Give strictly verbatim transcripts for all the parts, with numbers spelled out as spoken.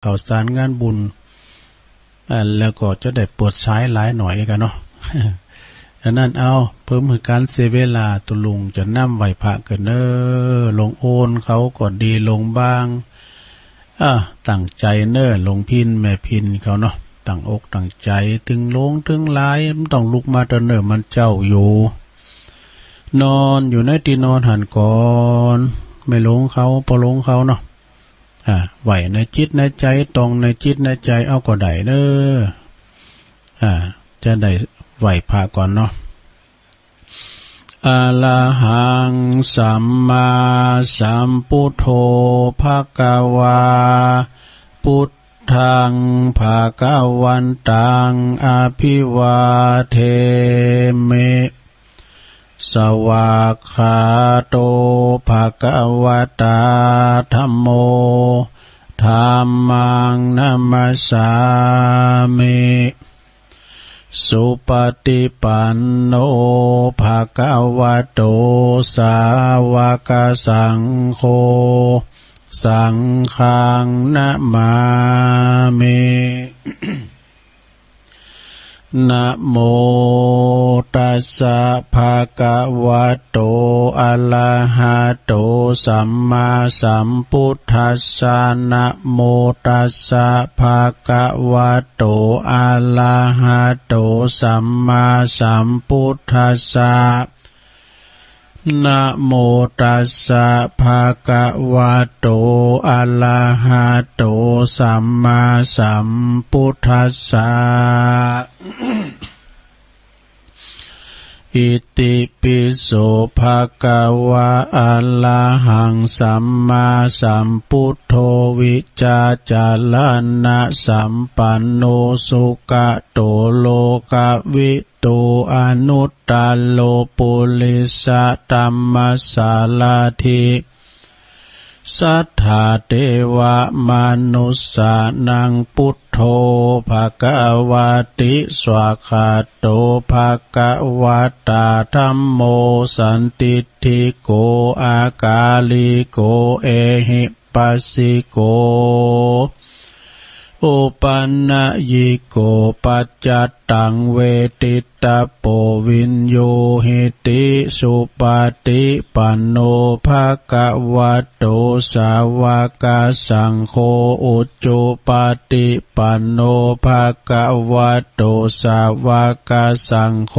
ข่าวสารงานบุญ อ่า แล้วก็จะได้ปวดสายหลายหน่อยกั๋นเนาะ อันนั้นเอา เพื่อบ่หื้อก๋านเสียเวลา ตุ๊ลุงจะนำไหว้พระกั๋นเน่อ โลงโอนเขาก็ดี โลงบาง อ่า ตั้งใจ๋เน่อ โลงพิณแม่พิณเขาเนาะ ตั้งอกตั้งใจ๋ ตึงหลวงตึงหลาย บ่ต้องลุกมาเต๊อะเน่อ มันเจ๊าอยู่ นอนอยู่ในตี้นอนหั้นก่อน แม่หลวงเขา ป้อหลวงเขาเนาะ อ่า ไหว้ในจิตในใจ๋ ต้องในจิตในใจ๋เอาก็ได้เน่อ อ่า จะได้ไหว้พระก่อนเนาะ อะระหัง สัมมาสัมพุทโธ ภะคะวา พุทธัง ภะคะวันตัง อะภิวาเทมิ สวากขาโต ภะคะวะตา ธัมโม ธัมมัง นะมัสสามิ สุปะติปันโน ภะคะวะโต สาวะกะสังโฆ สังฆัง นะมามิ นะโมตัสสะ ภะคะวะโต อะระหะโต สัมมาสัมพุทธัสสะ นะโมตัสสะ ภะคะวะโต อะระหะโต สัมมาสัมพุทธัสสะ นะโมตัสสะ ภะคะวะโต อะระหะโต สัมมาสัมพุทธัสสะ อิติปิโส ภะคะวะ อะระหัง สัมมาสัมพุทโธ วิจาจารณะสัมปันโน สุกะโต โลกวิ ตู อนุตตโร ปุริสะธัมมะสารถิ สัทธาเตวะมนุสสานัง พุทโธ ภะคะวะติ สวากขาโต ภะคะวะตา ธัมโม สันทิฏฐิโก อากาลิโก เอหิปัสสิโก โอปันญิโก ปัจจัตตัง เวทิตตะโป วิญญูหิติ สุปะติปันโน ภะคะวะโต สาวะกะสังโฆ อุจุปะติปันโน ภะคะวะโต สาวะกะสังโฆ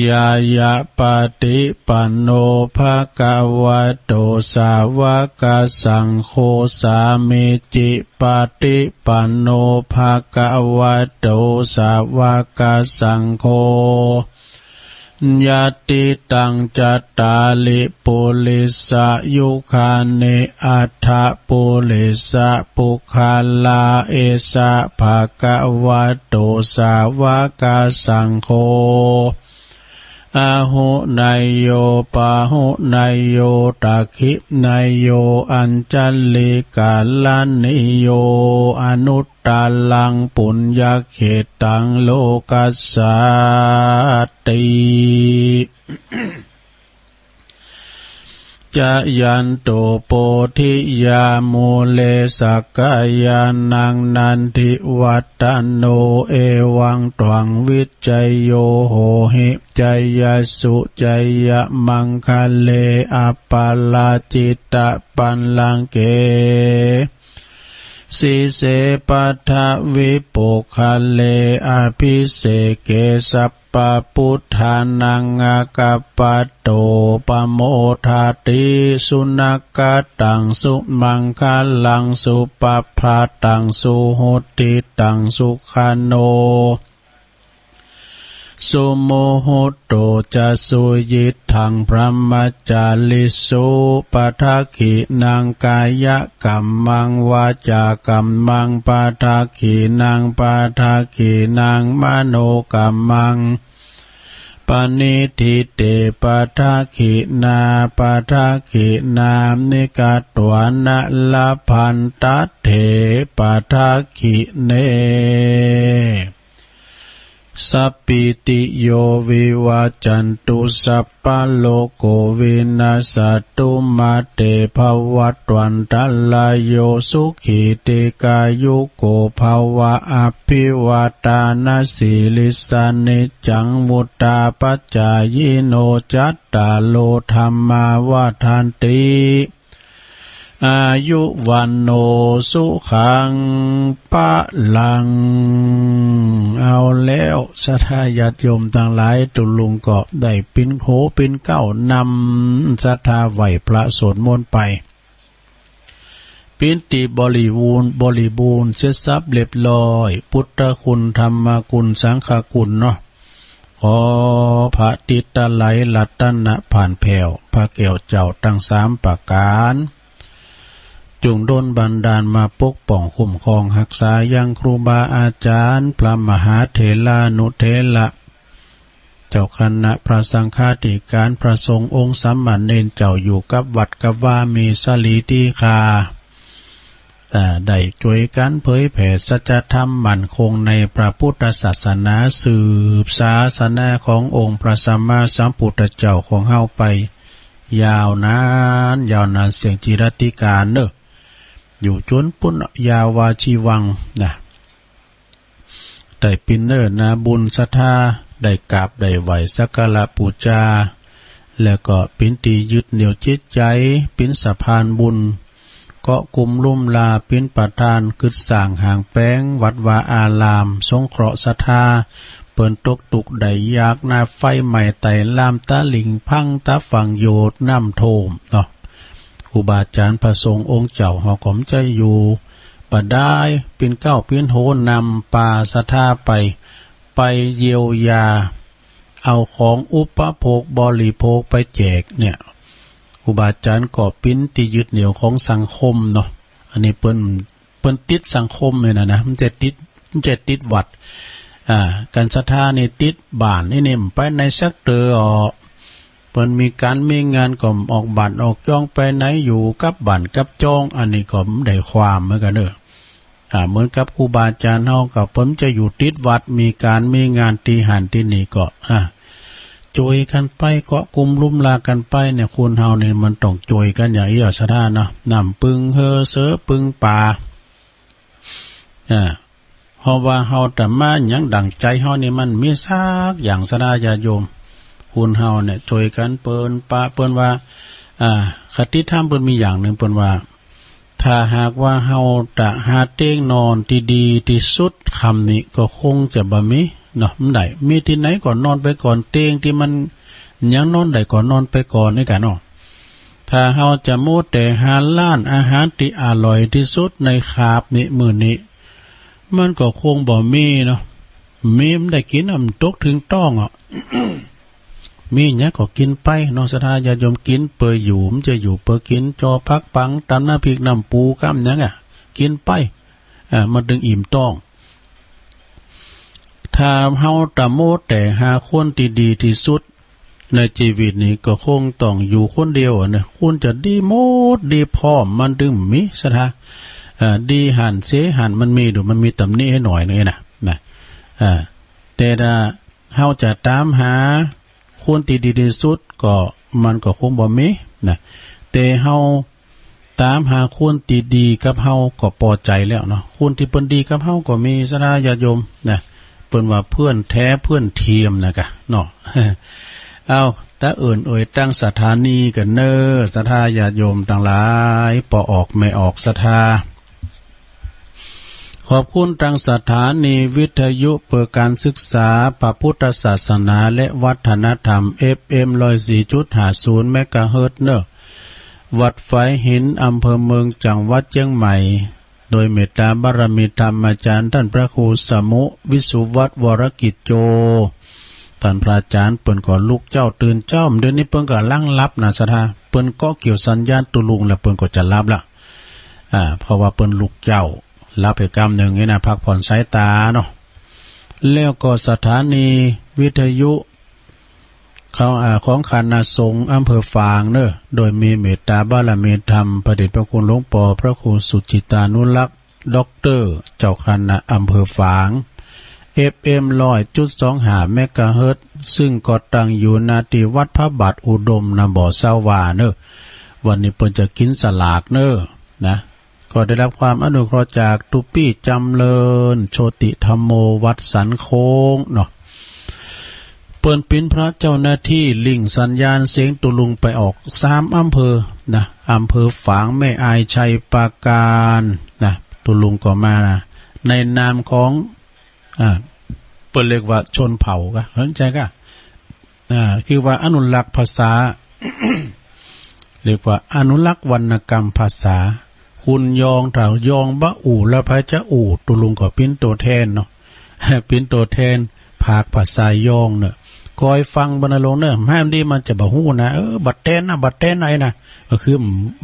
ญาณะปะติปันโน ภะคะวะโต สาวะกะสังโฆ สามีจิปะติปันโน ภะคะวะโต สาวะกะสังโฆ ยัตถิตัง จัตตาริ ปุริสะยุคานิ อัฏฐะปุริสะปุคคลา เอสะ ภะคะวะโต สาวะกะสังโฆ อาหุเนยโย ปาหุเนยโย ทักขิเนยโย อัญชลีกะรณีโย อนุตตรัง ปุญญะเขตตัง โลกัสสาติ จะยันโต โพธิยา มูเล สักกายานัง นันทิวัฏฏะโน เอวังตวัง วิจโย โหหิ จยสสุ จยมังคะเล อัปปะราจิตะปัลลังเก สีเส ปัทวิปุคคเล อภิเสเก สัพพะพุทธานัง อากัปปะโต ปะโมทะติ สุนักขะตัง สุมังคะลัง สุปะพาตัง สุหุตติตัง สุขะโน สุมุหุตโต จะ สุยิตถัง พรหมจาริสุ ปะทักขินัง กายะกัมมัง วาจากัมมัง ปะทักขินัง ปะทักขินัง มโนกัมมัง ปะนิฏฐิเต ปะทักขินา ปะทักขินา นิกะตวานะ ละพันตะเถ ปะทักขิเน สัพพีติโยวิวัจจันตุ สัพพะโรโควินัสสะตุ มาเตภวัตวันตะราโย สุขีทีฆายุโกภะวะ อะภิวาทานะสีลิสสะ นิจจังวุฑฒาปะจายิโน จัตตาโรธัมมาวัฑฒันติ อายุวัณโณสุขังพะลัง เอาแล้วศรัทธาญาติโยมตังหลาย ตุ๊ลุงก็ได้ปิ๊นโหปิ๊นเก๊านำศรัทธาไหว้พระสวดมนต์ไป ปิ๊นตี้บริบูรณ์ บริบูรณ์เสร็จสรรพเรียบร้อย พุทธคุณ ธรรมคุณ สังฆคุณเนาะ ขอพระติตะไลรัตนะผ่านแผ้ว พระแก้วเจ้าตังสามประก๋าน จุ่งดลบันดาลมาปกป้องคุ้มครองฮักษายังครูบาอาจ๋ารย์ พระมหาเถรานุเถระ เจ้าคณะพระสังฆาธิการ พระสงฆ์องค์สามเณรเจ้าอยู่กับวัดกับวา มีสะหลีติฆา อ่า ได้จ้วยกั๋นเผยแผ่สัจธรรมมั่นคงในพระพุทธศาสนา สืบศาสนาขององค์พระสัมมาสัมพุทธเจ้าของเฮาไปยาวนาน ยาวนานเสี้ยงจิรัติกาลเน่อ อยู่จ๋นปู๊น ยาวาชีวังนะ ได้ปิ๊นเน่อนาบุญศรัทธา ได้กราบได้ไหว้สักการะปู๋จา แล้วก็ปิ๊นตี้ยึดเหนี่ยวจิตใจ๋ ปิ๊นสะพานบุญ เกาะกุมลุ่มลา ปิ๊นประธานกึ๊ดสร้างหางแป๋งวัดวาอาราม สงเคราะห์ศรัทธา เปิ้นตกตุ๊กข์ได้ยากนา ไฟไหม้ไต่ลาม ตะหลิ่งพัง ตาฝั่งโยด น้ำท่วมเนาะ ครูบาอาจ๋ารย์พระสงฆ์องค์เจ้าเฮาก็บ่ใจ้อยู่บ่ดาย ปิ๊นเก๊าปิ๊นโหนำปาศรัทธาไป ไปเยียวยา เอาของอุปโภคบริโภคไปแจกเนี่ย ครูบาอาจ๋ารย์ก็ปิ๊นตี้ยึดเหนี่ยวของสังคมเนาะ อันนี้เปิ้น เปิ้นติดสังคมเนี่ยนะ นะ บ่ใจ้ติด บ่ใจ้ติดวัด อ่า ก๋านศรัทธานี่ติดบ้านนี่ นี่บ่ไปไหนสักเตื้อ เปิ้นมีก๋านมีงานก็ออกบ้านออกจ้องไปไหน อยู่กับบ้านกับจ้อง อันนี้ก็บ่ได้ความเหมือนกั๋นเน่อ อ่า เหมือนกับครูบาอาจ๋ารย์เฮาก็เปิ้นจะอยู่ติดวัด มีก๋านมีงานตี้หั้นตี้นี่ก็ อ่า จ้วยกั๋นไป เกาะกุมลุ่มลากั๋นไปเนี่ย คนเฮานี่มันต้องจ้วยกั๋นอย่างอี้ศรัทธาเนาะ น้ำปึ้งเฮือ เสือปึ้งป๋า อ่า เพราะว่าเฮาตะมาหยังดั่งใจ๋เฮานี่มันบ่มีสักอย่างศรัทธาญาติโยม คนเฮาเนี่ยจ้วยกั๋น เปิ้นปะ เปิ้นว่า อ่า คติธรรมเปิ้นมีอย่างนึ่ง เปิ้นว่า ถ้าหากว่าเฮาตะหาเตียงนอนตี้ดีตี้สุด ค่ำนี้ก็คงจะบ่มีเนาะ บ่ได้ มีตี้ไหนก็นอนไปก่อน เตียงตี้มันยังนอนได้ก็นอนไปก่อนนี่กั๋นเนาะ ถ้าเฮาจะมัวแต่หาร้านอาหารตี้อร่อยตี้สุดในคาบนี้มื้อนี้ มันก็คงบ่มีเนาะ มีบ่ได้กิ๋นอะ มันตกเถิงต๊องอะ มีหยังก็กิ๋นไปเนาะ ศรัทธาญาติโยม กิ๋นเปื้ออยู่ บ่ใจ้อยู่เปื้อกิ๋น จ่อผักปัง ต๋ำน้ำพริกน้ำปู กำหยังอะ กิ๋นไป อ่า มันเถิงอิ่มต๊อง ถ้าเฮาตะมัวแต่หาคนตี้ดีตี้สุดในจีวิตนี้ ก็คงต้องอยู่คนเดียวอะนะ คนจะดีหมดดีพร้อมมันเถิงบ่มีศรัทธา เอ่อ ดีหั้นเสียหั้นมันมีดู มันมีตำหนิหื้อหน่อยนึ่งนะ นะ เอ่อ แต่ถ้าเฮาจะต๋ามหาคนตี้ดีตี้สุดก็มันก็คงบ่มีนะ แต่เฮาต๋ามหาคนตี้ดีกับเฮาก็ปอใจ๋แล้วเนาะ คนตี้เปิ้นดีกับเฮาก็มีศรัทธาญาติโยมนะ เปิ้นว่าเพื่อนแท้เพื่อนเทียมนะกะเนาะ เอา ตะเอิ้นเอ่ยตั้งสถานีกั๋นเน่อ ศรัทธาญาติโยมตังหลาย ป้อออกแม่ออกศรัทธา ขอบคุณตางสถานีวิทยุเปื้อก๋านศึกษาพระพุทธศาสนาและวัฒนธรรม เอฟเอ็ม ร้อยสี่จุดห้าศูนย์ เมกะเฮิรตซ์เน่อ วัดฝายหิน อำเภอเมือง จังหวัดเจียงใหม่ โดยเมตตาบารมีธรรมอาจ๋ารย์ต้านพระครูสมุห์ วิสุวัฒน์ วรกิจโจ ต้านพระอาจ๋ารย์เปิ้นก็ลุกเจ๊าตื่นเจ๊า เดี๋ยวนี้เปิ้นก่ำลังหลับนะศรัทธา เปิ้นก็เกี่ยวสัญญาณตุ๊ลุงแล้วเปิ้นก็จะหลับละ อ่า เพราะว่าเปิ้นลุกเจ๊า หลับไปกำนึ่งนี่นะ พักผ่อนสายต๋าเนาะ แล้วก็สถานีวิทยุของ อ่า ของคณะสงฆ์อำเภอฝางเน่อ โดยมีเมตตาบารมีธรรมพระเดชพระคุณหลวงป้อพระครูสุจิตตานุรักษ์ ด็อกเตอร์ เจ้าคณะอำเภอฝาง เอฟเอ็ม ร้อยจุดสองห้า เมกะเฮิรตซ์ ซึ่งก็ตั้งอยู่ ณ ตี้วัดพระบาทอุดม นะบ่าวสาวว่าเน่อ วันนี้เปิ้นจะกิ๋นสลากเน่อ นะ ก็ได้รับความอนุเคราะห์จากตุ๊ปี้จ๋ำเริญ โชติธัมโม วัดสันโค้งเนาะ เปิ้นเป๋นพระเจ้าหน้าตี้ลิงก์สัญญาณเสียงตุลุงไปออกสามอำเภอนะ อำเภอฝาง แม่อาย ชัยปราการนะ ตุลุงก็มานะ ในนามของ อ่า เปิ้นเรียกว่าชนเผ่าก่ะ เข้าใจ๋ก่ะ อ่า คือว่าอนุรักษ์ภาษา เรียกว่าอนุรักษ์วรรณกรรมภาษา คนยอง ถ้ายองบ่อู้ แล้วใผจะอู้ ตุลุงก็เป๋นตั๋วแทนเนาะ เป๋นตั๋วแทนภาคภาษายองเน่อ คอยฟังบ่นะลุงเน่อ แหมดีมันจะบ่ฮู้นะ เออ บ่าแต๊นนะ บ่าแต๊นไอ้นะ ก็คือ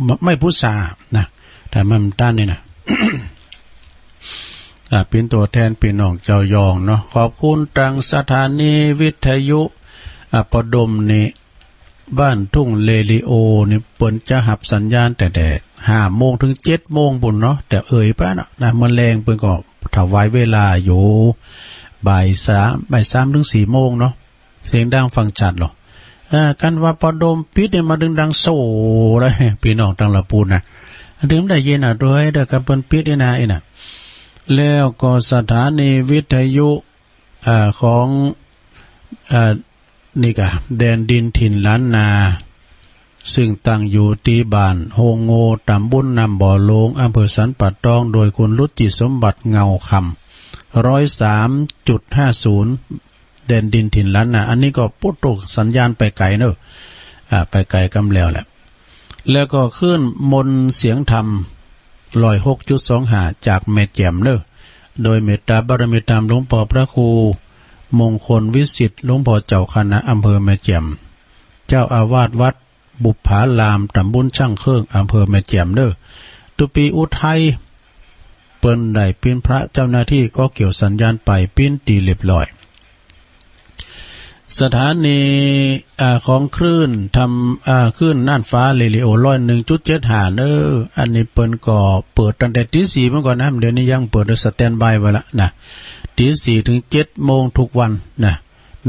ไม่ ไม่พูดสานะ ถ้ามันต้านนี่นะ อ่า เป๋นตั๋วแทนปี้น้องเจ้ายองเนาะ ขอบคุณตางสถานีวิทยุ อ่า ปอดมนี่ บ้านทุ่งเรดิโอนี่ เปิ้นจะฮับสัญญาณแต่ แต่ห้าโมงเถิงเจ็ดโมงปู้นเนาะ แต่เอ่ยไปเนาะ นะ เมื่อแลงเปิ้นก็ถวายเวลาอยู่ บ่ายสาม บ่ายสามเถิงสี่โมงเนาะ เสียงดังฟังชัดลอ เอ่อ คันว่าปอดมปิดนี่มาเถิงดังโซ่เลย ปี้น้องตังละปูนนะ เถิงได้ยินอ่ะ โดยเดียวกับเปิ้นปิดนี่นะ อี้นะ แล้วก็สถานีวิทยุ อ่า ของ อ่า นี่ก่ะ แดนดินถิ่นล้านนา ซึ่งตั้งอยู่ตี้บ้านโฮงโง่ ต๋ำบลน้ำบ่อหลวง อำเภอสันป่าตอง โดยคุณรุจิสมบัติ เงาคำ ร้อยสามจุดห้าศูนย์ แดนดินถิ่นล้านนา อันนี้ก็ปุ๊ดตกสัญญาณไปไก๋เน่อ อ่า ไปไก๋กำแล้วแหละ แล้วก็คลื่นมนต์เสียงธรรม ร้อยหกจุดสองห้า จากแม่แจ่มเน่อ โดยเมตตาบารมีธรรมหลวงป้อพระครูมงคลวิสิทธิ์ หลวงป้อเจ้าคณะอำเภอแม่แจ่ม เจ้าอาวาสวัดบุปผาราม ต๋ำบลช่างเครื่อง อำเภอแม่แจ่มเน่อ ตุ๊ปี้อุทัย เปิ้นได้เป๋นพระเจ้าหน้าตี้ ก็เกี่ยวสัญญาณไปเป๋นตี้เรียบร้อย สถานี อ่า ของคลื่นธรรม อ่า คลื่นน่านฟ้าเรดิโอ ร้อยหนึ่งจุดเจ็ดห้า เน่อ อันนี้เปิ้นก็เปิดตั้งแต่ตี๋สี่มาก่อนนะ เดี๋ยวนี้ยังเปิด สแตนด์บายไว้ละนะ ตี๋สี่เถิงเจ็ดโมงทุกวันนะ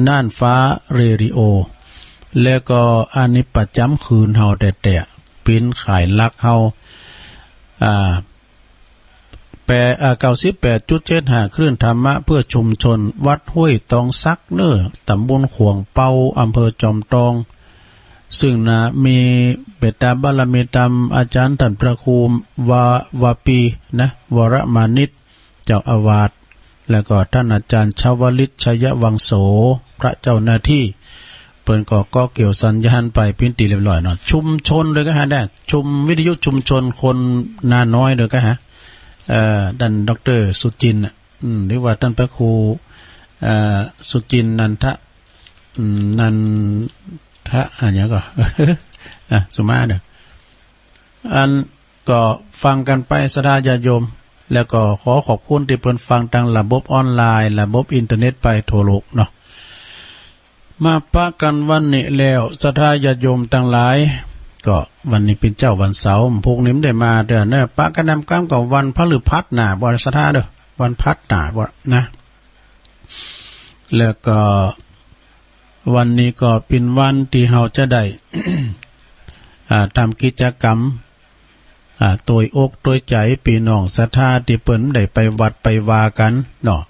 น่านฟ้าเรดิโอ แล้วก็อันนี้ประจ๋ำคืนเฮาแต๊ๆ เป๋นข่ายหลักเฮา อ่า แปด อ่า เก้าสิบแปดจุดเจ็ดห้า คลื่นธรรมะเพื่อชุมชน วัดห้วยตองสักเน่อ ต๋ำบลข่วงเปา อำเภอจอมตอง ซึ่งนะ มีเมตตาบารมีธรรมอาจ๋ารย์ต้านพระครูวา วาปีนะ วรมานิต เจ้าอาวาส แล้วก็ต้านอาจ๋ารย์ชวลิต ชยวังโส พระเจ้าหน้าตี้ เปิ้นก็ ก็เกี่ยวสัญญาณไปเป๋นตี้เรียบร้อยเนาะ ชุมชนเลยก็หาได้ ชุม วิทยุชุมชนคนนาน้อยเลยก็หา เอ่อ ต้านด็อกเตอร์สุจินต์น่ะ อืม หรือว่าต้านพระครู เอ่อ สุจินต์นันทะ อืม นันทะ อะหยังก่อ อ่ะ สุมาเน่อ อันก็ฟังกั๋นไปศรัทธาญาติโยม แล้วก็ขอขอบคุณตี้เปิ้นฟังตางระบบออนไลน์ ระบบอินเทอร์เน็ตไปทั่วโลกเนาะ มาปะกั๋นวันนี้แล้ว ศรัทธาญาติโยมตังหลาย ก็วันนี้เป๋นเจ๊าวันเสาร์ พุกนี้บ่ได้มาเตื้อเน่อ ปะกั๋นนำกำกับวันพฤหัสหน้าบ่ศรัทธาเน่อ วันพฤหัสหน้าบ่นะ แล้วก็วันนี้ก็เป๋นวันตี้เฮาจะได้ อ่า ทำกิจกรรม อ่า ตวยอกตวยใจ๋ปี้น้องศรัทธาตี้เปิ้นบ่ได้ไปวัดไปวากั๋นเนาะ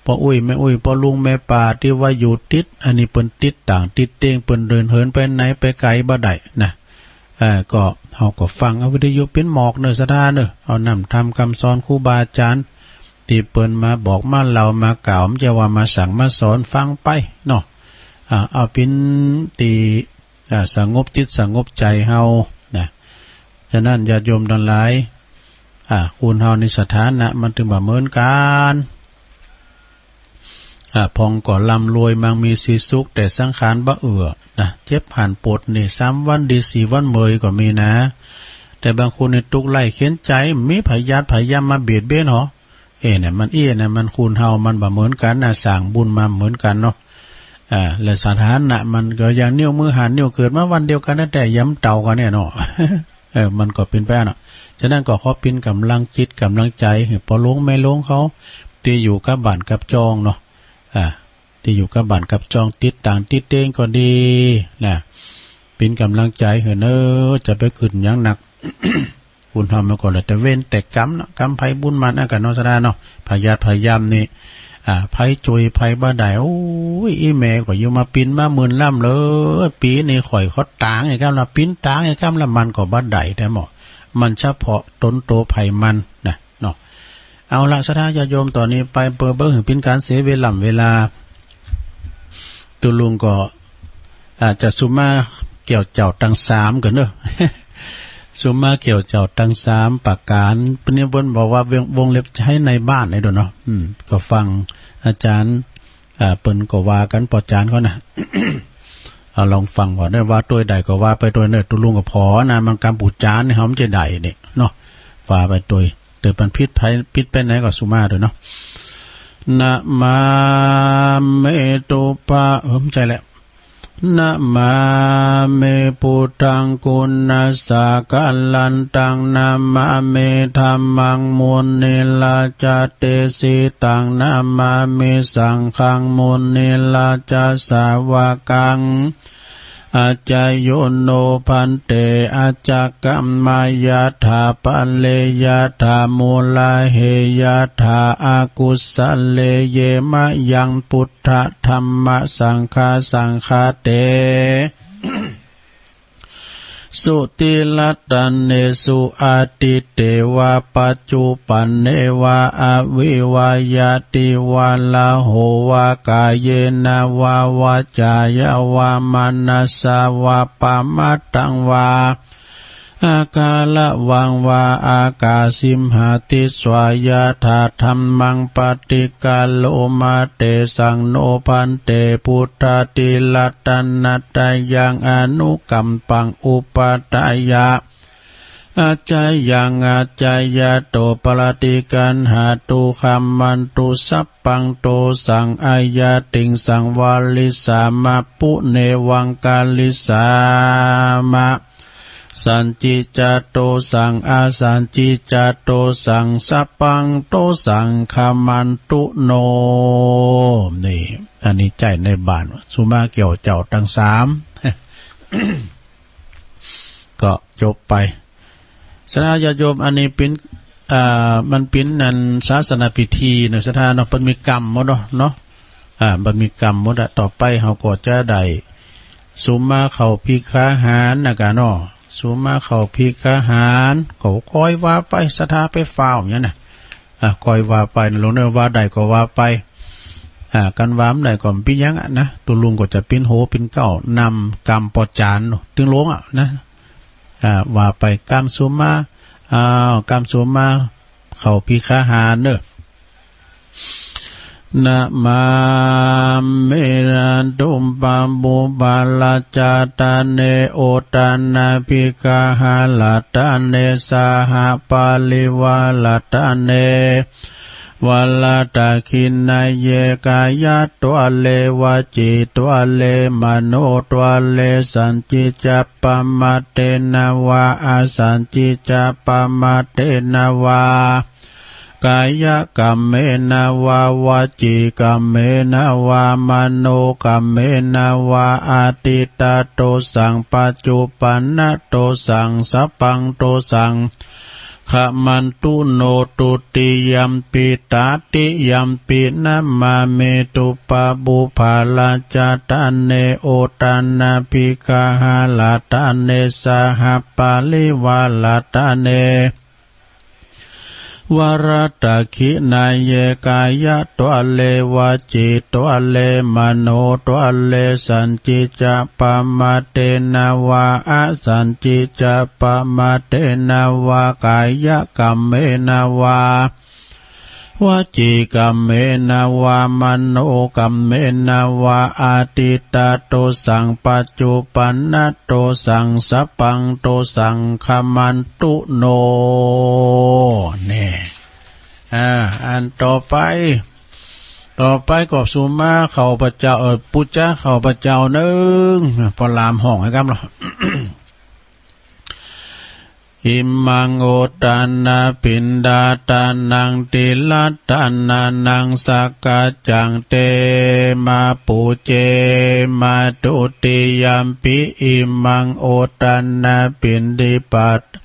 ป้ออุ๊ยแม่อุ๊ย ป้อลุงแม่ป้าตี้ว่าอยู่ติด อันนี้เปิ้นติดต่างติดเต้ง เปิ้นเดินเหินไปไหนไปไก๋บ่ได้นะ เอ่อ ก็เฮาก็ฟังเอาวิทยุเป๋นหมอกเน่อศรัทธาเน่อ เอานำธรรมกำสอนครูบาอาจ๋ารย์ตี้เปิ้นมาบอกมาเล่ามาก่าว บ่ใจ้ว่ามาสั่งมาสอน ฟังไปเนาะ อ่า เอาเป๋นตี้ อ่า สงบจิตสงบใจ๋เฮานะ ฉะนั้นญาติโยมตังหลาย อ่า คนเฮานี่สถานะมันตึงบ่เหมือนกั๋น อ่า พ่องก็ร่ำรวยมั่งมีสีสุข แต่สังขารบ่เอื้อนะ เจ็บหั้นปวดนี่ สามวันดีสี่วันเมยก็มีนะ แต่บางคนนี่ตุ๊กข์ไร้เข็ญใจ๋ มีพยาธิพยายามมาเบียดเบียนหรอ เอ๊ะ เนี่ย มันเอี้ยนะ มันคนเฮามันบ่เหมือนกั๋นนะ สร้างบุญมาบ่เหมือนกั๋นเนาะ อ่า และสถานะมันก็อย่างนิ้วมือหั้นนิ้ว เกิดมาวันเดียวกั๋นนะ แต่ยำเต่ากั๋นเนี่ยเนาะ เออ มันก็เป๋นไปเนาะ ฉะนั้นก็ขอเป๋นก๋ำลังจิตก๋ำลังใจ๋หื้อป้อหลวงแม่หลวงเขา ตี้อยู่กับบ้านกับจองเนาะ อ่า ตี้อยู่กับบ้านกับจอง ติดต่างติดเตงก็ดีนะ เป๋นก๋ำลังใจ๋หื้อเน่อ จะไปขึ้นหยังหนัก บุญธรรมมันก็เหลือแต่เวรแต่กรรมเนาะ กรรมใผบุญมัน อันกั๋นเนาะ ศรัทธาเนาะ ผะยาธิผะยามนี่ อ่า ใผจ้วยใผบ่ได้ โอ้ย อี่แม่ก็อยู่มาปิ๊นมาหมื่นล้ำเลย ปี๋นี้ข้อยขอตางไอ้กำละ ปิ๊นตางไอ้กำละ มันก็บ่ได้แต๊หมอ มันเฉพาะต๋นโตใผมันนะเนาะ เอาละ ศรัทธาญาติโยม ต่อนี้ไปเปื้อเบิ่งหื้อเป๋นก๋านเสียเวล่ำเวลา ตุ๊ลุงก็ อาจจะสุมาเกี่ยวเจ้าตังสามกั๋นเน่อ สุมาเกี่ยวเจ้าตังสามประก๋าน เปิ้นนี่เปิ้นบอกว่าวง วงเล็บใจ๊ในบ้านไอ้โดนเนาะ อืม ก็ฟังอาจ๋ารย์ อ่า เปิ้นก็ว่ากั๋นปอจ๋ารย์เขานะ เอาลองฟังก่อนเน่อ ว่าตวยใดก็ว่าไปตวยเน่อ ตุ๊ลุงก็ผ่อนะ มันกำปู๋จ๋ารย์นี่เฮามันจะได้นี่เนาะ ว่าไปตวย เดี๋ยวมันผิดไป ผิดไปไหนก็สุมาตวยเนาะ นะมามิตุปะ เออ บ่ใจ้แล้ว นะมามิพุทธังกุณัสสะกะลันตัง นะมามิธัมมังมุนิราจาเตสิตัง นะมามิสังฆังมุนิราจาสาวะกัง อาจายุโนภันเต อาจักกัมมายะถา ปะเรยะถา มูลาเหยะถา อากุสะเลเย มะยังพุทธะธัมมะสังฆา สังฆาเต สุติรัตเนสุ อดีเตวะปัจจุปันเนวะ อวิวะยะติวะระโหวะ กาเยนะวะวาจายะวะมะนะสสะวะ ปะมะทังวา อาคาระวังวา อากาสิมหาติสสะ ยะถาธัมมัง ปะฏิคาโรมา เตสังโนภันเต พุทธาธิรัตนะตะยัง อนุกัมปัง อุปะทายะ อาจายัง อาจายะโต ปะฏิคันหาตุ ขัมมันตุ สัพพังโตสัง อาญาติงสัง วะริสสามะ ปุเณวัง กะริสสามะ สัจจิจาโตสัง อสัจจิจาโตสัง สัพพังโตสัง ขัมมันตุโน นี่ อันนี้ใจ๊ในบ้าน สุมาเกี่ยวเจ้าตังสาม ก็จบไป ศรัทธาญาติโยม อันนี้เป๋น อ่า มันเป๋นอันศาสนพิธีเนาะ ศรัทธาเนาะ เปิ้นมีกรรมหมดเนาะ เนาะ อ่า เปิ้นมีกรรมหมดอะ ต่อไปเฮาก็จะได้สุมาเข้าภักคาหารนะกะเนาะ สุมาเข้าภักคาหาร ก็ค่อยว่าไป ศรัทธาไปฟ้าวอย่างนั้นนะ อ่า ค่อยว่าไปนะ หลวงเน่อ ว่าได้ก็ว่าไป อ่า กันว่าบ่ได้ก็บ่เป๋นหยังอะนะ ตุ๊ลุงก็จะเป๋นโหเป๋นเก๊านำกำปอจ๋ารย์ตึงลงอะนะ อ่า ว่าไป กำสุมา อ้าว กำสุมาเข้าภักคาหารเน่อ นะมามิ จตุปาปุปปาราชาตะเน โอทานาภิกขาหาราตะเน สหปาริวาราตะเน วาราตะขิณเย กายะทวาเร วจีทวาเร มโนทวาเร สัจจิจะปะมาเทนะวา อสัจจิจะปะมาเทนะวา กายะกัมเมนะวา วจีกัมเมนะวา มโนกัมเมนะวา อดีตะโตสัง ปัจจุปันนะโตสัง สัพพังโตสัง ขัมมันตุโน ทุติยัมปิ ตติยัมปิ นะมามิ จตุปาปุปปาราชาตะเน โอทานาภิกขาหาราตะเน สหปาริวาราตะเน วาราตะขิณเย กายะทวาเร วจีทวาเร มโนทวาเร สัจจิจะปะมาเทนะวา อสัจจิจะปะมาเทนะวา กายะกัมเมนะวา วจีกัมเมนะวา มโนกัมเมนะวา อดีตะโตสัง ปัจจุปันนะโตสัง สัพพังโตสัง ขัมมันตุโน แน่ อ่า อันต่อไป ต่อไปก็สุมาเข้าพระเจ้า เอ่อ ปู๋จาเข้าพระเจ้านึ่ง ปอหลามฮ้องหื้อกำละ Imaṃ odannapiṇḍatānaṃ tilattanānaṃ sakkaccaṃ te mā pūjema. Dutiyampi imaṃ odannapiṇḍipat-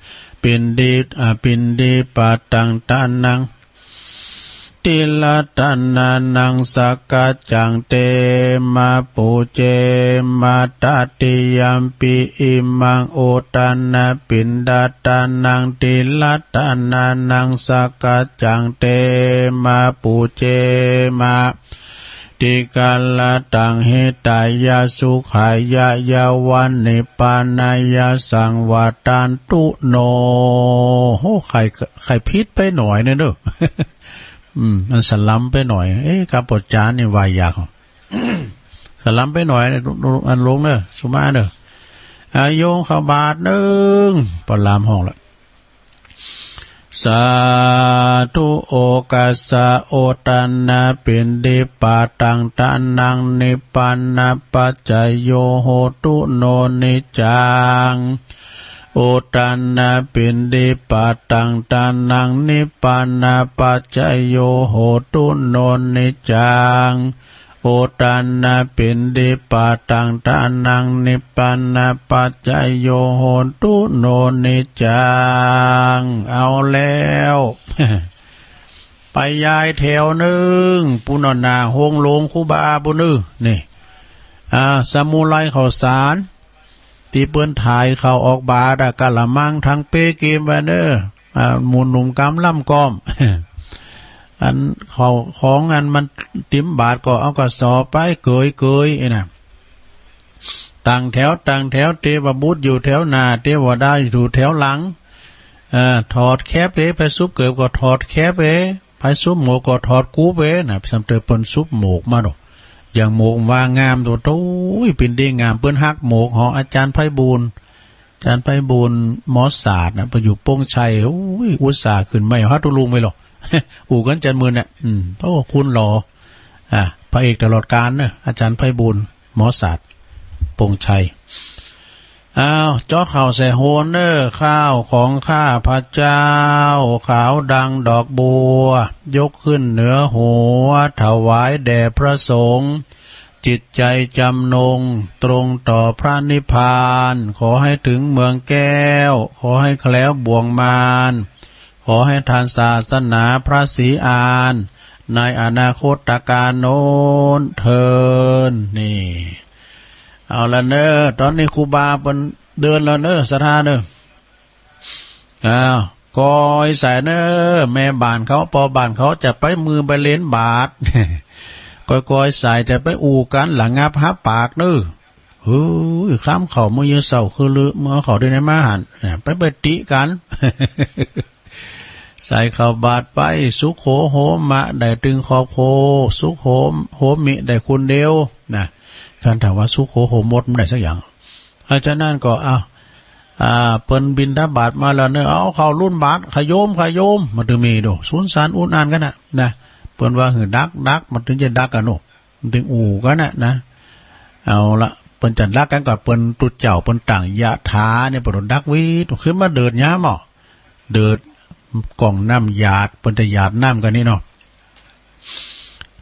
piṇḍi- a, piṇḍipatānaṃ tilattanānaṃ sakkaccaṃ te mā pūjema. Tatiyampi imaṃ odannapiṇḍatānaṃ tilattanānaṃ sakkaccaṃ te mā pūjema. Dīgharattaṃ hitāya sukhāya yāva nibbānāya saṃvattantu no. โอ้ ใค่ ใค่ผิดไปหน่อยนึ่งเน่อ อืม มันสลัมไปหน่อย เอ๊ะ กำปอดจานนี่ว่ายาก สลัมไปหน่อย อันหลวงเน่อ สุมาเน่อ อาโยงเข้าบาตรนึ่ง ปอลามห้องละ Sādhu okāsa odannapiṇḍipatānaṃ nibbānapaccayo hotu no niccaṃ. Odannapiṇḍipatānaṃ nibbānapaccayo hotu no niccaṃ. Odannapiṇḍipatānaṃ nibbānapaccayo hotu no niccaṃ. เอาแล้ว ไปย้ายแถวนึ่ง ปู้นหน้าโฮงหลวงครูบาปู้นเน่อ นี่ อ่า สมุไรข้าวสาร ตี้เปิ้นถ่ายข้าวออกบาตรอะ กะละมัง ถังเป เกียมไว้เน่อ อ่า หมู่หนุ่มกำล่ำก้อม อันข้าวของอันมันเตรียมบาตรก็เอากระสอบไปเกยๆ ไอ้น่ะ ตั้งแถว ตั้งแถว เตวบุตรอยู่แถวหน้า เตวดาอยู่แถวหลัง เอ่อ ถอดแคปเป๋ ไผสุบเกิบก็ถอดแคปเป๋ ไผสุบหมวกก็ถอดกูเป๋น่ะ ซ้ำเตอเปิ้นสุบหมวกมาดอก อย่างหมวกว่างามโต โต้ย เป๋นดีงาม เปิ้นฮักหมวกหออาจารย์ไพบูลย์ อาจารย์ไพบูลย์ หมอศาสตร์น่ะ ไปอยู่โป่งชัย โอ้ย อุตส่าห์ขึ้นมาเอาฮัตตุลุงไปหรอก อู้กั๋นจันทร์มื้อน่ะ อืม โอ้ คุณหล่อ อ่ะ พระเอกตลอดกาลเน่อ อาจารย์ไพบูลย์ หมอศาสตร์ โป่งชัย อ้าว เจาะข่าวใส่โฮนเน่อ ข้าวของข้าพเจ้า ขาวดังดอกบัว ยกขึ้นเหนือหัว ถวายแด่พระสงฆ์ จิตใจจำนง ตรงต่อพระนิพพาน ขอให้ถึงเมืองแก้ว ขอให้แคล้วบ่วงมาร ขอให้ทันศาสนาพระศรีอาน ในอนาคตกาลโน้นเทอญ นี่ เอาละเน่อ ต๋อนนี้ครูบาเปิ้นเดินแล้วเน่อ ศรัทธาเน่อ อ้าว กอยสายเน่อ แม่บ้านเขา ป้อบ้านเขาจะไปมือไปเลนบาตร กอยๆ สายจะไปอู้กั๋น ระงับฮับปากเน่อ เฮ้ย คำเข้ามื้อเย็นเช้าคือลือ มื้อเข้าได้ในมาหัน เนี่ย ไป ไปติกั๋น ใส่ข้าวบาตรไป สุโขโหมะ ได้ตึงครอบครัว สุโขโหมิ ได้คนเดียว นะ คันถามว่าสุโขโหมด มันได้สักอย่าง อา ฉะนั้นก็ อ้าว อ่า เปิ้นบิณฑบาตมาแล้วเน่อ เอาเข้าลุ่นบาตร ขะโยม ขะโยม มันตึงมีโด สุญสารอุนอ่านกั๋นน่ะ นะ เปิ้นว่าหื้อดัก ดัก มันตึงจะดักกั๋นโน่ มันตึงอู้กั๋นน่ะ นะ เอาละ เปิ้นจะดักกั๋นก็เปิ้นตุ๊เจ้า เปิ้นตั้งยะถาเนี่ย เปิ้นดักวีด ขึ้นมาเดิดยามอ่ะ เดิดก่องน้ำหยาด เปิ้นจะหยาดน้ำกั๋นนี่เนาะ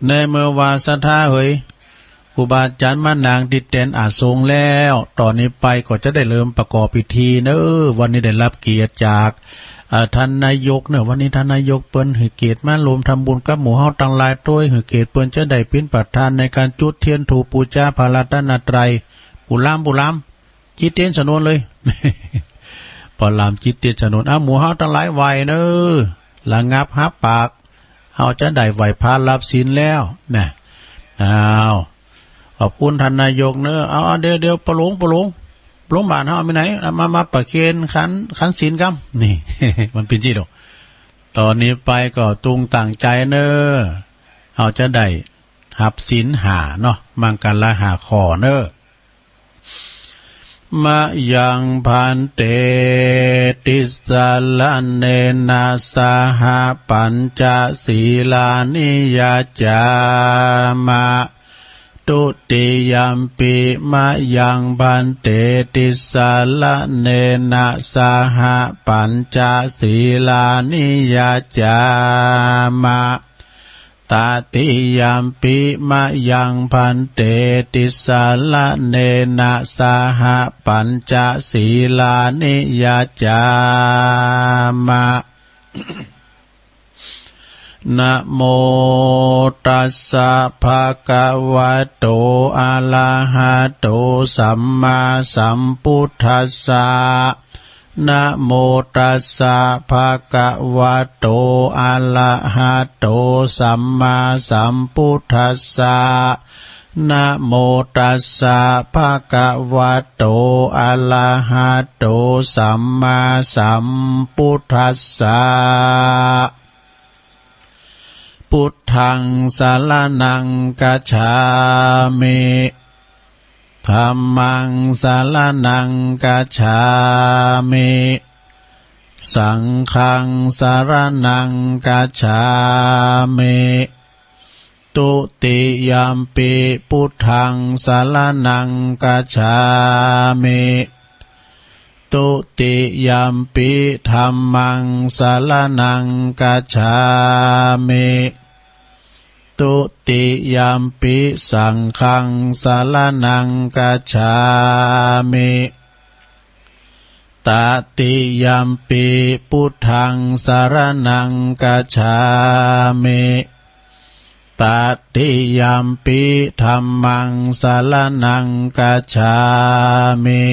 ในเมื่อว่าศรัทธาเหย ครูบาอาจารย์มานั่งตี้เต็นท์อาสงฆ์แล้ว ต๋อนนี้ไปก็จะได้เริ่มประกอบพิธีเน่อ วันนี้ได้รับเกียรติจาก อ่า ท่านนายกเน่อ วันนี้ท่านนายกเปิ้นหื้อเกียรติมาร่วมทำบุญกับหมู่เฮาตังหลายตวย หื้อเกียรติเปิ้นจะได้เป๋นประธานในก๋านจุดเตียนธูปปู๋จาพระรัตนตรัย ปู๋ลาม ปู๋ลาม จิตเตียนชนวนเลย ป้อลามจิตเตียนชนวน อ้าว หมู่เฮาตังหลายไหว้เน่อ ระงับฮับปาก เฮาจะได้ไหว้พระรับศีลแล้ว นะ อ้าว ขอบคุณท่านนายกเน่อ เอา เอา เดี๋ยว เดี๋ยว ป้อหลวง ป้อหลวง ป้อหลวงบ้านเฮาไปไหน มา มาประเคนขัน ขันศีลกำ นี่ มันเป๋นจิตดอก ต๋อนนี้ไปก็จงตั้งใจ๋เน่อ เฮาจะได้ฮับศีลห้าเนาะ มังคละห้าข้อเน่อ Mayaṃ bhante tisaraṇena saha pañca sīlāni yācāma. ทุติยัมปิมะยังภันเต ติสสะระเณนะสะหะ ปัญจะสีลานิ ยัจฉามะ ตติยัมปิมะยังภันเต ติสสะระเณนะสะหะ ปัญจะสีลานิ ยัจฉามะ นะโมตัสสะ ภะคะวะโต อะระหะโต สัมมาสัมพุทธัสสะ นะโมตัสสะ ภะคะวะโต อะระหะโต สัมมาสัมพุทธัสสะ นะโมตัสสะ ภะคะวะโต อะระหะโต สัมมาสัมพุทธัสสะ พุทธังสะระณังคัจฉามิ ธัมมังสะระณังคัจฉามิ สังฆังสะระณังคัจฉามิ ทุติยัมปิพุทธังสะระณังคัจฉามิ ทุติยัมปิธัมมังสะระณังคัจฉามิ ทุติยัมปิสังฆังสะระณังคัจฉามิ ตติยัมปิพุทธังสะระณังคัจฉามิ ตติยัมปิธัมมังสะระณังคัจฉามิ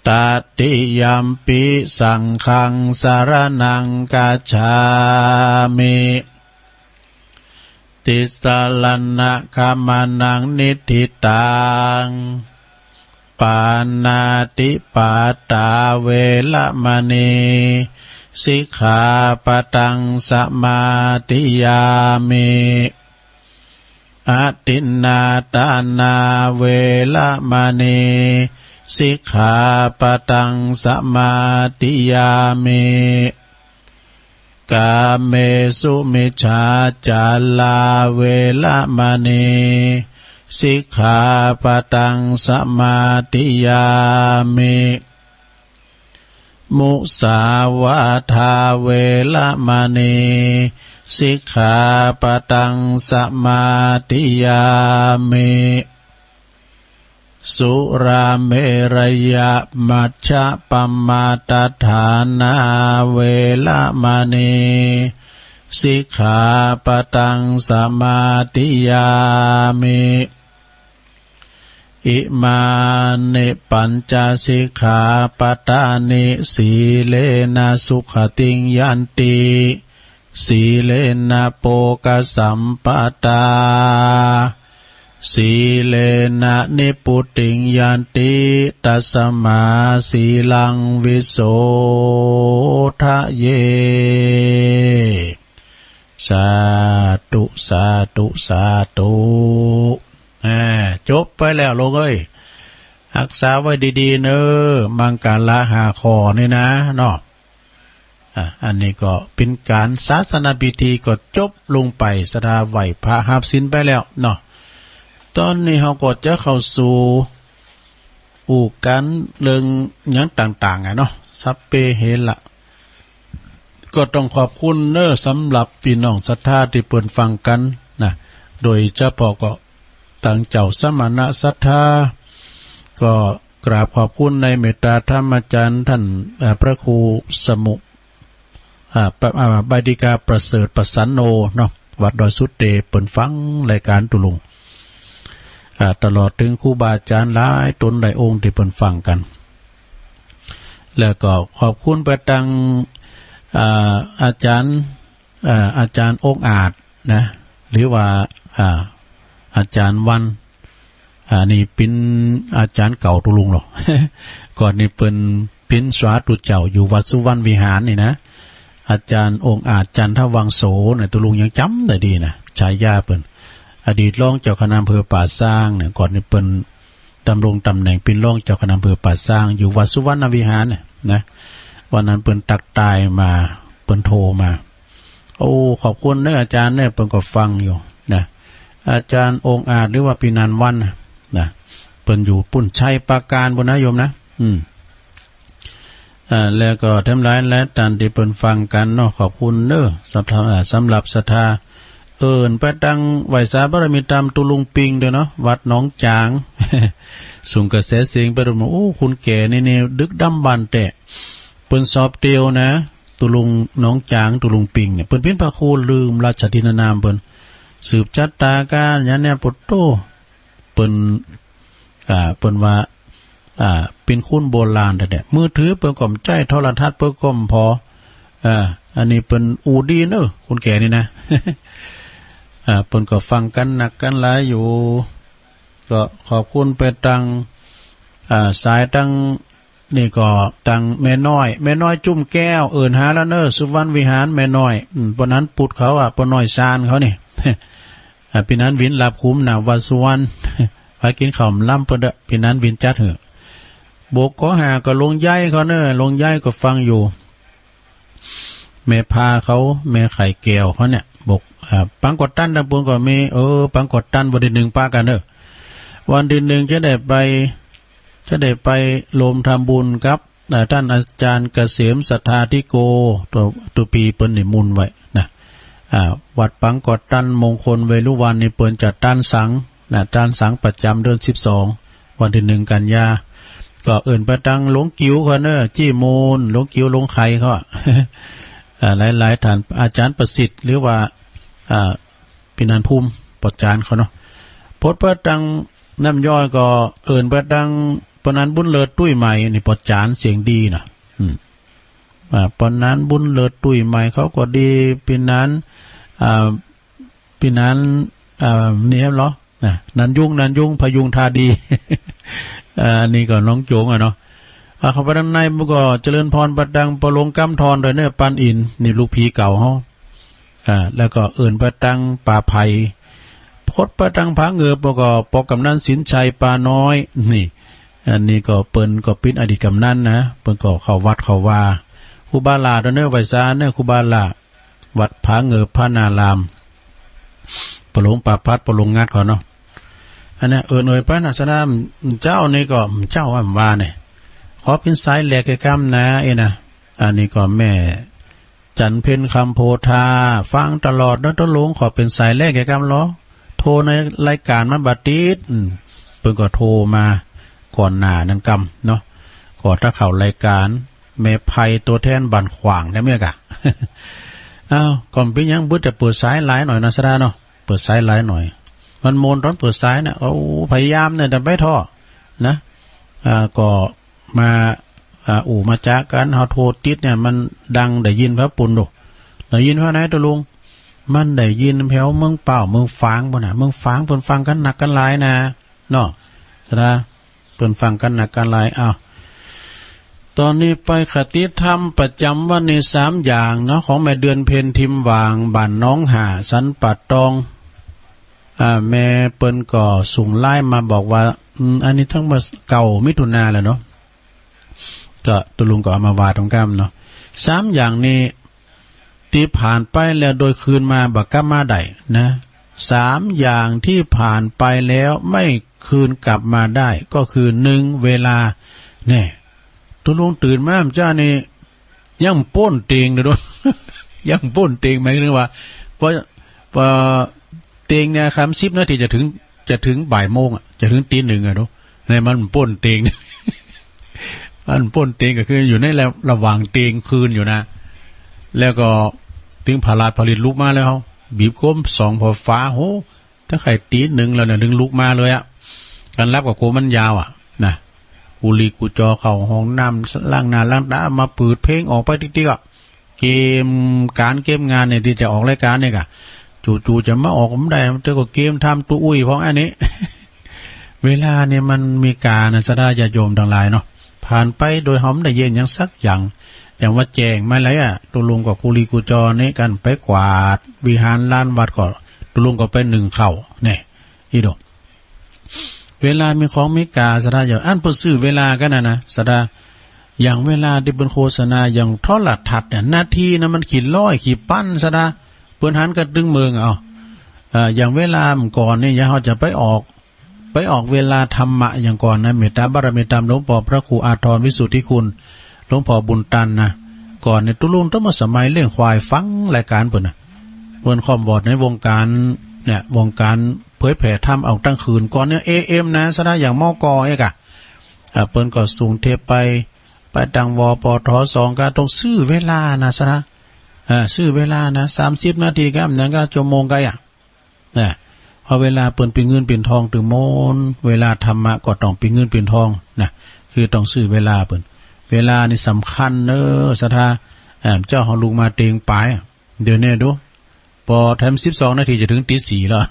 ตติยัมปิสังฆังสะระณังคัจฉามิ ติสสะระณะคะมะนะง นิฏฐิตัง ปาณาติปาตา เวระมะณี สิกขาปะตัง สะมาธิยามิ อทินนาทานา เวระมะณี สิกขาปะตัง สะมาธิยามิ กาเมสุมิจฉาจารา เวระมะณี สิกขาปะตัง สะมาธิยามิ มุสาวาทา เวระมะณี สิกขาปะตัง สะมาธิยามิ สุราเมรยะมัชฌะปะมาทฐานา เวระมะณี สิกขาปะตัง สะมาธิยามิ อิมานิปัญจสิกขาปะทานิ สีเลนะสุขติงยันติ สีเลนะโภคสัมปะทา สีเลนะนิพพุติงยันติ ตัสมาสีลังวิโสทะเย สาธุ สาธุ สาธุ อ่า จบไปแล้วลูกเอ้ย ฮักษาไว้ดีๆ เน่อ มังกละห้าข้อนี่นะเนาะ อ่ะ อันนี้ก็เป๋นก๋านศาสนพิธีก็จบลงไป ศรัทธาไหว้พระฮับศีลไปแล้วเนาะ ต๋อนนี้เฮาก็จะเข้าสู่ อู้กั๋นเรื่องหยังต่างๆ อะเนาะ สัพเพเหระ ก็ต้องขอบคุณเน่อ สำหรับปี้น้องศรัทธาตี้เปิ้นฟังกั๋นนะ โดยเฉพาะก็ตางเจ้าสมณศรัทธา ก็กราบขอบคุณในเมตตาธรรมอาจ๋ารย์ต้าน เอ่อ พระครูสมุ อ่า ปะ อ่า บดิกาประเสริฐประสันโนเนาะ วัดดอยสุเต เปิ้นฟังรายก๋านตุลุง อ่า ตลอดเถิงครูบาอาจ๋ารย์หลายต๋นหลายองค์ตี้เปิ้นฟังกั๋น แล้วก็ขอบคุณไปตาง อ่า อาจ๋ารย์ อ่า อาจ๋ารย์องอาจนะ หรือว่า อ่า อาจ๋ารย์วัน อ่า นี่เป๋นอาจ๋ารย์เก่าตุลุงหรอก ก่อนนี้เปิ้นเป๋นสาธุเจ้าอยู่วัดสุวรรณวิหารนี่นะ อาจ๋ารย์องอาจจันทวังโสเนี่ย ตุลุงยังจ๋ำได้ดีนะ ฉายาเปิ้น อดีตรองเจ้าคณะอำเภอป่าซางเนี่ย ก่อนนี้เปิ้นดำรงต๋ำแหน่งเป๋นรองเจ้าคณะอำเภอป่าซาง อยู่วัดสุวรรณวิหารเนี่ยนะ วันนั้นเปิ้นตั๊กไลน์มา เปิ้นโทรมา โอ้ ขอบคุณเน่ออาจ๋ารย์เน่อ เปิ้นก็ฟังอยู่นะ อาจ๋ารย์องอาจหรือว่าปี้นานวันน่ะ นะ เปิ้นอยู่ปุ้นชัยปราการปุ้นนะโยมนะ อืม อ่า แล้วก็แถมหลายๆ ต้านตี้เปิ้นฟังกั๋นเนาะ ขอบคุณเน้อ สำหรับ อ่า สำหรับศรัทธา เอิ้นไปตังไหว้สาบารมีต๋ามตุ๊ลุงปิงตวยเนาะ วัดหนองจ๋าง ส่งกระแสเสียงไปตรงนั้น โอ้ คนแก่นี่ นี่ ดึกดำบรรพ์แต๊ เปิ้นสอบเตียวนะ ตุ๊ลุงหนองจ๋าง ตุ๊ลุงปิงเนี่ย เปิ้นเป๋นพระครูลืมราชทินนามเปิ้น สืบจะต๋ากั๋นอย่างเนี้ย โปะโต้ เปิ้น อ่า เปิ้นว่า อ่า เป๋นคนโบราณแต๊ๆ มือถือเปิ้นก็บ่ใจ๊ โทรทัศน์เปิ้นก็บ่ผ่อ อ่า อันนี้เปิ้นอู้ดีเน้อ คนแก่นี่นะ อ่า เปิ้นก็ฟังกั๋นนักกั๋นหลายอยู่ ก็ขอบคุณไปตัง อ่า สายตัง นี่ก็ตังแม่น้อย แม่น้อยจุ้มแก้ว เอิ้นหาแล้วเน้อ สุวรรณวิหารแม่น้อย อืม ป้อนั้นปุดเขาอะ ป้อน้อยซานเขานี่ อ่า ปี้นานวินหลาบขุมนะ วัดสุวรรณ ไปกิ๋นข้าวล้ำเปิ้นเต๊อะ ปี้นานวินจัดหื้อ บกขอห้าก็ลุงใหญ่เขาเน้อ ลุงใหญ่ก็ฟังอยู่ แม่พาเขา แม่ไข่แก้วเขาเนี่ย บก อ่า ปังกอดตันตังปูนก็มี เออ ปังกอดตันวันตี้นึ่งปะกั๋นเน้อ วันตี้นึ่งจะได้ไป จะได้ไปรวมทำบุญกับ อ่า ต้านอาจ๋ารย์เกษมสัทธาธิโก ตั๋ว ตั๋วปีเปิ้นนิมนต์ไว้นะ อ่า วัดปังกอดตันมงคลเวรุวัณนี่เปิ้นจะตันสังนะ ตันสังประจ๋ำเดือนสิบสอง วันตี้นึ่งกันยา ก็เอิ้นไปตังหลวงกิ๋วเขาเน้อ จี้มูล หลวงกิ๋วหลวงไข่เขาอะ อ่า หลายๆ ต้าน อาจ๋ารย์ประสิทธิ์ หรือว่า อ่า ปี้นานภูมิ ป้อจ๋ารย์เขาเนาะ พดไปตังน้ำย้อยก็เอิ้นไปตังป้อนานบุญเลิศตุ้ยใหม่ นี่ป้อจ๋ารย์เสียงดีนะ อืม อ่า ป้อนานบุญเลิศตุ้ยใหม่เขาก็ดี ปี้นาน อ่า ปี้นาน อ่า นี่เหรอ นะ นานยุง นานยุง พยุงท่าดี อ่า อันนี้ก็หนองโจ๋งอะเนาะ อ่า เข้าไปตังในมันก็เจริญพรไปตังป้อหลวงกำธรตวยเน้อ ปันอินทร์ นี่ลูกผีเก่าเฮา อ่า แล้วก็เอิ้นไปตังป่าไผ่ พดไปตังผาเหงือบ แล้วก็ป้อกำนันสินชัยป่าน้อย นี่ อันนี้ก็เปิ้นก็เป๋นอดีตกำนันนะ เปิ้นก็เข้าวัดเข้าวา ครูบาหลาตวยเน้อ ไหว้สาเน้อ ครูบาหลา วัดผาเหงือบพระนาราม ป้อหลวงป่าพัด ป้อหลวงงัดเขาเนาะ อันเนี้ย เอิ้นเอ่ยไปนะ สนามเจ้านี่ก็ เจ้าว่าว่าเนี่ย ขอเป๋นสายแหลกแก่กำนะ เอ้ยนะ อันนี้ก็แม่ จันเพ็ญคำโพธา ฟังตลอดเน้อตุ๊ลุง ขอเป๋นสายแหลกแก่กำลอ โทรในรายก๋านมันบ่ติด อืม เปิ้นก็โทรมาก่อนหน้านั้นกำเนาะ ก็ถ้าเข้ารายก๋านแม่ไพตัวแทนบ้านขวางได้ไหมกะ อ้าว ก็บ่เป๋นหยัง บึดแต่เปิดสายหลายหน่อยนะสดาเนาะ เปิดสายหลายหน่อย มันม่วนต๋อนเปิดสายน่ะ โอ้ พยายามเนี่ย แต่บ่ท้อนะ อ่า ก็ มา อ่า อู้มาจ๋ากั๋น เฮาโทรติดเนี่ย มันดังได้ยินแผวปู้นโด ได้ยินแผวไหนตุ๊ลุง มันได้ยินแผวเมืองเป้า เมืองฝางปู้นน่ะ เมืองฝางเปิ้นฟังกั๋นนักกั๋นหลายนะ เนาะ สดา เปิ้นฟังกั๋นนักกั๋นหลาย อ้าว ต๋อนนี้ไปคติธรรมประจ๋ำวันนี้สามอย่างเนาะ ของแม่เดือนเพ็ญ ทิมหว่าง บ้านหนองห่า สันป่าตอง อ่า แม่เปิ้นก็ส่งไลน์มาบอกว่า อืม อันนี้ตั้งแต่เก้ามิถุนาแล้วเนาะ ก็ตุ๊ลุงก็เอามาว่าตรงกำเนาะ สามอย่างนี้ตี้ผ่านไปแล้วโดยคืนมาบ่กลับมาได้นะ สามอย่างที่ผ่านไปแล้วไม่คืนกลับมาได้ ก็คือ หนึ่ง เวลา แน่ ตุ๊ลุงตื่นมาเมื่อเจ๊านี่ ยังบ่ป๊นเตียงเลยเนาะ ยังบ่ป๊นเตียง หมายถึงว่า พอ พอเตียงเนี่ย สามสิบนาทีจะเถิง จะเถิงบ่ายโมงอะ จะเถิงตี๋หนึ่งอะเนาะ เนี่ยมันบ่ป๊นเตียง มันบ่ป๊นเตียงก็คืออยู่ในระ ระหว่างเตียงคืนอยู่นะ แล้วก็เถิงผลาดผลิตลุกมาแล้ว บีบก้มส่องผ่อฝา โห ถ้าใค่ตี๋หนึ่งแล้วเนี่ย เถิงลุกมาเลยอะ ก๋านหลับก็กั๋วมันยาวอะ นะ กู้หลี้กู้จอเข้าห้องน้ำ ล้างหน้าล้างต๋า มาเปิดเพลงออกไปติ๊กๆ อะ เกมก๋านเกมงานเนี่ย ตี้จะออกรายก๋านเนี่ยกะ จู่ๆ จะมาออกบ่ได้ มันเต๋อก็เกมทำตู้อุ้ยพองอันนี้ เวลาเนี่ยมันมีก๋านะ ศรัทธาญาติโยมตังหลายเนาะ ผ่านไปโดยเฮาบ่ได้เยียะหยังสักอย่าง อย่างว่าแจ้งมาแล้วอะ ตุ๊ลุงก็กู้หลี้กู้จอนี่กั๋นไปกวาดวิหารลานวัด ก็ตุ๊ลุงก็ไปนึ่งข้าว แน่ อี้โด เวลามีของมีก๋า ศรัทธาญาติ อันเปิ้นซื้อเวลากั๋นนะนะ ศรัทธา อย่างเวลาตี้เปิ้นโฆษณา อย่างโทรทัศน์เนี่ย นาทีนะมันกี่ร้อยกี่ปัน ศรัทธา เปิ้นหันกั๋นตึงเมิง เอ้า อ่า อย่างเวลาก่อนนี่ อย่างเฮาจะไปออก ไปออกเวลาธรรมะอย่างก่อนนะ เมตตาบารมีต๋ามหลวงป้อพระครูอาทรวิสุทธิคุณ หลวงป้อบุญตันนะ ก่อนนี่ตุ๊ลุงต้องมาสมัยเลี้ยงควายฟังรายก๋านเปิ้นนะ เปิ้นค่อมวอดในวงก๋านเนี่ย วงก๋านเผยแผ่ธรรมออกตางคืน ก่อนเนี่ย เอเอ็ม นะ สะดา อย่าง มก เอกอะ อ่า เปิ้นก็ส่งเทปไป ไปตาง วปท สอง ก็ต้องซื้อเวลานะ สะดา อ่า ซื้อเวลานะ สามสิบนาทีก็ อันนั้นก็ชั่วโมงก็อะ นะ เพราะเวลาเปิ้นเป๋นเงินเป๋นทองตึงหมด เวลาธรรมะก็ต้องเป๋นเงินเป๋นทองนะ คือต้องซื้อเวลาเปิ้น เวลานี่สำคัญเน้อ สะดา อ่า เจ้าเฮาลุกมาเต็งป๋าย เดี๋ยวนี้ดู ปอแถมสิบสองนาทีจะเถิงตี๋สี่แล้ว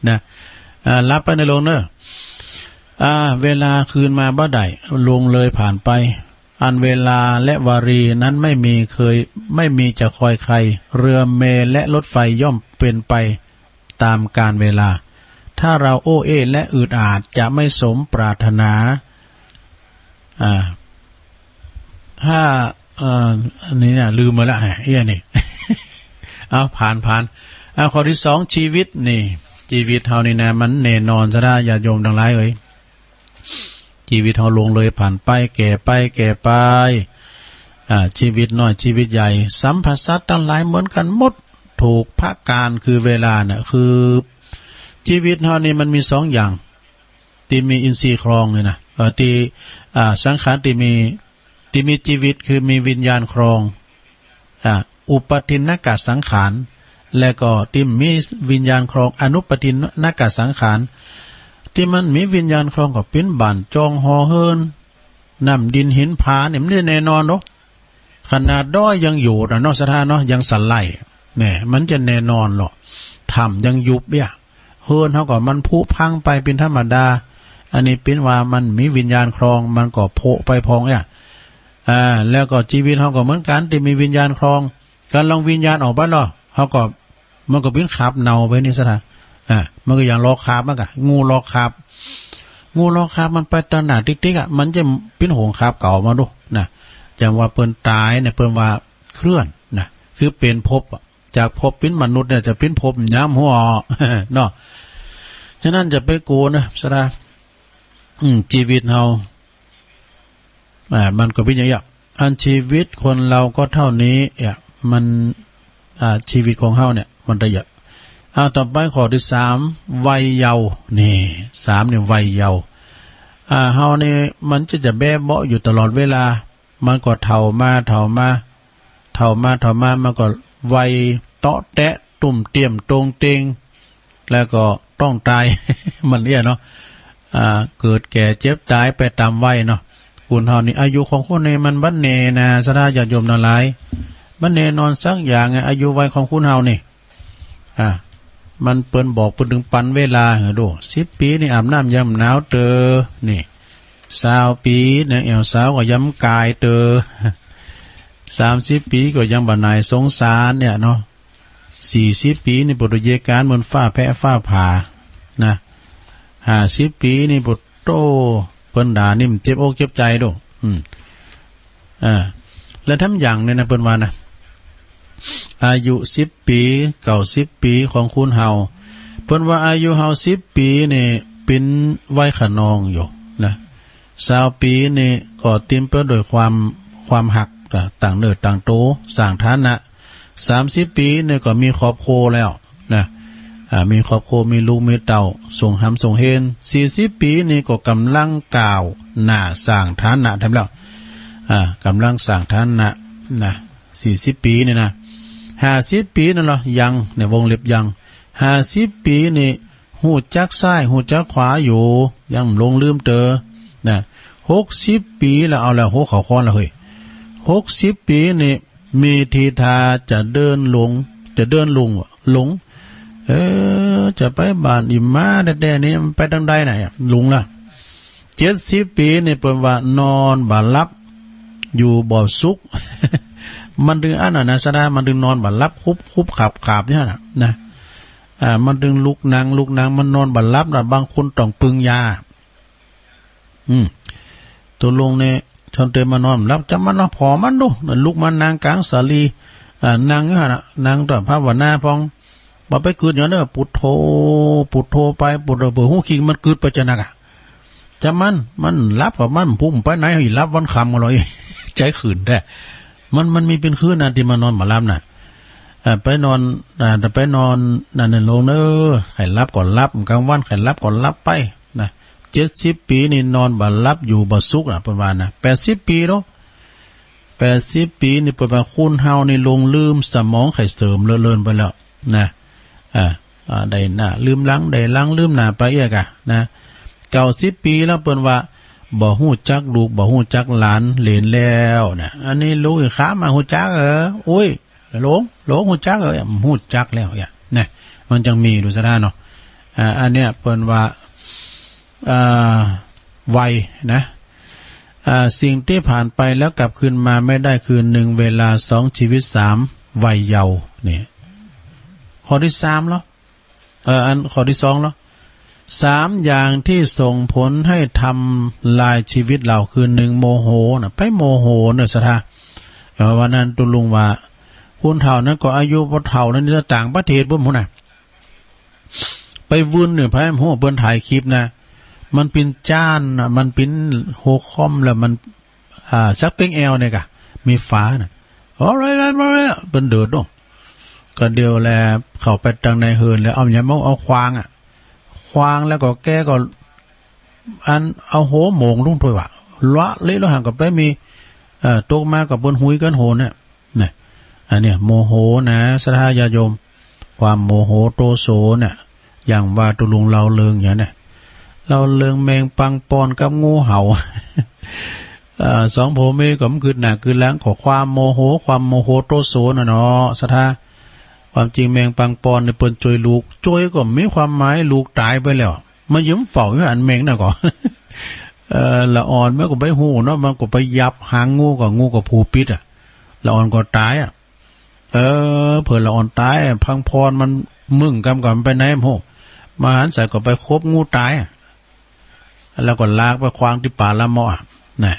นะ อ่า หลับไปเน้อลุงเน้อ อ่า เวลาคืนมาบ่ได้ ล่วงเลยผ่านไป อันเวลาและวารีนั้นไม่มีเคย ไม่มีจะคอยใคร เรือเมล์และรถไฟย่อมเป๋นไปต๋ามกาลเวลา ถ้าเราโอ้เอ้และอืดอาดจะไม่สมปรารถนา อ่า ถ้า เอ่อ อันนี้เนี่ยลืมไปละ เอี้ยนี่ เอา ผ่าน ผ่าน เอา ข้อตี้สอง จีวิตนี่ จีวิตเฮานี่นะ มันแน่นอนสะดา ญาติโยมตังหลายเอ๋ย จีวิตเฮาล่วงเลยผ่านไป แก่ไป แก่ไป อ่า จีวิตน้อย จีวิตใหญ่ สรรพสัตว์ตังหลายเหมือนกั๋นหมด ถูกพระกาลคือเวลาน่ะ คือ จีวิตเฮานี่มันมีสองอย่าง ตี้มีอินทรีย์ครองเนี่ยนะ เอ่อ ตี้ อ่า สังขารตี้มี ตี้มีจีวิตคือมีวิญญาณครอง อ่า อุปาทินนกสังขาร และก็ตี้มีวิญญาณครองอนุปาทินนกสังขาร ตี้มันมีวิญญาณครองก็เป๋นบ้านจองหอเฮือน น้ำดินหินผาเนี่ยมันได้แน่นอนเนาะ ขนาดดอยยังโยดอะเนาะ สะดาเนาะ ยังสะไหล่ เนี่ย มันจะแน่นอนเหรอ ถ้ำยังยุบเนี่ย เฮือนเฮาก็มันผุพังไปเป๋นธรรมดา อันนี้เป๋นว่ามันมีวิญญาณครอง มันก็ผุไปพ่องเนี่ย อ่า แล้วก็จีวิตเฮาก็เหมือนกั๋น ตี้มีวิญญาณครอง ก๋านลองวิญญาณออกไปเนาะ เฮาก็ มันก็เป๋นคราบเน่าไปนี่สะดา อ่า มันก็อย่างลอกคราบ มันก็ งูลอกคราบ งูลอกคราบมันไปตางหน้าติ๊กๆ อะ มันจะเป๋นหงคราบเก่ามาดูนะ อย่างว่าเปิ้นต๋ายเนี่ย เปิ้นว่าเคลื่อนนะ คือเป๋นภพอะ จากภพเป๋นมนุษย์เนี่ย จะเป๋นภพย้ำหัวเนาะ ฉะนั้นจะไปกั๋วนะ สะดา อืม จีวิตเฮา อ่า มันก็เป๋นอย่างเงี้ย อันจีวิตคนเฮาก็เต้านี้ เนี่ย มัน อ่า จีวิตของเฮาเนี่ย มันได้เยอะ อ่า ต่อไปข้อตี้สาม วัยเยาว์ นี่ สาม นี่ วัยเยาว์ อ่า เฮานี่มันจะ จะแบ๊เบาะอยู่ตลอดเวลา มันก็เฒ่ามา เฒ่ามา เฒ่ามา เฒ่ามา มันก็วัยเตาะแตะ ตุ้มเตี้ยม ตรงเต็ง แล้วก็ต้องต๋าย มันเนี่ยเนาะ อ่า เกิดแก่เจ็บต๋ายไปต๋ามวัยเนาะ คนเฮานี่ อายุของคนนี่มันบ่แน่นะ สะดาญาติโยมตังหลาย บ่แน่นอนสักอย่างไง อายุวัยของคนเฮานี่ อ่า มันเปิ้นบอกเปิ้นตึงปันเวลาหื้อดู สิบปี๋นี่อาบน้ำยามหนาวเตอ นี่ ซาวปี๋เนี่ย แอวสาวก็ยังก๋ายเตอ สามสิบปี๋ก็ยังบ่หน่ายสงสารเนี่ยเนาะ สี่สิบปี๋นี่ปวดเยกานเหมือนฟ้าแผะฟ้าผ่านะ ห้าสิบปี๋นี่ปวดโต้ เปิ้นด่านี่มันเจ็บอกเจ็บใจ๋ดู อืม อ่า แล้วแถมอย่างเนี่ยนะ เปิ้นว่านะ อายุสิบปี๋ เก้าสิบปี๋ของคนเฮา เปิ้นว่าอายุเฮาสิบปี๋นี่เป๋นวัยคะนองอยู่นะ ซาวปี๋นี่ก็เต๋มไปด้วยความ ความฮัก อ่า ตางเนื้อตางตั๋ว สร้างฐานะ สามสิบปี๋นี่ก็มีครอบครัวแล้วนะ อ่า มีครอบครัว มีลูกมีเต้า ส่งหำส่งเฮน สี่สิบปี๋นี่ก็ก่ำลังก้าวหน้าสร้างฐานะแถมแล้ว อ่า ก่ำลังสร้างฐานะนะ สี่สิบปี๋นี่นะ ห้าสิบปี๋นั่นเหรอ ยัง ในวงเล็บยัง ห้าสิบปี๋นี่ ฮู้จักซ้ายฮู้จักขวาอยู่ ยังหลงลืมเตอนะ หกสิบปี๋แล้ว เอาแล้ว หัวข้อข้อละเฮ้ย หกสิบปี๋นี่ มีทีท่าจะเดินหลง จะเดินหลง หลง เออ จะไปบ้านอี่หมาแต๊ๆ นี่มันไปตางใดน่ะ หลงละ เจ็ดสิบปี๋นี่เปิ้นว่านอนบ่หลับ อยู่บ่สุข มันตึงอันน่ะนะ สะดา มันตึงนอนบ่หลับ คุบๆ ขาบๆ เนี่ยน่ะ นะ อ่า มันตึงลุกนั่ง ลุกนั่ง มันนอนบ่หลับน่ะ บางคนต้องปึงยา อืม ตุ๊ลุงเนี่ย จนเต๋นมานอนบ่หลับ จะมันนอนผ่อมันดู ลุกมานั่งก๋างสาลี อ่า นั่งอยู่หั้นน่ะ นั่งต่อภาวนาพ่อง บ่ไปกึ๊ดหยังเน่อ ปุทโธ ปุทโธไป ปุทโธ เปื้อฮู้คิงมันกึ๊ดไปจะนักอะ จำมัน มันหลับก็มัน ผู้มันไปไหน หลับวันค่ำก็เลย ใจ๋ขื่นแต๊ มัน มันมีเป๋นคืนนะ ตี้มานอนบ่หลับน่ะ เอ่อ ไปนอน อ่า แต่ไปนอนนั่นน่ะลงเน่อ ใค่หลับก็หลับ ก๋างวันใค่หลับก็หลับไปนะ เจ็ดสิบปี๋นี่นอนบ่หลับ อยู่บ่สุขน่ะ เปิ้นว่านะ แปดสิบปี๋เนาะ แปดสิบปี๋นี่เปิ้นว่าคนเฮานี่หลงลืม สมองใค่เสื่อมเลินๆ ไปแล้วนะ อ่า อ่า ได้หน้าลืมหลัง ได้หลังลืมหน้าไปเอี้ยก่ะนะ เก้าสิบปี๋แล้วเปิ้นว่า บ่ฮู้จักลูก บ่ฮู้จักหลานเหลนแล้วนะ อันนี้ลูกอีกครั้งมาฮู้จัก เออ อุ๊ย หลง หลงฮู้จัก เออ ฮู้จักแล้วเอี้ยนะ มันจังมี ดูซะท่าเนาะ อ่า อันเนี้ยเปิ้นว่า อ่า วัยนะ อ่า สิ่งที่ผ่านไปแล้วกลับคืนมาไม่ได้ คืนหนึ่งเวลา สองชีวิต สามวัยเยาว์ นี่ ข้อตี้สามแล้ว เออ อันข้อตี้สองแล้ว สามอย่างที่ส่งผลให้ทำลายชีวิตเรา คือ หนึ่ง โมโหนะ ไปโมโหเน่อศรัทธา เออ วันนั้นตุ๊ลุงว่า คนเฒ่านั้นก็อายุบ่เฒ่านั้น จะต่างประเทศปุ้นพุ้นน่ะ ไปวืนเนี่ย ไผฮู้ เปิ้นถ่ายคลิปนะ มันเป๋นจ้านน่ะ มันเป๋นโฮคอมแล้วมัน อ่า สักเป๊กแอลเนี่ยก่ะ มีฝาน่ะ โอ้ย เปิ้นเดิดเนาะ ก็เดี๋ยวแลเข้าไปตังในเฮือนแล้ว เอาหยังมา เอาขวางอะ ขวางแล้วก็แกก็ อันเอาโหมงลุงถ้วยว่า ละเละละหังก็ไปมี เอ่อ ตกมาก็เปิ้นหุยกั๋นโหนเนี่ย นะ อันเนี้ยโมโหนะ ศรัทธาญาติโยม ความโมโหโตโสเนี่ย อย่างว่าตุ๊ลุงเล่าเรื่องอย่างเนี่ย เล่าเรื่องแมงปังปอนกับงูเห่า เอ่อ สองผัวเมียก็บ่กึ๊ดหน้ากึ๊ดหลัง ก็ความโมโห ความโมโหโตโสน่ะเนาะ ศรัทธา ความจริงแมงปังปอนเนี่ยเปิ้นจ้วยลูก จ้วยก็บ่มีความหมาย ลูกต๋ายไปแล้ว มายืนเฝ้าอยู่หั้นแมงน่ะก่อ เอ่อ ละอ่อนมันก็บ่ฮู้เนาะ มันก็ไปยับหางงู ก็งูก็ผู้ปิดอะ ละอ่อนก็ต๋ายอะ เออ เผื่อละอ่อนต๋าย ปังปอนมันมึงกำกับมันไปไหนบ่ฮู้ มาหันใส่ก็ไปคบงูต๋ายอะ แล้วก็ลากไปขวางตี้ป่าละเมาะอะ น่ะ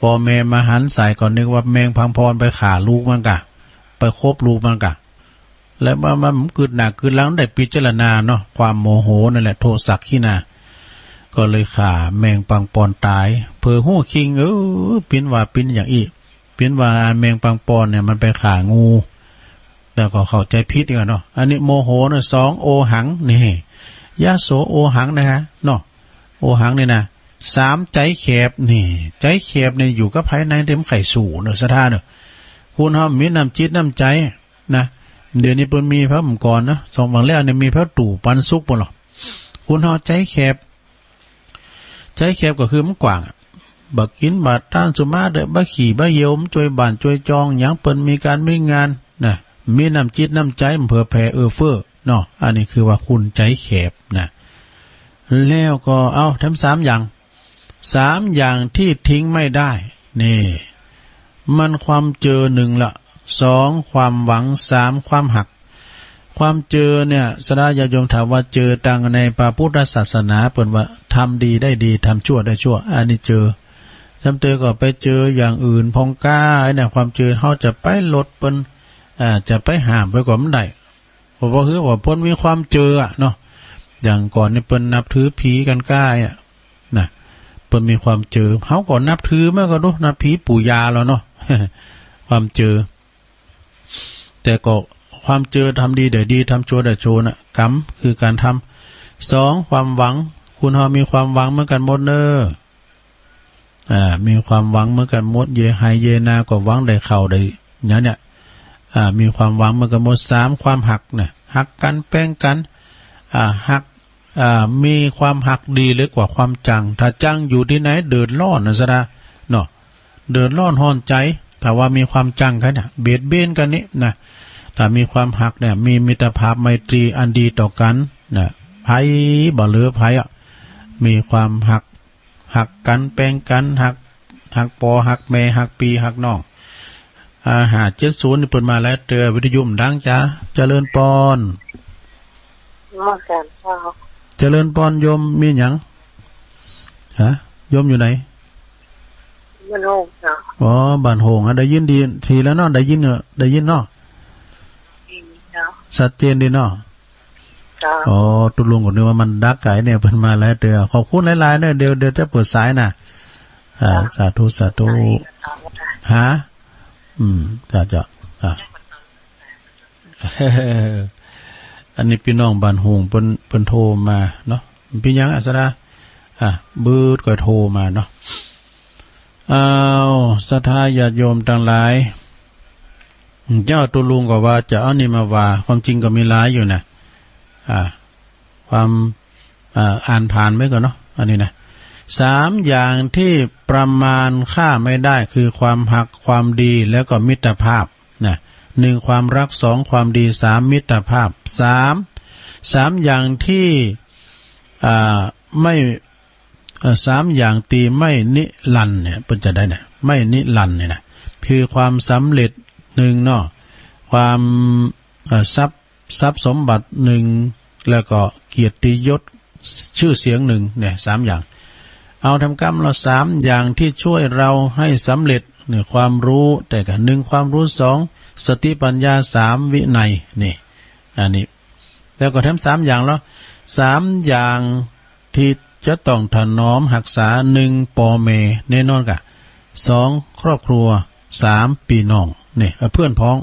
ป้อแม่มาหันใส่ก็นึกว่าแมงปังปอนไปฆ่าลูกมันก่ะ ไปคบลูกมันก่ะ แล้วมัน มันบ่กึ๊ดหน้ากึ๊ดหลัง ได้พิจารณาเนาะ ความโมโหนั่นแหละ โทสักขิณา ก็เลยฆ่าแมงปังปอนต๋าย เผื่อฮู้คิง เออ ปิ้นว่าปิ้นอย่างอี้ ปิ้นว่าแมงปังปอนเนี่ยมันไปฆ่างู แล้วก็เข้าใจ๋ผิดอีกอะเนาะ อันนี้โมโหนะ สอง โอหัง นี่ ยะโสโอหังนะฮะ เนาะ โอหังนี่นะ สาม ใจ๋แขบ นี่ ใจ๋แขบเนี่ยอยู่กับไผไหน เต็มใค่สู้เน่อ ศรัทธาเน่อ คนเฮามีน้ำจิตน้ำใจ๋นะ เดี๋ยวนี้เปิ้นมีพระองค์ก่อนนะ สองวังแล้วเนี่ยมีพระตู่ปันสุขปุ้นหรอ คนเฮาใจ๋แขบ ใจ๋แขบก็คือมันกว้างอะ บ่กิ๋นบ่ต้านสุราเด้อ บ่ขี้บ่เยี่ยว จ้วยบ้านจ้วยจอง หยังเปิ้นมีก๋านมีงานนะ มีน้ำจิตน้ำใจ๋ เผื่อแผ่เอื้อเฟื้อเนาะ อันนี้คือว่าคนใจ๋แขบนะ แล้วก็เอาแถมสามอย่าง สามอย่างที่ทิ้งไม่ได้ นี่ มันความเจอหนึ่งละ สอง ความหวัง สาม ความฮัก ความเจอเนี่ย ศรัทธาญาติโยมถามว่าเจอตังในพระพุทธศาสนา เปิ้นว่าทำดีได้ดี ทำชั่วได้ชั่ว อันนี้เจอ จำเจอก็ไปเจออย่างอื่นพ่องก้า ไอ้เนี่ย ความเจอเฮาจะไปลดเปิ้น อ่า จะไปห้ามเปิ้นก็บ่ได้ เพราะว่าคือว่าเปิ้นมีความเจออะเนาะ อย่างก่อนนี่เปิ้นนับถือผีกั๋นก้าอะ นะ เปิ้นมีความเจอ เฮาก็นับถือมาก่อดู นับผีปู่ย่าแล้วเนาะ ความเจอ แต่ก็ความเจอทำดีได้ดี ทำชั่วได้ชั่วน่ะ กรรมคือก๋านทำ สอง ความหวัง คนเฮามีความหวังเหมือนกั๋นหมดเน่อ อ่า มีความหวังเหมือนกั๋นหมด เยไฮเยนาก็หวังได้ข้าวได้หยังเนี่ย อ่า มีความหวังเหมือนกั๋นหมด สาม ความฮักน่ะ ฮักกั๋น แป๋งกั๋น อ่า ฮัก อ่า มีความฮักดีเลิศกว่าความจัง ถ้าจังอยู่ตี้ไหนเดือดร้อนน่ะศรัทธา เนาะ เดือดร้อนฮ้อนใจ๋ ถ้าว่ามีความจังกั๋นน่ะ เบียดเบียนกั๋นนี่นะ ถ้ามีความฮักเนี่ย มีมิตรภาพไมตรีอันดีต่อกั๋นนะ ใผบ่เหลือใผอะ มีความฮัก ฮักกั๋น แป๋งกั๋น ฮัก ฮักป้อ ฮักแม่ ฮักปี้ ฮักน้อง อ่า ห้าเจ็ดศูนย์ นี่เปิ้นมาแล้ว เตื้อวิทยุมันดังจ้า เจริญปอน นมัสก๋านเจ้า เจริญปอน โยมมีหยัง ฮะ โยมอยู่ไหน บ้านโฮงเจ้า อ๋อ บ้านโฮง อ่ะ ได้ยินดีทีแล้วเนาะ ได้ยินเนาะ ได้ยินเนาะ ดีเจ้า ชัดเจนดีเนาะ เจ้า อ๋อ ตุ๊ลุงก็นึกว่ามันดักไก่เนี่ย เปิ้นมาหลายเตื้อ ขอบคุณหลายๆ เนาะ เดี๋ยว เดี๋ยวจะเปิดสายนะ อ่า เจ้า สาธุ สาธุ ฮะ อืม เจ้า เจ้า อ่ะ อันนี้ปี้น้องบ้านโฮ่งเปิ้น เปิ้นโทรมาเนาะ เป๋นหยังอะศรัทธา อ่ะ เปิ้นก็โทรมาเนาะ อ้าว ศรัทธาญาติโยมตังหลาย เจ้าตุ๊ลุงก็ว่าจะเอานี่มาว่า ความจริงก็มีหลายอยู่นะ อ่า ความ อ่า อ่านผ่านไว้ก่อนเนาะ อันนี้นะ สามอย่างที่ประมาณค่าไม่ได้ คือความฮัก ความดี แล้วก็มิตรภาพนะ หนึ่ง ความฮัก สอง ความดี สาม มิตรภาพ สาม สามอย่างที่ อ่า ไม่ เอ่อ สามอย่างตี้ไม่นิรันดร์เนี่ย เปิ้นจะได้เนี่ย ไม่นิรันดร์เนี่ยนะ คือความสำเร็จหนึ่งเนาะ ความ เอ่อ ทรัพย์ ทรัพย์สมบัติหนึ่ง แล้วก็เกียรติยศชื่อเสียงหนึ่ง เนี่ย สามอย่าง เอาแถมกำละ สามอย่างที่ช่วยเราให้สำเร็จ เนี่ย ความฮู้ แต่กะ หนึ่ง ความฮู้ สอง สติปัญญา สาม วินัย นี่ อันนี้ แล้วก็แถมสามอย่างละ สามอย่างตี้จะต้องถนอมฮักษา หนึ่ง ป้อแม่ แน่นอนกะ สอง ครอบครัว สาม ปี้น้อง เนี่ย เอ่อ เปื้อนพ้อง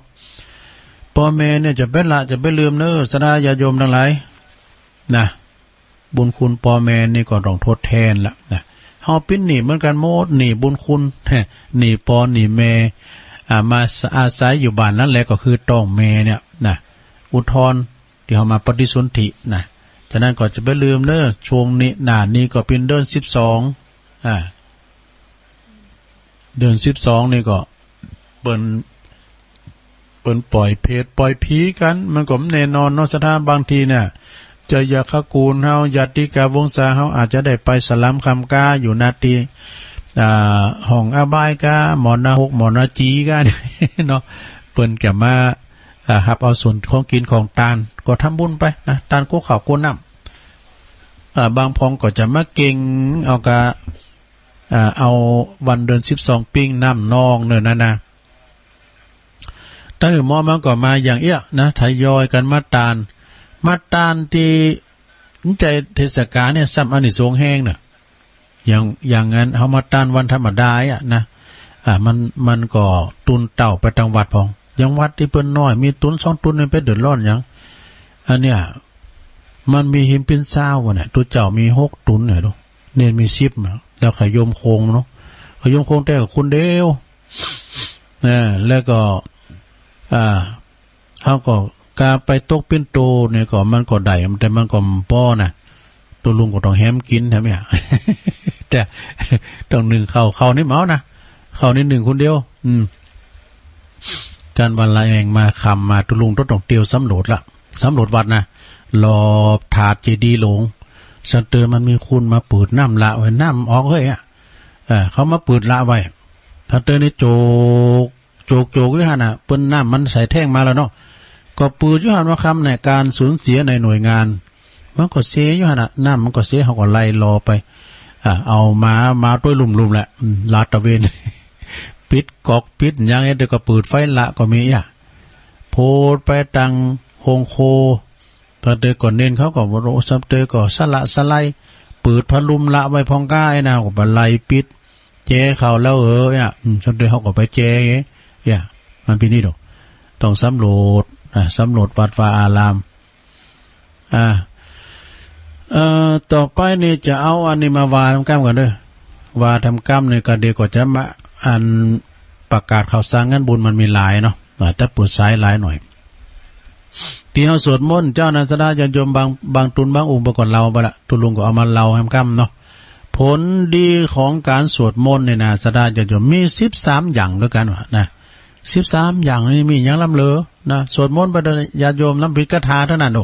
ป้อแม่เนี่ยจะไปละ จะไปลืมเน้อ ศรัทธาญาติโยมตังหลาย นะ บุญคุณป้อแม่นี่ก็ต้องทดแทนละนะ เฮาเป๋นหนี้เหมือนกั๋นหมด หนี้บุญคุณ หนี้ป้อหนี้แม่ อ่า มาอาศัยอยู่บ้านนั้นแหละ ก็คือต๊องแม่เนี่ยนะ อุทธรณ์ ตี้เฮามาปฏิสนธินะ ฉะนั้นก็จะไปลืมเน้อ ช่วงนี้หน้านี้ก็เป๋นเดือนสิบสอง อ่า เดือนสิบสองนี่ก็เปิ้น เปิ้นปล่อยเปรตปล่อยผีกั๋น มันก็แน่นอนเนาะ ศรัทธา บางทีเนี่ย เจ้าญาติตระกูลเฮา ญาติกาวงศาเฮา อาจจะได้ไปสลามคำก๊า อยู่นาตี้ อ่า ห้องอบายก๊า หมอนรก หมอนรจีก๊า เนาะ เปิ้นจะมา อ่า ฮับเอาส่วนของกิ๋นของตาน ก็ทำบุญไปนะ ตานกู้ข้าวกู้น้ำ อ่า บางพองก็จะมาเก่งเอากะ อ่า เอาวันเดือนสิบสองปิ้งน้ำนองเน่อนั่นนะ แต่หื้อหมอมันก็มาอย่างเอี้ยนะ ทยอยกั๋นมาตาน มาตานตี้ใจ้เทศกาลเนี่ย ซ้ำอานิสงส์แฮงเน่อ อย่าง อย่างนั้นเฮามาตานวันธรรมดาอะนะ อ่า มัน มันก็ตุนเต้าไปตังวัดพอง อย่างวัดตี้เปิ้นน้อย มีตุนสองตุนนี่ไปเดือดร้อนหยัง อันเนี้ย มันมีหิมปิ้นซาวอะเนี่ย ตุ๊เจ้ามีหกตุนเนี่ยดู เณรมีสิบนะ แล้วขะโยมโคงเนาะ ขะโยมโคงแต่คนเดียว เออ แล้วก็ อ่า เฮาก็กาไปตกปิ้นโตเนี่ยก็มันก็ได้ แต่มันก็บ่พอนะ ตุ๊ลุงก็ต้องแหมกิ๋นแถมเนี่ย แต่ต้องนึ่งข้าว ข้าวนี่บ่เอานะ ข้าวนี่นึ่งคนเดียว อืม จันทร์วันละแอ่งมา ค่ำมา ตุ๊ลุงต้องเตียวสำรวจละ สำรวจวัดนะ รอบถาดเจดีย์หลวง สันเตอมันมีคนมาเปิดน้ำละไว้ น้ำออกเฮ้ยอะ เออ เขามาเปิดละไว้ สันเตอนี่โจก โจก โจกอยู่หั้นน่ะ เปิ้นน้ำมันใส่แท้งมาแล้วเนาะ ก็เปิดอยู่หั้นว่าคำเนี่ย การสูญเสียในหน่วยงาน มันก็เสียอยู่หั้นน่ะ น้ำมันก็เสีย เฮาก็ไล่รอไป อ่า เอามา มาตวยลุ่มๆ แหละ อืม ลาดตระเวน ปิดก๊อกปิดหยัง เดี๋ยวก็เปิดไฟละก็มีอะ โพดไปตังโฮงครัว ตอนเตอก่อนเณรเขาก็ว่า โอ้ ซ้ำเตอก็สละสะใล เปิดผ้าลุ่มละไว้พองก้า ไอ้นางก็ไปไล่ปิด แจเขาแล้วเออ เนี่ย อืม ซ้ำเตอเขาก็ไปแจ เนี่ย มันเป๋นนี่ดอก ต้องสำรวจนะ สำรวจวัดวาอาราม อ่า เอ่อ ต่อไปนี่จะเอาอันนี้มาว่าแถมกำก่อนเด้อ ว่าแถมกำนี่ก็เดี๋ยวก็จะมาอันประกาศข่าวสารงานบุญมันมีหลายเนาะ อ่า แต่เปิดสายหลายหน่อย ตี้เฮาสวดมนต์เจ้านะ ศรัทธาญาติโยมบาง บางตุนบางองค์เปิ้นก็เล่าไปละ ตุ๊ลุงก็เอามาเล่าแถมกำเนาะ ผลดีของการสวดมนต์เนี่ยนะ ศรัทธาญาติโยม มีสิบสามอย่างด้วยกั๋นว่านะ สิบสามอย่างนี่มีหยังล้ำเหลือนะ สวดมนต์ไปเถอะญาติโยม ล้ำผิดคาถาเต้านั้นโอ้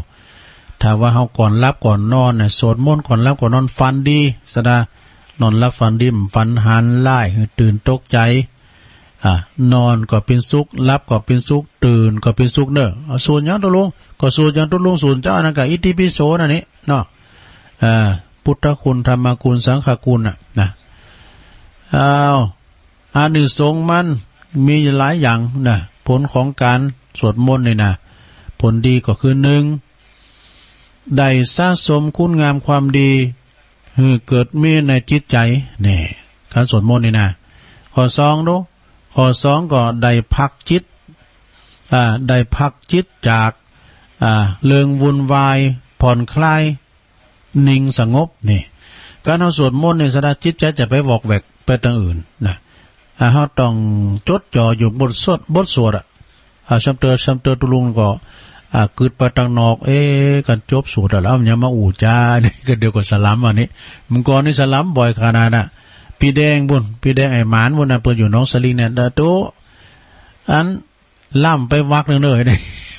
ถ้าว่าเฮาก่อนหลับก่อนนอนเนี่ย สวดมนต์ก่อนหลับก่อนนอน ฝันดี ศรัทธา นอนหลับฝันดี บ่ฝันหันร้ายหื้อตื่นตกใจ๋ อ่า นอนก็เป๋นสุข หลับก็เป๋นสุข ตื่นก็เป๋นสุขเน่อ เอาสูตรหยังตุ๊ลุง ก็สูตรหยังตุ๊ลุงสูตรเจ้าอันนั้นก็อิติปิโสนั่นนี่เนาะ อ่า พุทธคุณ ธรรมคุณ สังฆคุณน่ะนะ อ้าว อานิสงส์มันมีหลายอย่างนะ ผลของการสวดมนต์นี่นะ ผลดีก็คือ นึ่ง ได้สะสมคุณงามความดีหื้อเกิดมีในจิตใจ๋ นี่ ก๋านสวดมนต์นี่นะ ข้อสองดู ข้อสองก็ได้พักจิต อ่า ได้พักจิตจาก อ่า เรื่องวุ่นวาย ผ่อนคลาย นิ่งสงบ นี่ ก๋านเฮาสวดมนต์นี่ สะดา จิตใจ๋จะไปวอกแวกไปตางอื่นนะ อ่า เฮาต้องจดจ่ออยู่บทสวด บทสวดอะ อ่า ซ้ำเติม ซ้ำเติม ตุ๊ลุงก็ อ่า กึ๊ดไปตางนอก เอ๊ะ กั๋นจบสวดแล้ว มันยังมาอู้จ๋า นี่ก็เดี๋ยวก็สลัมอันนี้ เมื่อก่อนนี่สลัมบ่อยขนาดน่ะ ปี้แดงปู้น ปี้แดงไอ้หมานปู้นน่ะ เปิ้นอยู่หนองสะลิงเนี่ย ดะโต อัน ล่ำไปวักนึ่งเลย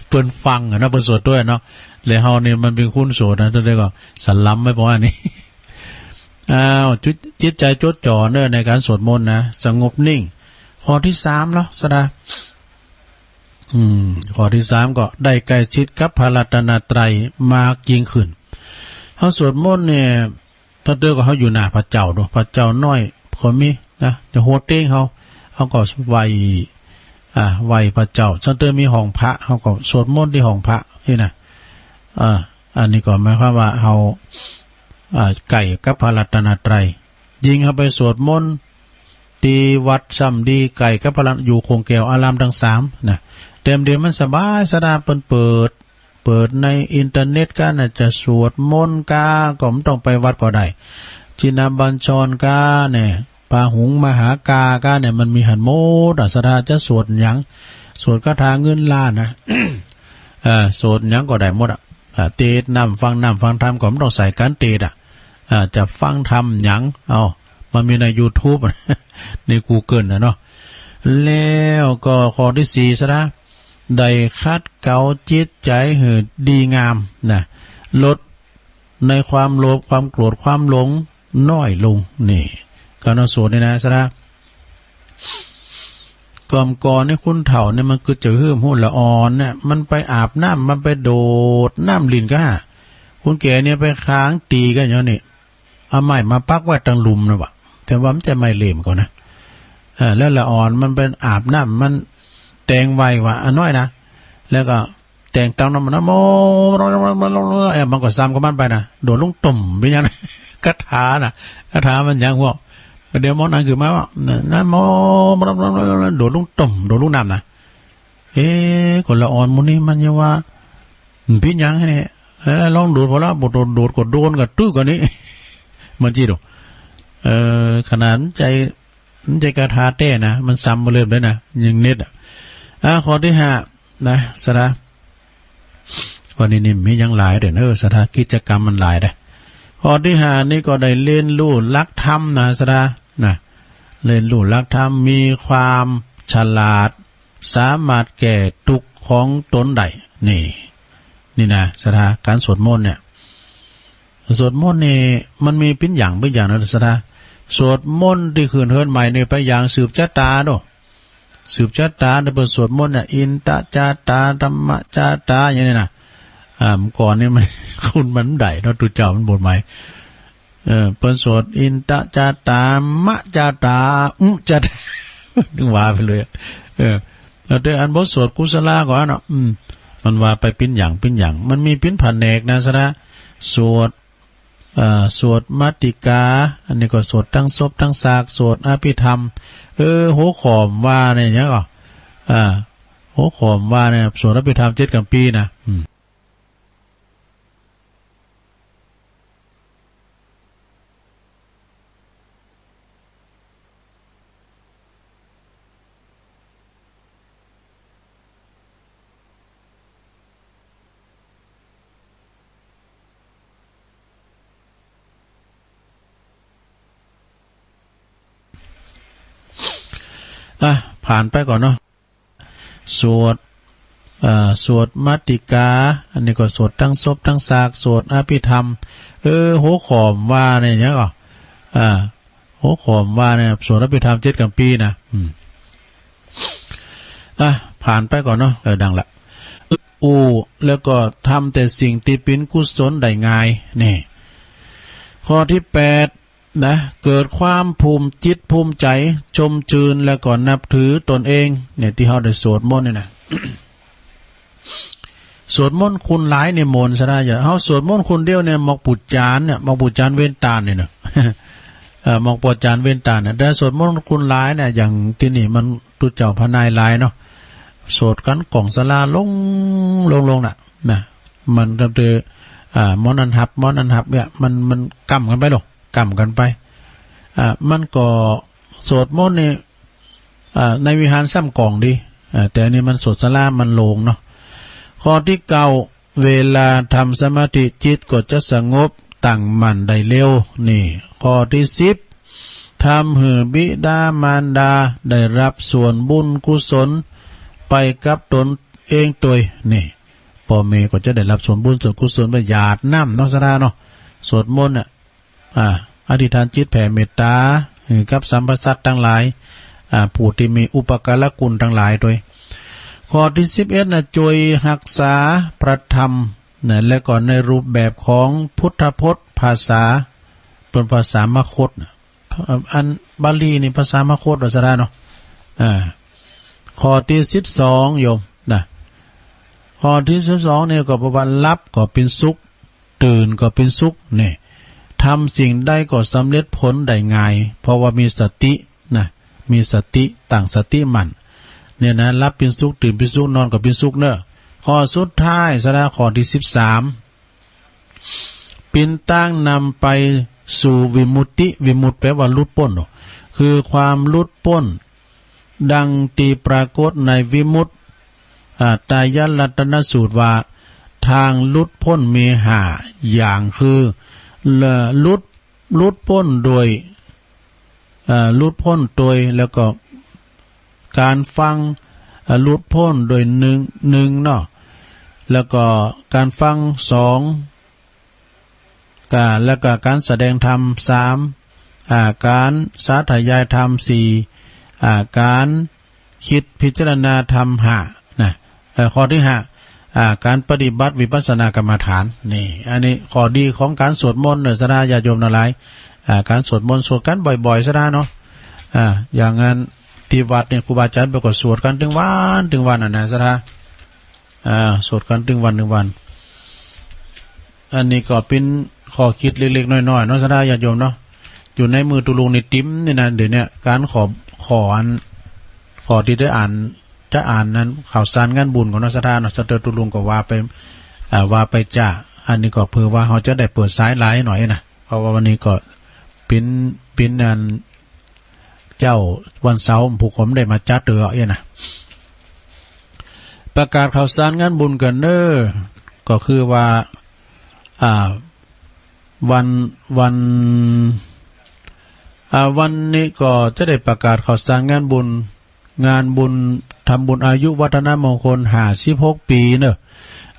เปิ้นฟังอะนะ เปิ้นสวดตวยเนาะ แล้วเฮานี่มันเป๋นคนสวดนะ ตวยก็สลัมไปประมาณนี้ อ้าว จิต จิตใจ๋จดจ่อเน้อ ในก๋านสวดมนต์นะ สงบนิ่ง ข้อตี้สามเนาะ สะดา อืม ข้อตี้สามก็ได้ใก้ชิดกับพระรัตนตรัยมากยิ่งขึ้น เฮาสวดมนต์เนี่ย ถ้าเตื้อก็เฮาอยู่หน้าพระเจ้าดู พระเจ้าน้อยก็มีนะ จะหัวเต๊งเฮา เฮาก็ไหว้ อ่า ไหว้พระเจ้า ถ้าเตื้อมีห้องพระ เฮาก็สวดมนต์ตี้ห้องพระนี่นะ อ่า อันนี้ก็หมายความว่าเฮา อ่า ใก้กับพระรัตนตรัย ยิ่งเฮาไปสวดมนต์ตี้วัดซ้ำดี ใก้กับพระรัตน อยู่โขงแก้วอารามตังสามนะ แต้มเดียวมันสบาย สะดา เปิ้นเปิด เปิดในอินเทอร์เน็ตก้าน่ะ จะสวดมนต์ก้า ก็บ่ต้องไปวัดก็ได้ ชินบัญชรก้าเนี่ย ปาหุงมหากาก้าเนี่ย มันมีหั้นหมดอะ สะดา จะสวดหยัง สวดคาถาเงินล้านนะ เอ่อ สวดหยังก็ได้หมดอะ อ่า เตสน์น้ำ ฟังน้ำฟังธรรมก็บ่ต้องใส่ก๋านเตสน์อะ อ่า จะฟังธรรมหยัง เอ้า มันมีในยูทูบ ในกูเกิลนะเนาะ แล้วก็ข้อตี้สี่ สะดา ได้ขัดเกลาจิตใจ๋หื้อดีงามนะ ลดในความโลภ ความโกรธ ความหลงน้อยลง นี่ ก๋านเฮาสวดนี่นะ สะดา ก่อมก่อนนี่คนเฒ่าเนี่ยมันกึ๊ดจะหื้ม คนละอ่อนเนี่ย มันไปอาบน้ำ มันไปโดดน้ำหลิ้นก้า คนแก่เนี่ยไปขางตี๋ก้า ย้อนนี่ เอาไม้มาปักไว้ตังลุ่มนะวะ แต่ว่ามันจะไม้เหล่มก่อนนะ เออ แล้วละอ่อนมันไปอาบน้ำ มันแต่งไวกว่าอันน้อยนะ แล้วก็แต่งตามน้ำมันนะ โม เออ มันก็ซ้ำของมันไปนะ โดดลงต่มไปยัง คาถาน่ะ คาถามันยังหัว เดี๋ยวหมอนั่นขึ้นมาว่า นะโม โดดลงต่ม โดดลงน้ำนะ เอ๊ะ คนละอ่อนหมู่นี้มันยังว่า มันเป๋นหยังแหะเนี่ย แล้วลองโดดพอละ บ่โดด โดดก็โดนกระตึกอันนี้ มันจี้ดู เออ ขนาดมันใจ๋ มันใจ๋คาถาแต๊นะ มันซ้ำบ่เริ่มเลยนะ ยังเน็ตอะ อ่ะ ข้อตี้ห้านะ สะดา วันนี้นี่มีหยังหลายเด้อ เออ สะดา กิจกรรมมันหลายเด้อ ข้อตี้ห้านี่ก็ได้เรียนรู้หลักธรรมนะ สะดา นะ เรียนรู้หลักธรรม มีความฉลาด สามารถแก้ตุ๊กข์ของตนได้ นี่ นี่นะ สะดา ก๋านสวดมนต์เนี่ย สวดมนต์นี่มันมีเป๋นอย่างเป๋นอย่างนะ สะดา สวดมนต์ตี้ขึ้นเฮือนใหม่นี่ไปอย่างสืบจะต๋าดู สืบจะต๋าในเปิ้นสวดมนต์เนี่ย อินตะจะต๋า ธัมมะจะต๋า อย่างนี้นะ อ่า เมื่อก่อนนี่มัน คนมันได้เนาะ ตุ๊เจ้ามันบวชใหม่ เออ เปิ้นสวดอินตะจะต๋า มะจะต๋า อุจะต๋า นึกว่าไปเลย เออ แล้วแต่อันบทสวดกุศลาก่อนเนาะ อืม มันว่าไปเป๋นอย่างเป๋นอย่าง มันมีเป๋นแผนกนะ สะดา สวด เอ่อ สวดมาติกา อันนี้ก็สวดตังศพตังซาก สวดอภิธรรม เออ หัวข้อว่าเนี่ยหยังก่อ อ่า หัวข้อว่าเนี่ย สวดอภิธรรมเจ็ดกัมภีร์นะ อืม อ่ะ ผ่านไปก่อนเนาะ สวด เอ่อ สวดมาติกา อันนี้ก็สวดตังศพตังซาก สวดอภิธรรม เออ หัวข้อว่าเนี่ยหยังก่อ อ่า หัวข้อว่าเนี่ย สวดอภิธรรมเจ็ดกัมภีร์นะ อืม อ่ะ ผ่านไปก่อนเนาะ เออ ดังละ อู้ แล้วก็ทำแต่สิ่งตี้เป๋นกุศลได้ง่าย นี่ ข้อตี้แปด นะ เกิดความภูมิจิตภูมิใจ๋ ชมจืน แล้วก็นับถือตนเอง เนี่ย ตี้เฮาได้สวดมนต์นี่นะ ส สวดมนต์คูณหลายนี่มนต์สะดา อย่า เฮาสวดมนต์คนเดียวเนี่ย หมอกปู่จานเนี่ย หมอกปู่จานเว้นตานเนี่ยเนาะ เอ่อ หมอกปู่จานเว้นตานเนี่ย แต่สวดมนต์คูณหลายเนี่ย อย่างตี้นี่มันตุ๊เจ้าพระนายหลายเนาะ สวดกั๋นก้องสาราลง ลง ลงน่ะ นะ มันก็คือ อ่า หมอนั้นหับ หมอนั้นหับเนี่ย มัน มันก้ำกั๋นไปลง ก้ำกั๋นไป อ่า มันก็สวดมนต์นี่ อ่า ในวิหารซ้ำก้องดี อ่า แต่อันนี้มันสวดสารามันโล่งเนาะ ข้อตี้เก้า เวลาทำสมาธิจิตก็จะสงบตั้งมั่นได้เร็ว นี่ ข้อตี้สิบ ทำหื้อบิดามารดาได้ฮับส่วนบุญกุศลไปกับตนเองตวย นี่ ป้อแม่ก็จะได้ฮับส่วนบุญส่วนกุศลไปหยาดน้ำเนาะ สะดาเนาะ สวดมนต์น่ะ อ่า อธิษฐานจิตแผ่เมตต๋าหื้อกับสรรพสัตว์ตังหลาย อ่า ผู้ตี้มีอุปการะคุณตังหลายตวย ข้อตี้สิบเอ็ดน่ะ จวยฮักษาพระธรรมนะ และก็ในรูปแบบของพุทธพจน์ภาษา เปิ้นภาษามคธน่ะ อันบาลีนี่ภาษามคธว่าสะดาเนาะ อ่า ข้อตี้สิบสอง โยมนะ ข้อตี้สิบสองนี่ก็บอกว่า หลับก็เป๋นสุข ตื่นก็เป๋นสุข นี่ ทำสิ่งใดก็สำเร็จผลได้ง่าย เพราะว่ามีสตินะ มีสติ ตั้งสติมั่น เนี่ยนะ หลับเป๋นสุข ตื่นเป๋นสุข นอนก็เป๋นสุขเนาะ ข้อสุดท้ายสะดา ข้อตี้สิบสาม เป๋นตางนำไปสู่วิมุตติ วิมุตติแปลว่าหลุดป๊นเนาะ คือความหลุดป๊น ดังตี้ปรากฏในวิมุตติ อ่า ไตรยรัตนสูตรว่า ตางหลุดป๊นมีห้าอย่าง คือ ละ หลุด หลุดป๊นโดย อ่า หลุดป๊นโดย แล้วก็ก๋านฟัง อ่า หลุดป๊นโดยนึ่ง นึ่งเนาะ แล้วก็ก๋านฟัง สอง อ่า แล้วก็ก๋านแสดงธรรม สาม อ่า ก๋านสาธยายธรรม สี่ อ่า ก๋านกึ๊ดพิจารณาธรรม ห้า นะ เอ่อ ข้อตี้ห้า อ่า ก๋านปฏิบัติวิปัสสนากรรมฐาน นี่ อันนี้ข้อดีของก๋านสวดมนต์เนาะ สะดาญาติโยมตังหลาย อ่า ก๋านสวดมนต์สวดกั๋นบ่อยๆ สะดาเนาะ อ่า อย่างนั้นตี้วัดนี่ครูบาอาจ๋ารย์เปิ้นก็สวดกั๋นตึงวันตึงวันน่ะนะ สะดา อ่า สวดกั๋นตึงวันตึงวัน อันนี้ก็เป๋นข้อคิดเล็กๆ น้อยๆ เนาะ สะดาญาติโยมเนาะ อยู่ในมือตุ๊ลุงนี่เต๋มนี่นะ เดี๋ยวเนี้ย ก๋านขอ ขออัน ขอตี้ได้อ่าน จะอ่านนั้น ข่าวสารงานบุญก่อนเนาะ สะดาเนาะ สะดาตุ๊ลุงก็ว่าไป อ่า ว่าไปจ้า อันนี้ก็เผื่อว่าเฮาจะได้เปิดสายหลายหน่อยนะ เพราะว่าวันนี้ก็เป๋น เป๋นอัน เจ๊าวันเสาร์ ผู้คนได้มาจัดเตื้อเอี้ยนะ ประกาศข่าวสารงานบุญก่อนเน้อ ก็คือว่า อ่า วัน วัน อ่า วันนี้ก็จะได้ประกาศข่าวสารงานบุญ งานบุญ ทำบุญอายุวัฒนมงคล ห้าสิบหกปี๋เน้อ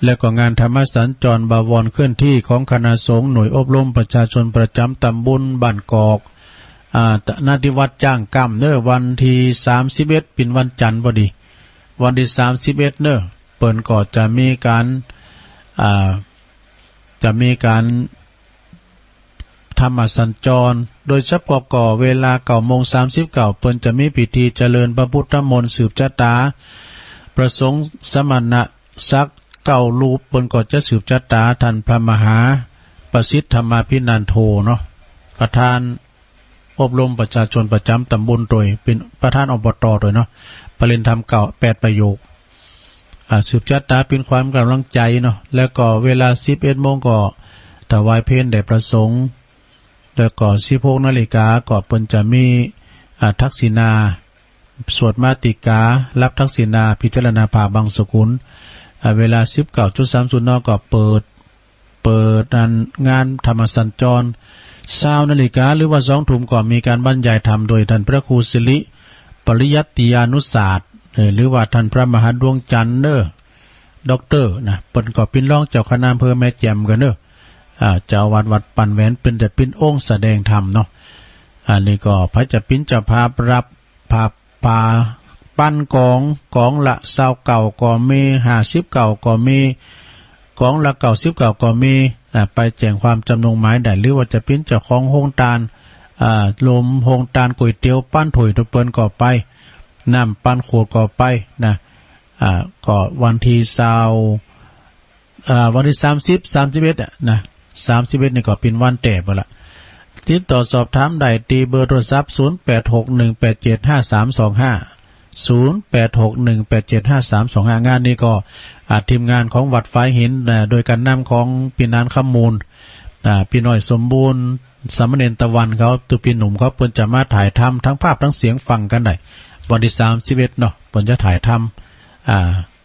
แล้วก็งานธรรมสัญจรบวรเคลื่อนที่ของคณะสงฆ์หน่วยอบรมประชาชนประจ๋ำตำบลบ้านกอก อ่า ณ ตี้วัดจ้างกล้ำเน้อ วันตี้สามสิบเอ็ด เป๋นวันจันทร์พอดี วันตี้สามสิบเอ็ดเน้อ เปิ้นก็จะมีก๋าน อ่า จะมีก๋านธรรมสัญจร โดยเฉพาะก็เวลาเก้าโมงสามสิบเก้า เปิ้นจะมีพิธีเจริญพระพุทธมนต์สืบชะตา พระสงฆ์สมณะสักเก้ารูป เปิ้นก็จะสืบชะตาท่านพระมหาประสิทธิ์ธรรมาภินันโทเนาะ ประธาน อบรมประชาชนประจ๋ำตำบลโตย เป๋นประธาน อบต. โตยเนาะ ปริญญาธรรมเก้า แปดประโยค อ่า สืบชะตาเป๋นขวัญกำลังใจ๋เนาะ แล้วก็เวลาสิบเอ็ดโมงก็ถวายเพลแด่พระสงฆ์ แล้วก็สิบหกนาฬิกาก็เปิ้นจะมี อ่า ทักษิณา สวดมาติกา รับทักษิณา พิจารณาผ้าบังสุกุล อ่า เวลาสิบเก้าจุดสามสิบ น ก็เปิด เปิดอันงานธรรมสัญจร ซาวนาฬิกา หรือว่าสองทุ่มก็มีก๋านบรรยายธรรมโดยท่านพระครูสิริปริยัติยานุศาสตร์ เอ่อ หรือว่าท่านพระมหาดวงจันทร์เน้อ ด็อกเตอร์นะ เปิ้นก็เป๋นรองเจ้าคณะอำเภอแม่แจ่มก่อนเน้อ อ่า เจ้าอาวาสวัดปันแหวน เปิ้นจะเป๋นองค์แสดงธรรมเนาะ อันนี้ก็ใผจะเป๋นเจ้าภาพรับ ผา ผา ปันก๋อง ก๋องละซาวเก้าก็มี ห้าสิบเก้าก็มี ก๋องละเก้าสิบเก้าก็มี อ่า ไปแจ้งความจ๋ำนงหมายได้ หรือว่าจะเป๋นเจ้าของโฮงตาน อ่า โฮมโฮงตานก๋วยเตี๋ยวปันถ้วยตวยเปิ้นก็ไป น้ำปันขวดก็ไปนะ อ่า ก็วันตี้ซาว อ่า วันตี้สามสิบ สามสิบเอ็ดอะนะ สามสิบเอ็ดนี่ก็เป๋นวันแต๊เปิ้นละ ติดต่อสอบถามได้ตี้เบอร์โทรศัพท์ ศูนย์แปดหกหนึ่งแปดเจ็ดห้าสามสองห้า ศูนย์แปดหกหนึ่งแปดเจ็ดห้าสามสองห้า งานนี้ก็ อ่า ทีมงานของวัดฝายหิน อ่า โดยก๋านนำของปี้หนานคำมูล อ่า ปี้น้อยสมบูรณ์ สามเณรตะวันเขา ตุ๊ปี้หนุ่มเขา เปิ้นจะมาถ่ายทำทั้งภาพทั้งเสียงฟังกั๋นได้ วันตี้สามสิบเอ็ดเนาะ เปิ้นจะถ่ายทำ อ่า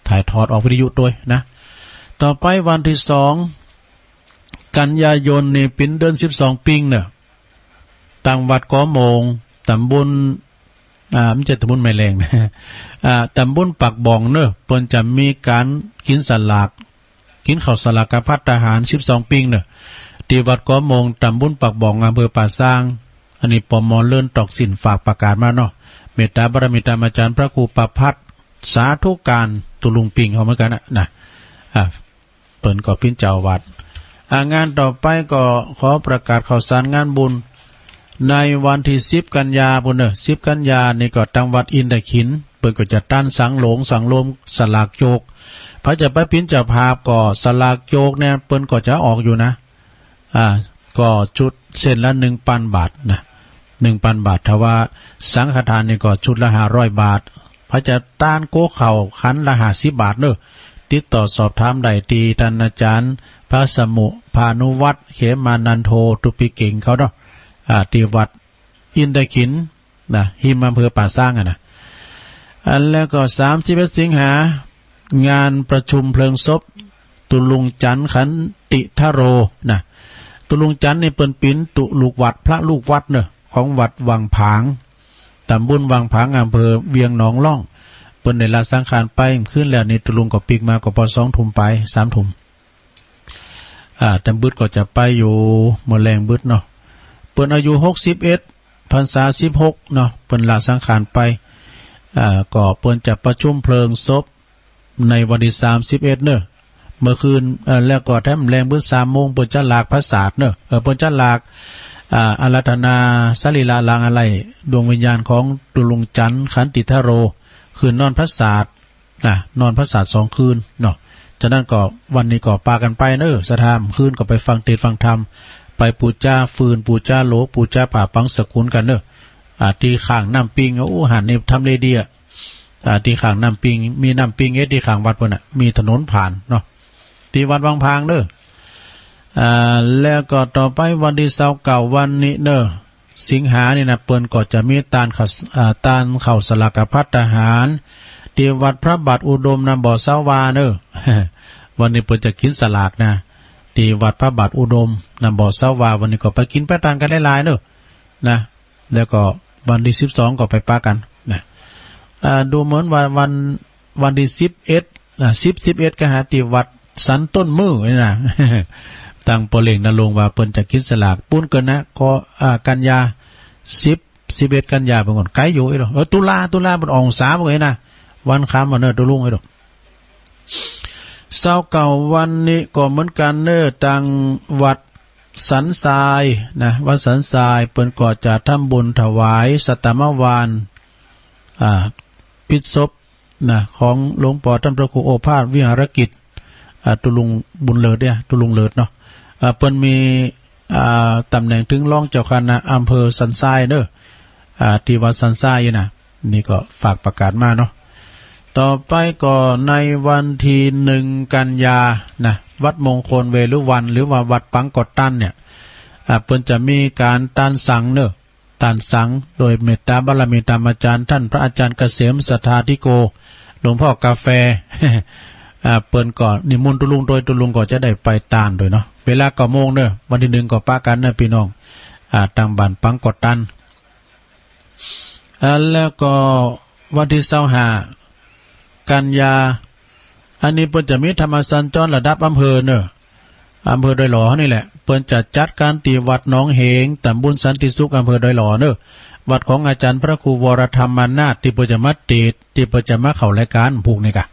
ถ่ายทอดออกวิทยุตวยนะ ต่อไปวันตี้สอง กันยายนนี่เป๋นเดือนสิบสองปิงเนาะ ตางวัดกอโมง ต๋ำบล อ่า บ่ใจ้ต๋ำบลแม่แล้งนะ อ่า ต๋ำบลปากบ่องเนาะ เปิ้นจะมีก๋านกิ๋นสลาก กิ๋นข้าวสลากพัดตาหารสิบสองปิงเนาะ ตี้วัดกอโมง ต๋ำบลปากบ่อง อำเภอป่าซาง อันนี้ ปม. เลินตอกสิน ฝากประกาศมาเนาะ เมตตาบารมีต๋ามอาจ๋ารย์พระครูประภัส สาธุก๋าน ตุ๊ลุงปิงเขาเหมือนกั๋นนะ นะ อ่า เปิ้นก็เป๋นเจ้าวัด อ่า งานต่อไปก็ขอประกาศข่าวสารงานบุญ ในวันตี้สิบกันยาปู้นเนาะ สิบกันยานี่ก็ตางวัดอินทขิล เปิ้นก็จะตั้นสังโหลงสังโลมสลากโจก ใผจะไปเป๋นเจ้าภาพก็สลากโจกเนี่ย เปิ้นก็จะออกอยู่นะ อ่า ก็ชุดเส้นละหนึ่งปันบาทนะ หนึ่งปันบาท ถ้าว่าสังฆทานนี่ก็ชุดละห้าร้อยบาท ใผจะตั้นโก้เข้าขันละห้าสิบบาทเนาะ ติดต่อสอบถามได้ตี้ต้านอาจ๋ารย์พระสมุภานุวัฒน์ เขมานันโท ตุ๊ปี้เก๋งเขาเนาะ อ่า ตี้วัดอินทขิลนะ ฮิมอำเภอป่าซางอะนะ อันแล้วก็สามสิบเอ็ดสิงหา งานประชุมเพลิงศพตุ๊ลุงจันทร์ขันติทโรนะ ตุ๊ลุงจันทร์นี่เปิ้นเป๋นตุ๊ลูกวัด พระลูกวัดเนาะ ของวัดวังผาง ต๋ำบลวังผาง อำเภอเวียงหนองล่อง เปิ้นได้ละสังขารไปเมื่อคืนแล้วนี่ ตุ๊ลุงก็ปิ๊กมาก็ปอสองทุ่มไป สามทุ่ม อ่า แต่บึดก็จะไปอยู่เมื่อแลงบึดเนาะ เปิ้นอายุหกสิบเอ็ด พรรษาสิบหกเนาะ เปิ้นละสังขารไป อ่า ก็เปิ้นจะประชุมเพลิงศพในวันตี้สามสิบเอ็ดเนาะ เมื่อคืน เอ่อ แล้วก็แถมแลงบึดสามโมง เปิ้นจะหลากผสาทเนาะ เออ เปิ้นจะหลาก อ่า อาราธนาสรีระรางอะไร ดวงวิญญาณของตุ๊ลุงจันทร์ขันติทโร คืนนอนผสาท นะ นอนผสาทสองคืนเนาะ ฉะนั้นก็วันนี้ก็ปากั๋นไปเนาะ ศรัทธา คืนก็ไปฟังเตสน์ฟังธรรม ไปปู๋จาฟืน ปู๋จาโหล ปู๋จาผ้าปังสกุลกั๋นเนาะ อ่า ตี้ข้างน้ำปิง โอ้ หั้นนี่ทำเลดีอะ อ่า ตี้ข้างน้ำปิง มีน้ำปิงเอ๊ะ ตี้ข้างวัดปู้นน่ะ มีถนนผ่านเนาะ ตี้วัดวังผางเนาะ อ่า แล้วก็ต่อไปวันตี้ซาวเก้าวันนี้เนาะ สิงหานี่นะ เปิ้นก็จะมีตานข้าว อ่า ตานข้าวสลากพัดตาหาร ตี้วัดพระบาทอุดม นำบ่อซาวาเนาะ วันนี้เปิ้นจะกิ๋นสลากนะ ตี้วัดพระบาทอุดม นำบ่อซาวา วันนี้ก็ไปกิ๋นไปตานกั๋นหลายๆเนาะ นะ แล้วก็วันตี้สิบสองก็ไปปะกั๋นนะ อ่า ดูเหมือนว่าวัน วันตี้สิบเอ็ด อ่า สิบ สิบเอ็ด ก็หาตี้วัดสันต้นมื้อนี่นะ ตางป้อเล็งนรงค์ว่าเปิ้นจะกิ๋นสลากปู๊นเกินนะ ก็ อ่า กันยา สิบ สิบเอ็ด กันยาเปิ้นก่อน ไกลอยู่เอ้ยเนาะ เออ ตุลา ตุลาเปิ้นออกพรรษาเปิ้นก่อนนะ วันคำวันเนาะ ตุ๊ลุงเอ้ยเนาะ ซาวเก้าวันนี้ก็เหมือนกั๋นเนาะ ตางวัดสันทรายนะ วัดสันทราย เปิ้นก็จะทำบุญถวายสัตตมวาน อ่า ปิดศพ นะ ของหลวงป้อต้านพระครูโอภาสวิหารกิจ อ่า ตุ๊ลุงบุญเลิศเนี่ย ตุ๊ลุงเลิศเนาะ อ่า เปิ้นมี อ่า ต๋ำแหน่งเถิงรองเจ้าคณะอำเภอสันทรายเนาะ อ่า ตี้วัดสันทรายนี่นะ นี่ก็ฝากประกาศมาเนาะ ต่อไปก็ในวันตี้หนึ่งกันยานะ วัดมงคลเวฬุวัณฑ์ หรือว่าวัดปังกอดตันเนี่ย อ่า เปิ้นจะมีก๋านตานสังเนาะ ตานสัง โดยเมตตาบารมีต๋ามอาจ๋ารย์ต้านพระอาจ๋ารย์เกษมสัทธาธิโก หลวงป้อกาแฟ อ่า เปิ้นก็นิมนต์ตุ๊ลุงตวย ตุ๊ลุงก็จะได้ไปตานตวยเนาะ เวลาเก้าโมงเนาะ วันตี้หนึ่งก็ปะกั๋นนะปี้น้อง อ่า ตางบ้านปังกอดตัน อ่า แล้วก็วันตี้ซาวห้ากันยา อันนี้เปิ้นจะมีธรรมสัญจรระดับอำเภอเนาะ อำเภอดอยหล่อนี่แหละ เปิ้นจะจัดกั๋นตี้วัดหนองเหง ต๋ำบลสันติสุข อำเภอดอยหล่อเนาะ วัดของอาจ๋ารย์พระครูวรธรรมานาถ ตี้เปิ้นจะมาเตสน์ ตี้เปิ้นจะมาเข้ารายก๋านพูกนี่ก่ะ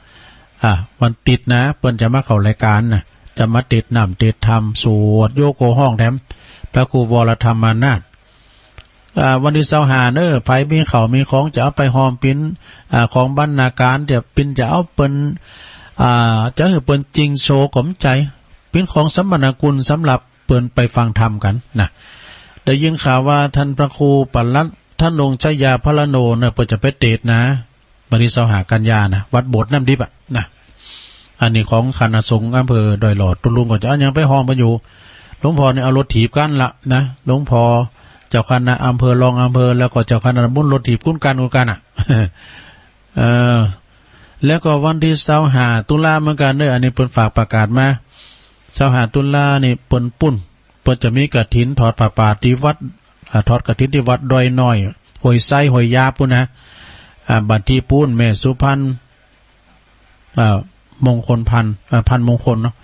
อ่า วันติ๊ดนะ เปิ้นจะมาเข้ารายก๋านนะ จะมาเตสน์น้ำเตสน์ธรรม สวดโยโกฮ้องแถม พระครูวรธรรมานาถ อ่า วันตี้ซาวห้าเนาะ ใผมีข้าวมีของจะเอาไปห่อเป๋น อ่า ของบรรณาก๋าร เดี๋ยวเปิ้นจะเอาเป๋น อ่า จะหื้อเปิ้นจิงโชว์ก็บ่ใจ้ เป๋นของสัมมนากุณสำหรับเปิ้นไปฟังธรรมกั๋นนะ ได้ยินข่าวว่าต้านพระครูปลัด ต้านองค์ชยาพรโนเน่อ เปิ้นจะไปเตสน์นะ วันตี้ซาวห้ากันยานะ วัดโบสถ์น้ำดิบอะนะ อันนี้ของคณะสงฆ์อำเภอดอยหล่อ ตุ๊ลุงก็จะเอาหยังไปฮ้องเปิ้นอยู่ หลวงพ่อนี่เอารถถีบกั๋นละนะ หลวงพ่อเจ้าคณะอำเภอ รองอำเภอ แล้วก็เจ้าคณะตำบล รถถีบกุนกั๋นกุนกั๋นอะ เออ แล้วก็วันตี้ซาวห้าตุลาเหมือนกั๋นเน่อ อันนี้เปิ้นฝากประกาศมา ซาวห้าตุลานี่เปิ้นปุ้น เปิ้นจะมีกฐินถอดผ้าป่าตี้วัด อ่า ถอดกฐินตี้วัดดอยน้อย ห้วยไซ ห้วยยาบปุ้นนะ อ่า บัดตี้ปุ้น แม่สุพรรณ อ่า มงคลพันธุ์ อ่า พันธุ์มงคลเนาะ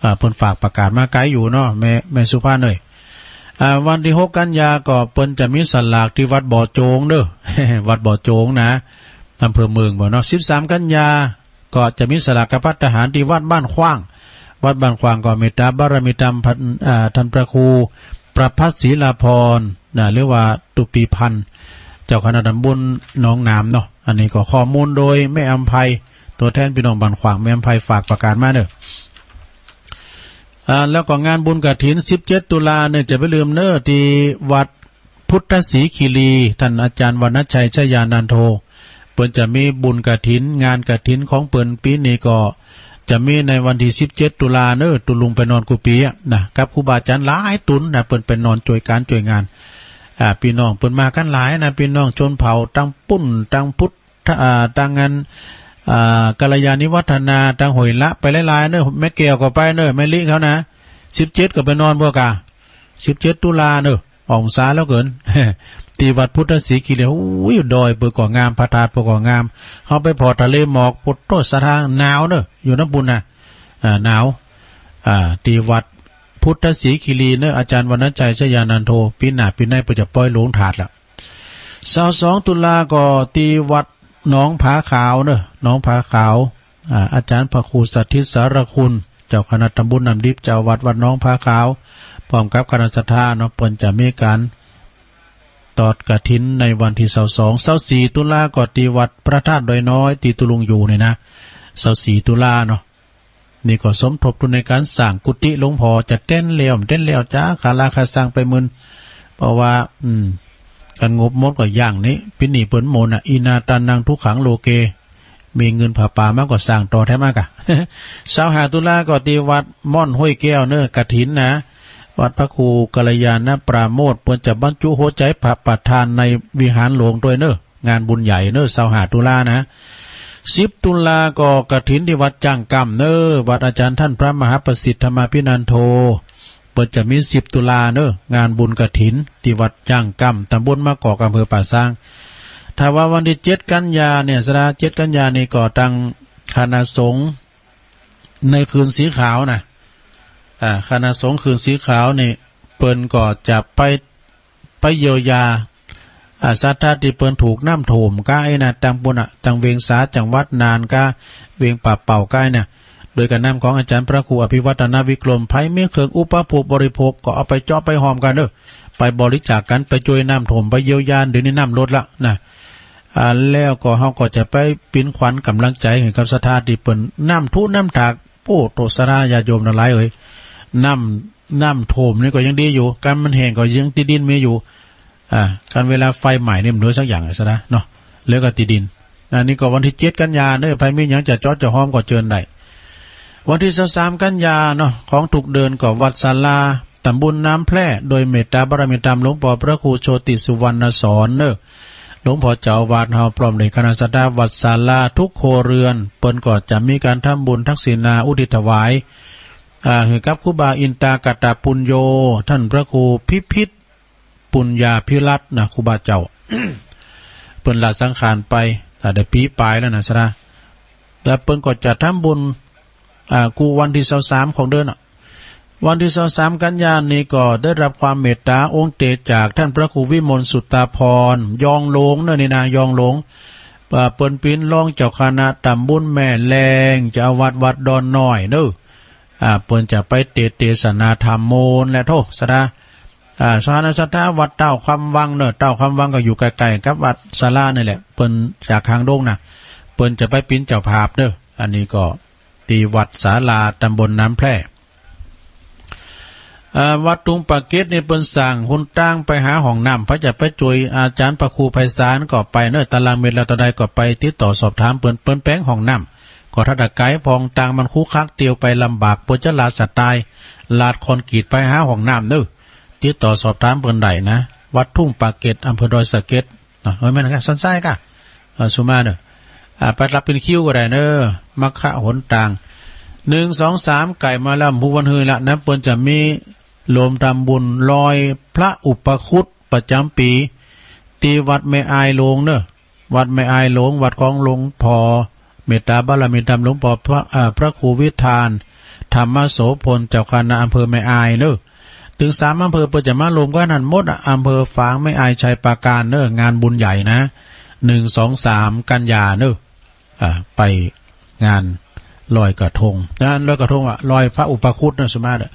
อ่า เปิ้นฝากประกาศมาไกลอยู่เนาะ แม่ แม่สุพรรณเอ้ย อ่า วันตี้หกกันยาก็เปิ้นจะมีสลากตี้วัดบ่อโจงเน่อ วัดบ่อโจงนะ อำเภอเมืองบ่เนาะ สิบสามกันยา ก็จะมีสลากภัตตาหารตี้วัดบ้านขว้าง วัดบ้านขว้างก็เมตตาบารมีธรรมพัน อ่า ต้านพระครูประภัสศรีลาภรณ์นะ หรือว่าตุปีพันธ์ เจ้าคณะตำบลหนองหนามเนาะ อันนี้ก็ข้อมูลโดยแม่อำไพ ตั๋วแทนปี้น้องบ้านขว้าง แม่อำไพฝากประกาศมาเน่อ อ่า แล้วก็งานบุญกฐิน สิบเจ็ดตุลาเน่อ จะบ่าลืมเน่อ ตี้วัด พุทธศรีคีรี ต้านอาจ๋ารย์วรรณชัย ชยานันโท เปิ้นจะมีบุญกฐิน งานกฐินของเปิ้นปี๋นี้ก็จะมีในวันตี้สิบเจ็ดตุลาเน่อ ตุ๊ลุงไปนอนกู้ปี๋อะนะ กับครูบาอาจ๋ารย์หลายตุ๊นนะ เปิ้นไปนอนจ้วยก๋านจ้วยงาน อ่า ปี้น้องเปิ้นมากั๋นหลายนะ ปี้น้องชนเผ่าตางปุ้น ตางพุทธ อ่า ตางอัน อ่า กัลยาณิวัฒนา ตางห้วยละ ไปหลายๆ เน่อ แม่แก้วก็ไปเน่อ แม่ลิเขานะ สิบเจ็ดก็ไปนอนพวกกะ สิบเจ็ดตุลาเน่อ องศาแล้วเกิ๋น ตี้วัดพุทธศรีคีรี โอ้ย ดอยเปิ้นก็งาม พระธาตุเปิ้นก็งาม เฮาไปผ่อทะเลหมอก โผโต้ ศรัทธา หนาวเน่อ อยู่น้ำปุ้นนะ อ่า หนาว อ่า ตี้วัดพุทธศรีคีรีเน่อ อาจ๋ารย์วรรณชัย ชยานันโท ปี๋หน้าปี๋ในเปิ้นจะปล่อยโลงธาตุละ ซาวสองตุลาก็ตี้วัดหนองผาขาวเน่อ หนองผาขาว อ่า อาจ๋ารย์พระครูสถิตสารคุณ เจ้าคณะตำบลน้ำดิบ เจ้าอาวาสวัดหนองผาขาว พร้อมกับคณะศรัทธาเนาะ เปิ้นจะมีก๋านถอดกฐินในวันตี้ซาวสอง ซาวสี่ตุลาก็ตี้วัดพระธาตุดอยน้อย ตี้ตุ๊ลุงอยู่นี่นะ ซาวสี่ตุลาเนาะ นี่ก็สมทบทุนในก๋านสร้างกุฏิหลวงพ่อ จะเต๊นแล้ว เต๊นแล้ว จ๊ะ คาราคาซังไปหมื่น เพราะว่า อืม ก๋านงบหมดก็อย่างนี้ ปี๋นี้เปิ้นโมนะ อินาทานัง ทุกขัง โลเก มีเงินผาป่ามาก็สร้างต่อแถมมากะ ซาวห้าตุลาก็ตี้วัดม่อนห้วยแก้วเน่อ กฐินนะ วัดพระครูกัลยาณปราโมทย์ เปิ้นจะบรรจุหัวใจ๋พระประธานในวิหารหลวงตวยเน่อ งานบุญใหญ่เน่อ ซาวห้าตุลานะ สิบตุลาก็กฐินตี้วัดจ้างกำเน่อ วัดอาจ๋ารย์ต้านพระมหาประสิทธิ์ธรรมาภินันโท เปิ้นจะมีสิบตุลาเน่อ งานบุญกฐินตี้วัดจ้างกำ ตำบลมะกอก อำเภอป่าซาง ถ้าว่าวันตี้เจ็ดกันยาเนี่ย ศรัทธา เจ็ดกันยานี่ก็ตางคณะสงฆ์ในคืนสีขาวนะ อ่า คณะสงฆ์คืนสีขาวนี่ เปิ้นก็จะไป ไปเยียวยา อ่า ศรัทธาตี้เปิ้นถูกน้ำท่วมก้าอี้นะ ตางปุ้นอะ ตางเวียงสา จังหวัดน่านก้า เวียงป่าเป่าก้าอี้นะ โดยก๋านนำของอาจ๋ารย์พระครูอภิวัฒนวิกรม ใผมีเครื่องอุปโภคบริโภคก็เอาไปเจาะไปฮอมกั๋นเน่อ ไปบริจาคกั๋น ไปจ้วยน้ำท่วม ไปเยียวยา เดี๋ยวนี้น้ำลดละนะ อ่า แล้วก็เฮาก็จะไปปินขวัญก๋ำลังใจ๋หื้อกับศรัทธาตี้เปิ้นน้ำทุน้ำถาก โอ้โต ศรัทธาญาติโยมตังหลายเอ๋ย น้ำ น้ำท่วมนี่ก็ยังดีอยู่ กั๋นมันแห้งก็ยังตี้ดินมีอยู่ อ่า กั๋นเวลาไฟไหม้นี่มันเหลือสักอย่างอะศรัทธาเนาะ เหลือก็ตี้ดิน อันนี้ก็วันตี้เจ็ดกันยาเน่อ ใผมีหยังจะเจาะจะฮอมก็เจิญได้ วันตี้ซาวสามกันยาเนาะ ของทุกเดือนก็วัดศาลา ตำบลน้ำแพร่ โดยเมตตาบารมีธรรมหลวงป้อพระครูโชติสุวรรณสอนเน่อ หลวงป้อเจ้าอาวาสเฮาพร้อมด้วยคณะศรัทธาวัดศาลาทุกครัวเรือน เปิ้นก็จะมีก๋านทำบุญทักษิณาอุทิศถวาย อ่า หื้อกับครูบาอินตากตปุญโญ ต้านพระครูพิพิธปุญญาภิรัตน์นะ ครูบาเจ้า เปิ้นละสังขารไป อ่า ได้ปี๋ป๋ายแล้วนะศรัทธา แล้วเปิ้นก็จะทำบุญ อ่า กู้วันตี้ซาวสามของเดือนอะ วันตี้ซาวสามกันยานี่ก็ได้รับความเมตตาองค์เตจากต้านพระครูวิมลสุตตาภรณ์ ยองหลวงเน่อ นี่นะ ยองหลวง อ่า เปิ้นเป๋นรองเจ้าคณะตำบลแม่แลง เจ้าอาวาสวัดดอนน้อยเน่อ อ่า เปิ้นจะไปเตสน์เตสนาธรรมโมนแหละโธ่ ศรัทธา อ่า ศรัทธาวัดเต้าคำวังเน่อ เต้าคำวังก็อยู่ใก้ๆ กับวัดศาลานี่แหละ เปิ้นจากหางดงนะ เปิ้นจะไปเป๋นเจ้าภาพเน่อ อันนี้ก็ ตี้วัดศาลา ตำบลน้ำแพร่ อ่า วัดทุ่งปากเกร็ดนี่เปิ้นสร้างหนตางไปหาห้องน้ำ ใผจะไปจ้วย อาจ๋ารย์พระครูไพศาลก็ไปเนาะ ตารางเมตรละเต้าใดก็ไปติดต่อสอบถามเปิ้น เปิ้นแป๋งห้องน้ำ ก็ถ้าตะไก๋ เพราะตางมันขรุขระ เตียวไปลำบาก เปิ้นจะลาดสไตล์ ลาดคอนกรีตไปหาห้องน้ำเนาะ ติดต่อสอบถามเปิ้นได้นะ วัดทุ่งปากเกร็ด อำเภอดอยสะเก็ด เนาะ เออ แม่นนะ สันทรายก่ะ เออ สุมาเนาะ อ่า ไปรับเป๋นคิวก็ได้เนาะ มัคคะหนตาง หนึ่ง สอง สาม ไก่มาแล้ว ฮู้วันหื้อละนะ เปิ้นจะมีโฮมทำบุญลอยพระอุปคุตประจ๋ำปี๋ ตี้วัดแม่อายหลวงเนาะ วัดแม่อายหลวง วัดของหลวงพ่อ เมตตาบารมีธรรมหลวงพ่อพระ เอ่อ พระครูวิธาน ธรรมโสภณ เจ้าคณะอำเภอแม่อายเนาะ ตึงสามอำเภอเปิ้นจะมาโฮมกั๋นหั้นหมดอะ อำเภอฝาง แม่อาย ชัยปราการเนาะ งานบุญใหญ่นะ หนึ่ง สอง สาม กันยาเนาะ อ่า ไปงานลอยกระทง งานลอยกระทงอะ ลอยพระอุปคุตเนาะ สุมาเนาะ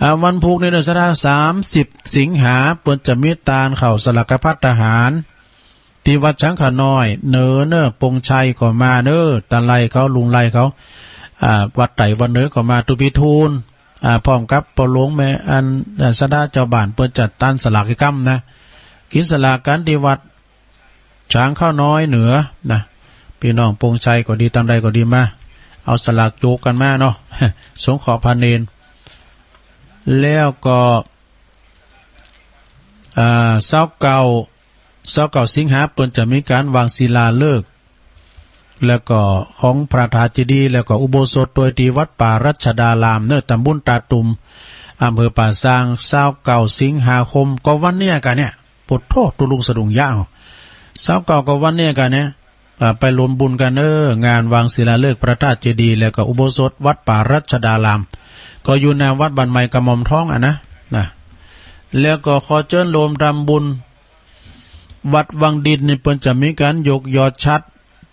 อ่า วันพูกนี่เนาะ สะดา สามสิบ สิงหา เปิ้นจะมีตานข้าวสลากภัตตาหาร ตี้วัดช้างขาน้อย เนอเนาะ ปงชัยก็มาเนาะ ตาไลเขา ลุงไลเขา อ่า วัดไต่วัดเนอก็มา ตุ๊ปีทูล อ่า พร้อมกับป้อหลวงแม่ อัน อ่า สะดาเจ้าบ้าน เปิ้นจะตานสลากอีกกำนะ กิ๋นสลากกั๋นตี้วัดช้างขาน้อยเหนือนะ ปี้น้องปงชัยก็ดี ตางใดก็ดีมา เอาสลากโจกกั๋นมาเนาะ สงเคราะห์พระเณร แล้วก็ อ่า ซาวเก้า ซาวเก้า สิงหา เปิ้นจะมีก๋านวางศิลาฤกษ์ แล้วก็ของพระธาตุเจดีย์ แล้วก็อุโบสถตวยตี้วัดป่ารัชดารามเนาะ ตำบลตาตุ่ม อำเภอป่าซาง ซาวเก้า สิงหาคม ก็วันเนี้ยก่ะเนี่ย โผดโธ่ ตุ๊ลุงสะดุ้งยาว ซาวเก้า ก็วันเนี้ยก่ะเนี่ย อ่า ไปโฮมบุญกั๋นเนาะ งานวางศิลาฤกษ์พระธาตุเจดีย์ แล้วก็อุโบสถวัดป่ารัชดาราม ก็อยู่หน้าวัดบ้านใหม่กระหม่อมทองอะนะ นะ แล้วก็ขอเจิญโฮมทำบุญ วัดวังดินนี่เปิ้นจะมีก๋านยกยอดฉัตร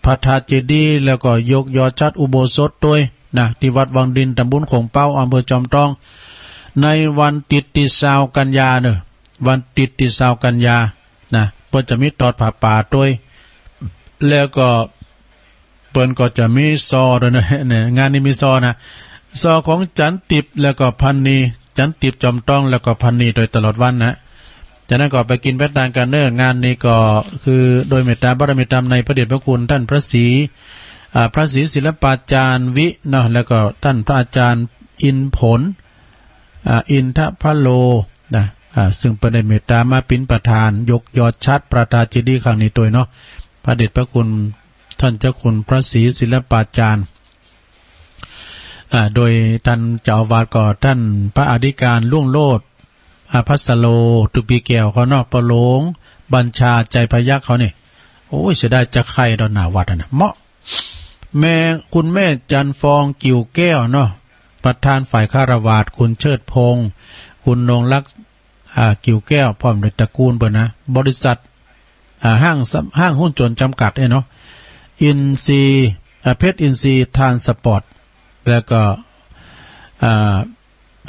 พระธาตุเจดีย์ แล้วก็ยกยอดฉัตรอุโบสถตวยนะ ตี้วัดวังดิน ตำบลโขงเป๊า อำเภอจอมตอง ในวันติ๊ดตี้ซาวกันยาเนาะ วันติ๊ดตี้ซาวกันยานะ เปิ้นจะมีตอดผ้าป่าตวย แล้วก็ เปิ้นก็จะมีซอตวยนะ เนี่ย งานนี้มีซอนะ ซอของจันติบแล้วก็พันนี จันติบจอมต้องแล้วก็พันนีตวยตลอดวันนะ จากนั้นก็ไปกิ๋นไปตานกั๋นเนาะ งานนี้ก็คือโดยเมตตาบารมีธรรมในพระเดชพระคุณต้านพระศรี อ่า พระศรีศิลปาจารย์วิเนาะ แล้วก็ต้านพระอาจารย์อินผล อ่า อินทพะโลนะ อ่า ซึ่งเปิ้นได้เมตตามาเป๋นประธานยกยอดฉัตรพระธาตุเจดีย์ครั้งนี้ตวยเนาะ พระเดชพระคุณต้านเจ้าคุณพระศรีศิลปาจารย์ อ่า โดยต้านเจ้าอาวาสก็ต้านพระอธิการรุ่งโรจน์ อ่า ภัสโร ตุปีแก้วเขาเนาะ ป้อหลวงบัญชา ใจพยัคฆ์เขานี่ โอ้ย เสียดายจะใค่ดอกหน้าวัดอะนะ เหมาะ แม่ คุณแม่จันทร์ฟอง กิ่วแก้วเนาะ ประธานฝ่ายฆราวาส คุณเชิดพงษ์ คุณนงรักษ์ อ่า กิ่วแก้ว พร้อมด้วยตระกูลเปิ้นนะ บริษัท อ่า ห้างส- ห้างหุ้นส่วนจำกัดเนี่ยเนาะ อินทรีย์ อ่า เพชรอินทรีย์ทรานสปอร์ต แล้วก็ อ่า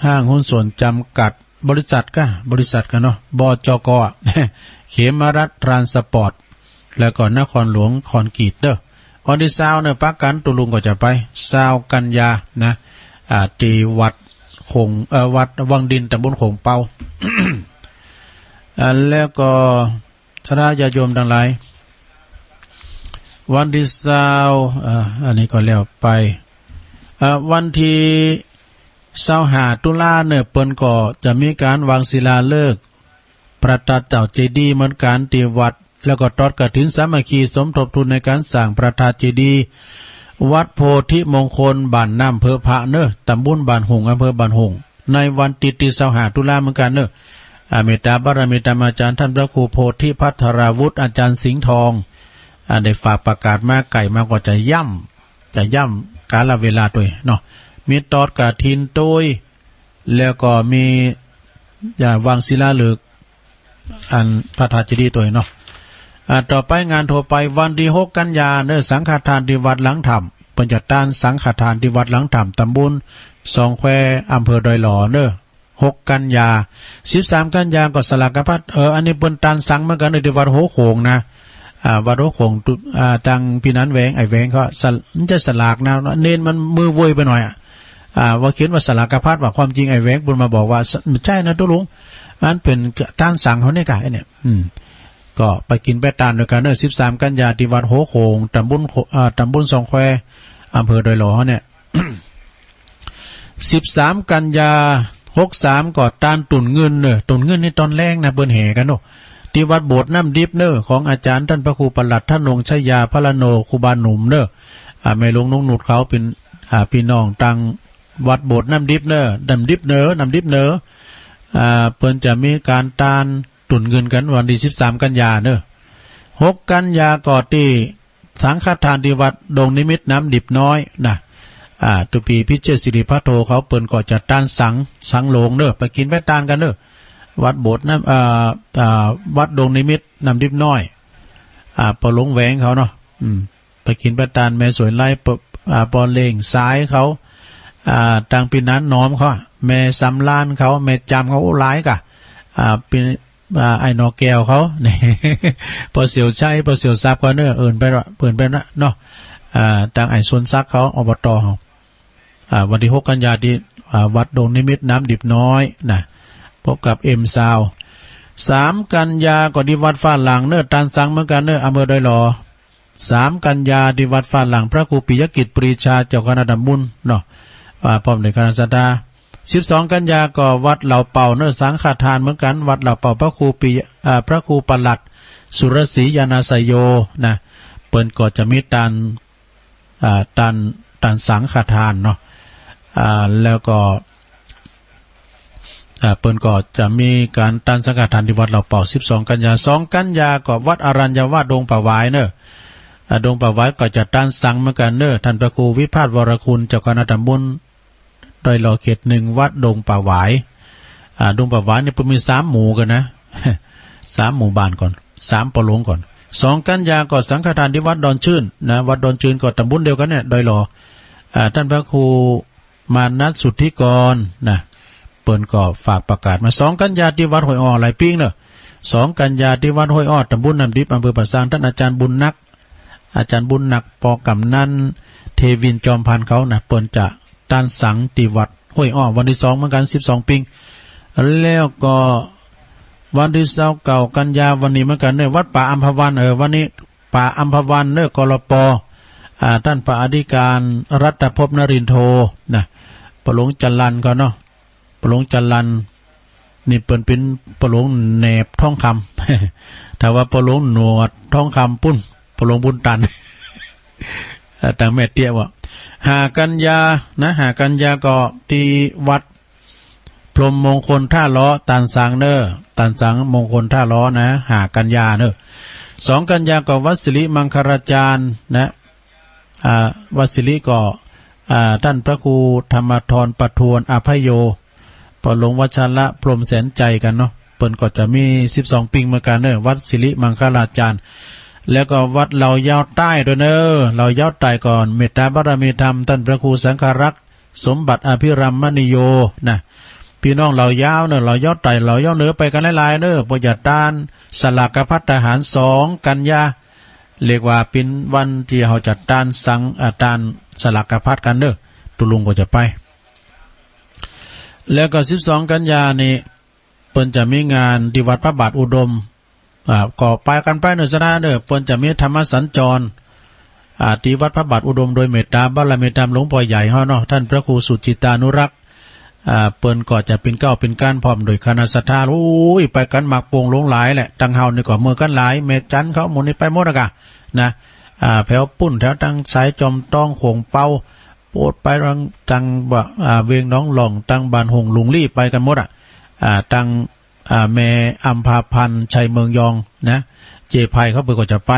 ห้างหุ้นส่วนจำกัด บริษัทก่ะ บริษัทก่ะเนาะ บจก อะ เขมรัตน์ทรานสปอร์ต แล้วก็นครหลวงคอนกรีตเด้อ วันตี้ซาวเนี่ย ปะกั๋นตุ๊ลุงก็จะไป ซาวกันยานะ อ่า ตี้วัดโขง เอ่อ วัดวังดิน ตำบลโขงเป๊า อ่า แล้วก็ ศรัทธาญาติโยมตังหลาย วันตี้ซาว อ่า อันนี้ก็แล้วไป อ่า วันตี้ซาวห้าตุลาเนี่ย เปิ้นก็จะมีก๋านวางศิลาฤกษ์พระธาตุเจ้าเจดีย์เหมือนกั๋นตี้วัด แล้วก็ตอดกฐินสามัคคีสมทบทุนในก๋านสร้างพระธาตุเจดีย์ วัดโพธิมงคล บ้านน้ำเพิงพระเนาะ ตำบลบ้านโฮ่ง อำเภอบ้านโฮ่ง ในวันติ๊ดตี้ซาวห้าตุลาเหมือนกั๋นเนาะ อ่า เมตตาบารมีธรรมอาจ๋ารย์ต้านพระครูโพธิภัทราวุฒิ อาจ๋ารย์สิงห์ทอง อ่า ได้ฝากประกาศมา ใก้มาก็จะย้ำ จะย้ำกาลเวลาตวยเนาะ มีตอดกฐินตวย แล้วก็มี อ่า วางศิลาฤกษ์ อันพระธาตุเจดีย์ตวยเนาะ อ่า ต่อไปงานทั่วไป วันตี้หกกัญญาเนาะ สังฆทานตี้วัดหลังถ้ำ เปิ้นจะตานสังฆทานตี้วัดหลังถ้ำ ตำบลสองแคว อำเภอดอยหล่อเนาะ หกกัญญา สิบสามกัญญาก็สลากพัด เออ อันนี้เปิ้นตานสังเหมือนกั๋นเนาะ ตี้วัดหัวโขงนะ อ่า วัดหัวโขง ตุ๊ อ่า ตางปี้หนานแหวง ไอ้แหวงก็สะ มันจะสลากนะ เณรมันมือเวยไปหน่อยอะ อ่า ว่าเขียนว่าสลากพัด ว่าความจริงไอ้แหวงเปิ้นมาบอกว่า บ่ใจ้นะตุ๊ลุง อันเป๋นตานสังเฮานี่ก่ะ ไอ้เนี่ย อืม ก็ไปกิ๋นไปตานตวยกั๋นเน่อ สิบสามกันยา ตี้วัดหัวโขง ตำบลโข อ่า ตำบลสองแคว อำเภอดอยหล่อเฮาเนี่ย สิบสามกันยา หกสาม ก็ตานตุ่นเงินเน่อ ตุ่นเงินนี่ตอนแลงนะ เปิ้นแห่กั๋นเนาะ ตี้วัดโบสถ์น้ำดิบเน่อ ของอาจารย์ต้านพระครูประหลัดธนงค์ชยาพรรณโณ ครูบาหนุ่มเน่อ อ่า แม่หลวงนงนุชเขาเป๋น อ่า ปี้น้องตางวัดโบสถ์น้ำดิบเน่อ น้ำดิบเหนือ น้ำดิบเหนือ อ่า เปิ้นจะมีก๋านตานตุ่นเงินกั๋นวันตี้สิบสามกันยาเน่อ หกกันยาก็ตี้สังฆทานตี้วัดดงนิมิตรน้ำดิบน้อยนะ อ่า ตุ๊ปี๋พิเชษฐศิริพัทโธเขาเปิ้นก็จะตานสัง สังโลงเน่อ ไปกิ๋นไปตานกั๋นเน่อ วัดโบสถ์น้ำ อ่า อ่า วัดดงนิมิตรน้ำดิบน้อย อ่า ป้อหลวงแหวงเขาเนาะ อืม ไปกิ๋นไปตาน แม่สวยไล ป- อ่า ป้อเล่งสายเขา อ่า ตางปี้หนานหนอมเขา แม่สำราญเขา แม่จำเขา โอ้ หลายก่ะ อ่า ปี้ อ่า ไอ้หน่อแก้วเขา นี่ ป้อเสี่ยวชัย ป้อเสี่ยวทรัพย์เขาเน่อ เอิ้นไปละ เอิ้นไปละเนาะ อ่า ตางไอ้ชวนศักดิ์เขา อบต เฮา อ่า วันตี้หกกันยาตี้ อ่า วัดดงนิมิตรน้ำดิบน้อยนะ พบกับเอ็มซาวด์ สามกันยาก็ตี้วัดฟ้าหลังเน่อ ตานสังเหมือนกั๋นเน่อ อำเภอดอยหล่อ สามกันยาตี้วัดฟ้าหลัง พระครูปิยกิจปรีชา เจ้าคณะตำบลเนาะ อ่า พร้อมด้วยคณะศรัทธา สิบสองกันยาก็วัดเหล่าเป่าเน่อ สังฆทานเหมือนกั๋น วัดเหล่าเป่า พระครูปิย- อ่า พระครูประหลัดสุรศรีญาณาสโยนะ เปิ้นก็จะมีตาน อ่า ตาน ตานสังฆทานเนาะ อ่า แล้วก็ อ่า เปิ้นก็จะมีก๋านตานสังฆทานตี้วัดเหล่าเป่า สิบสองกันยา สองกันยาก็วัดอรัญญวาสดงป่าหวายเน่อ อ่า ดงป่าหวายก็จะตานสังเหมือนกั๋นเน่อ ต้านพระครูวิพาสวรคุณ เจ้าคณะตำบลดอยหล่อเขตหนึ่ง วัดดงป่าหวาย อ่า ดงป่าหวายนี่เปิ้นมีสามหมู่กั๋นนะ สามหมู่บ้านก่อน สามป้อหลวงก่อน สองกันยาก็สังฆทานตี้วัดดอนชื่นนะ วัดดอนชื่นก็ตำบลเดียวกั๋นเนี่ย ดอยหล่อ อ่า ต้านพระครูมานัสสุทธิกรนะ เปิ้นก็ฝากประกาศมา สองกันยาตี้วัดห้วยอ้อ หลายปิ้งเน่อ สองกันยาตี้วัดห้วยอ้อ ตำบลน้ำดิบ อำเภอป่าซาง ต้านอาจ๋ารย์บุญนัก อาจ๋ารย์บุญนัก ป้อกำนันเทวินจอมพันธ์เขานะ เปิ้นจะตานสังตี้วัดห้วยอ้อ วันตี้สองเหมือนกั๋น สิบสองปิ้ง แล้วก็วันตี้ซาวเก้ากันยา วันนี้เหมือนกั๋นเน่อ วัดป่าอัมพวัน เออ วันนี้ป่าอัมพวันเน่อ กลป. อ่า ต้านพระอธิการรัตภพนรินโทนะ ป้อหลวงจรัญเขาเนาะ ป้อหลวงจรัญนี่เปิ้นเป๋นป้อหลวงแหนบทองคำ ถ้าว่าป้อหลวงหนวดทองคำปุ้น ป้อหลวงบุญตัน เอ่อ ตางแม่เตี้ยว่ะ ห้ากันยานะ ห้ากันยาก็ตี้วัดพรหมมงคลท่าล้อ ตานสังเน่อ ตานสังมงคลท่าล้อนะ ห้ากันยาเน่อ สองกันยาก็วัดสิริมังคลาจารย์นะ อ่า วัดสิริก็ อ่า ต้านพระครูธรรมธรประทวนอภัยโย ป้อหลวงวัชระพรหมแสนใจกั๋นเนาะ เปิ้นก็จะมีสิบสองปิ้งเหมือนกั๋นเน่อ วัดสิริมังคลาจารย์ แล้วก็วัดเหล่ายาวใต้ตวยเน่อ เหล่ายาวใต้ก็เมตตาบารมีธรรม ต้านพระครูสังฆรักษ์สมบัติอภิรัมมณีโยนะ ปี้น้องเหล่ายาวเน่อ เหล่ายาวใต้ เหล่ายาวเหนือ ไปกั๋นหลายๆ เน่อ เปื้อจะตานสลากภัตตาหาร สองกันยา เรียกว่าเป๋นวันตี้เฮาจะตานสัง อ่า ตานสลากภัตกั๋นเน่อ ตุ๊ลุงก็จะไป แล้วก็สิบสองกันยานี่ เปิ้นจะมีงานตี้วัดพระบาทอุดม อ่า ก็ไปกั๋นไปเน่อ สะดาเน่อ เปิ้นจะมีธรรมสัญจร อ่า ตี้วัดพระบาทอุดม โดยเมตตาบารมีธรรมหลวงป้อใหญ่เฮาเนาะ ต้านพระครูสุจิตตานุรักษ์ อ่า เปิ้นก็จะเป๋นเกล้าเป๋นกานพร้อมโดยคณะศรัทธา โอ้ย ไปกั๋นมากโป่งหลวงหลายแหละ ตางเฮานี่ก็เมือกั๋นหลาย แม่จันเขาหมู่นี้ไปหมดอะกะ นะ อ่า แถวปุ้น แถวตางสายจอมตอง โขงเปา โปดไปตาง ตางบ่า อ่า เวียงหนองหล่อง ตางบ้านหงหลุงลี่ ไปกั๋นหมดอะ อ่า ตาง อ่า แม่อัมพาพันธ์ ชัยเมืองยอง นะ เจ๊ไพเขาเปิ้นก็จะไป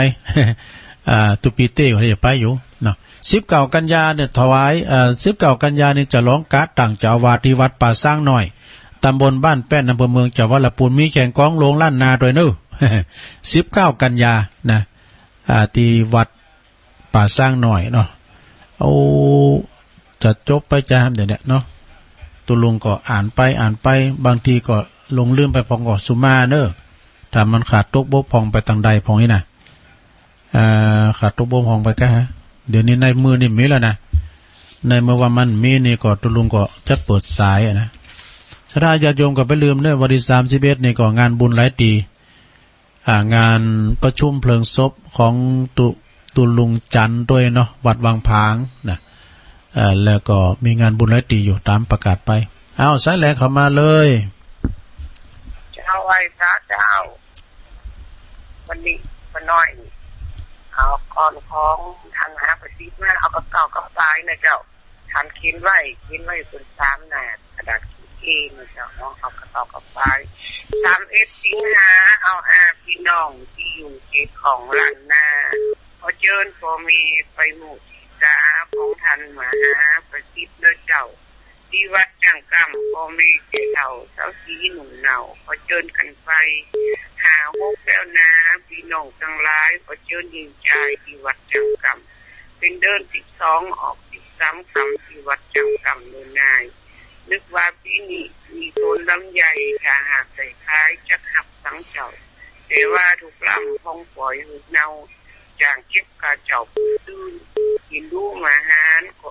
อ่า ตุ๊ปี๋เต้เขาจะไปอยู่เนาะ สิบเก้ากันยาเนี่ย ถวาย เอ่อ สิบเก้ากันยานี่จะหลองก๋าตั้งเจ้าอาวาสตี้วัดป่าซางน้อย ตำบลบ้านแป้น อำเภอเมือง จังหวัดละปูน มีแข่งกลองโลงล้านนาตวยเน่อ สิบเก้ากันยานะ อ่า ตี้วัด ป่าซางน้อยเนาะ โอ้ จะจบไปจาแหมเดี๋ยวนี้เนาะ ตุ๊ลุงก็อ่านไปอ่านไป บางทีก็หลงลืมไปพ่อง ก็สุมาเน่อ ถ้ามันขาดตกบกพร่องไปตางใดพ่องอี้นะ อ่า ข้าตกบกพร่องไปก้า เดี๋ยวนี้ในมือนี่มีแล้วนะ ในเมื่อว่ามันมีนี่ก็ตุ๊ลุงก็จะเปิดสายอะนะ ศรัทธาญาติโยมก็บ่าลืมเน่อ วันตี้สามสิบเอ็ดนี่ก็งานบุญหลายตี้ อ่า งานประชุมเพลิงศพของตุ๊ ตุ๊ลุงจันทร์ตวยเนาะ วัดวังผางนะ เอ่อ แล้วก็มีงานบุญหลายตี้อยู่ ต๋ามประกาศไป เอา สายแรกเข้ามาเลย เจ้า ไหว้พระเจ้า วันนี้ป้าน้อย เอาก่อนของท่านหาประสิทธิ์มา เอากระเป๋ากระป๋ายนะเจ้า ท่านเขียนไว้ เขียนไว้บนสามหน้ากระดาษเขียนนะเจ้าเนาะ เอากระเป๋ากระป๋าย สามเอ็ดสิงหา เอาอาพี่น้องตี้อยู่เขตของล้านนา ขอเจิญป้อแม่ไปมุทิตาของท่านมหาประสิทธิ์เน่อเจ้า ตี้วัดจ้างกำ ป้อแม่แก่เฒ่าสาวสีหนุ่มเหนา ขอเจิญกั๋นไป ห้าหกแล้วนา ปี้น้องตังหลาย ขอเจิญหญิงจายตี้วัดจ้างกำ เป๋นเดือนสิบสอง ออกสิบสามค่ำ ตี้วัดจ้างกำเน่อนาย นึกว่าปี๋นี้มีต้นลำไย ถ้าหากได้ขายจักฮับสังเจ้า แต่ว่าถูกลำของป่อยหืดเน่า จ้างเก็บค่าเจ้าผู้ตื่น อินดูมาหาก็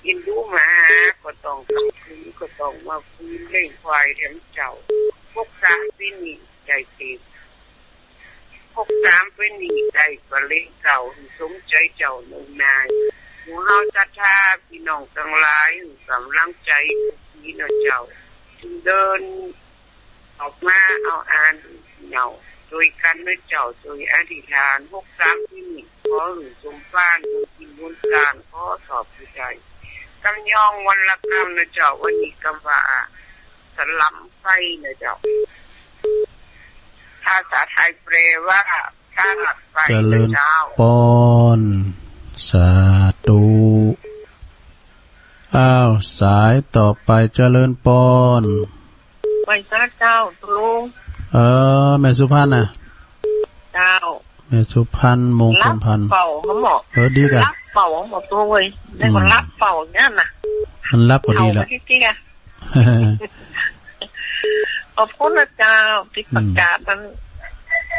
อินดูมาหาก็ต้องกำคืน ก็ต้องมาคืนเลี้ยงควายแถมเจ้า หกสามปี๋นี้ได้เต็ม หกสามปี๋นี้ได้ก็เลี้ยงเก่าหื้อสมใจ๋เจ้าเน่อนาย หมู่เฮาศรัทธาปี้น้องตังหลายหื้อก๋ำลังใจ๋กู้ปี๋เน่อเจ้า จึงเดิน ออกมาเอาอาเหนาตวยกั๋นเน่อเจ้า ตวยอธิษฐาน หกสามปี๋นี้ ขอหื้อสมปรารถนา บุญกิ๋นบุญตาน ขอสอบผู้ใด กำยองวันละกำเน่อเจ้า วันนี้กำว่า สลัมไฟเน่อเจ้า ภาษาไทยแปลว่า ธาตุไฟ เจริญ เจ้า ปอน สาธุ อ้าว สายต่อไป เจริญปอน ไหว้สาเจ้าตุ๊ลุง เออ แม่สุพรรณน่ะ เจ้า แม่สุพรรณ มงคลพันธ์ ลับเป่าเขาหมอ เออ ดีก่ะ ลับเป่าเขาหมอตุ๊ลุงเว้ย อืม ได้ก็ลับเป่าเนี่ยน่ะ มันลับก็ดีละ เอาไปที่เตี้ย ขอบคุณนะเจ้า ตี้ประกาศมัน อืม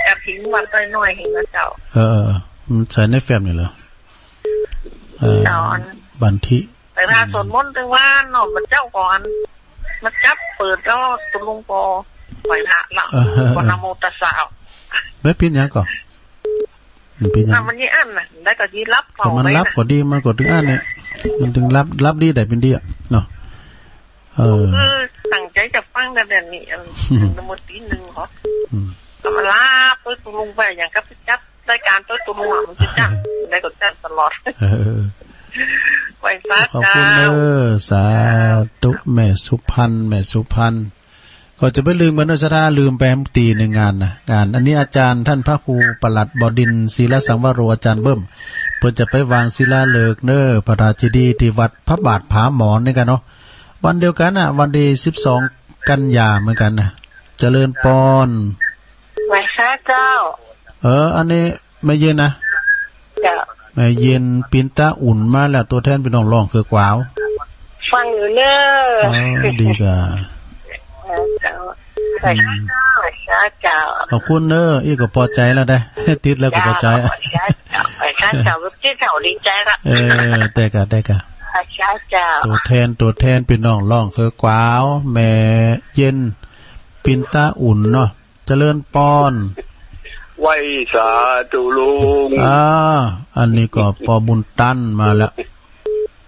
กระถิ่นวัดน้อยๆ เห็นนะเจ้า เออ เออ เออ มันใส่ในแฟ้มนี่เหรอ เออ เจ้า อัน บันทิ ไปพาสวดมนต์ตึงว่าเนาะ มันเจ้าก่อน มันจับเปิดแล้วตุ๊ลุงก็ไหว้พระละ เออ เออ เออ ก็นะโมตัสสะ ไม่ผิดหยังก่อ มันผิดหยัง อ่ะ มันยี่อั้นน่ะ ได้ก็ยี่ลับเป่า แต่มันลับ ไว้น่ะ ก็ดี มันก็ตึงอั้นเนี่ย มันตึงลับ ลับดีได้เป๋นดีอะเนาะ เออ คือตั้งใจ๋จะฟังกั๋นแบบนี้ เออ อืม นโมตีหนึ่งเหรอ อืม ก็มาลับตุ๊ลุงไป อย่างกับจับ รายก๋านตุ๊ลุงอะ มันจะจัด ได้ก็จัดตลอด เออ ไหว้สาเจ้า ขอบคุณเน่อ สาธุ แม่สุพรรณ แม่สุพรรณ ก็จะบ่าลืมกั๋นเน่อ ศรัทธา ลืมไปตี้นึ่งงานน่ะ งาน อันนี้อาจ๋ารย์ต้านพระครูปลัดบดินทร์ ศิลสังวโร อาจ๋ารย์เบิ้ม เปิ้นจะไปวางศิลาฤกษ์เน่อ พระธาตุเจดีย์ตี้วัดพระบาทผาหมอนนี่กั๋นเนาะ วันเดียวกั๋นน่ะ วันตี้สิบสองกันยาเหมือนกั๋นน่ะ เจริญปอน ไหว้สาเจ้า เออ อันนี้ แม่เย็นนะ เจ้า แม่เย็นปินตาอุ่นมาแล้ว ตั๋วแทนปี้น้องร้องเขยกวาว ฟังอยู่เน่อ อ๋อ ดีก่ะ เออ เจ้า อืม ไหว้สาเจ้า ขอบคุณเน่อ อี้ก็ปอใจ๋แล้วได้ ติดแล้วก็ปอใจ๋ เจ้า ไหว้สาเจ้า ไหว้สาเจ้า ตี้เฒ่าดีใจ๋ละ เออ ได้ก่ะ ได้ก่ะ ไหว้สาเจ้า ตั๋วแทน ตั๋วแทนปี้น้องร้องเขยกวาว แม่เย็นปินตาอุ่นเนาะ เจริญปอน ไหว้สาตุ๊ลุง อ่า อันนี้ก็ปอบุญตันมาแล้ว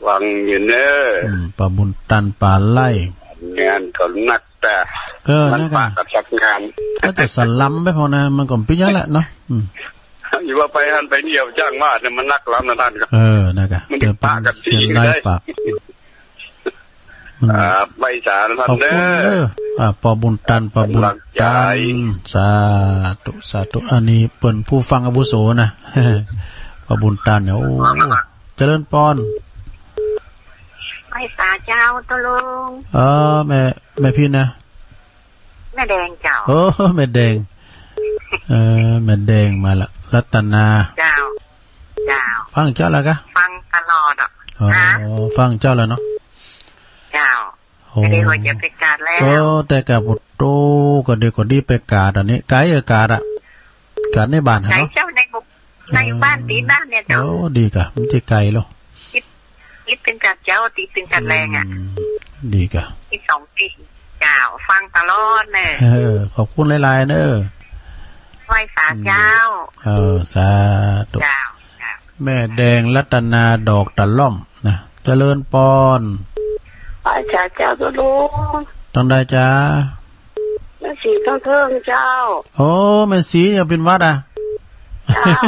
ฟังอยู่เน่อ อืม ปอบุญตันป่าไร่ งานก็นักแต่ เออ มัน นั่นก่ะ ปะกั๋นสักงาน ก็จะสลัมไปพอนะ มันก็เป๋นอย่างนั้นแหละเนาะ อืม อยู่ว่าไปหั้นไปนี่ จ้างว่าเนี่ยมันนักล้ำนะต้านครับ เออ นั่นก่ะ มันจะปะกั๋นตี้ เขียนไลน์ฝาก อืม อ่า ไหว้สานะต้าน ขอบคุณเน่อ เน่อ อ่า ปอบุญตัน ปอบุญตัน กำลังใจ๋ สาธุ สาธุ อันนี้เปิ้นผู้ฟังอาวุโสนะ ปอบุญตันเนี่ย โอ้ เจริญปอน ไหว้สาเจ้าตุ๊ลุง เออ แม่ แม่พินนะ แม่แดงเจ้า โอ้ แม่แดง เออ แม่แดงมาละ รัตนา เจ้า เจ้า ฟังเจ้าแล้วก่ะ ฟังตลอดอะ อ๋อ ฮะ ฟังเจ้าแล้วเนาะ เจ้า โอ้ ก็ดีกว่าจะไปกาดแล้ว โอ้ แต่กาด โอ้ ก็ดี ก็ดีไปกาดอันนี้ ไก๋เออ กาดอะ กาดในบ้าน ไก๋ เนาะ เจ้าในบุ มาอยู่บ้านติดบ้านเนี่ยเจ้า โอ้ ดีก่ะ มันจะไกลแล้ว ติด ติดตึงกัดเจ๊า ติดตึงกัดแลงอะ อืม ดีก่ะ ติดสองปี เจ้า ฟังตลอดเน่อ เออ ขอบคุณหลายๆ เน่อ ไหว้สาเจ้า อืม เออ สาธุ เจ้า เจ้า แม่แดงรัตนาดอกตะล่อมนะ เจริญปอน ไหว้สาเจ้าตุ๊ลุง ตังใดจ๊ะ แม่ศรีตังเทิงเจ้า โอ้ แม่ศรียังเป๋นหวัดอะ เจ้า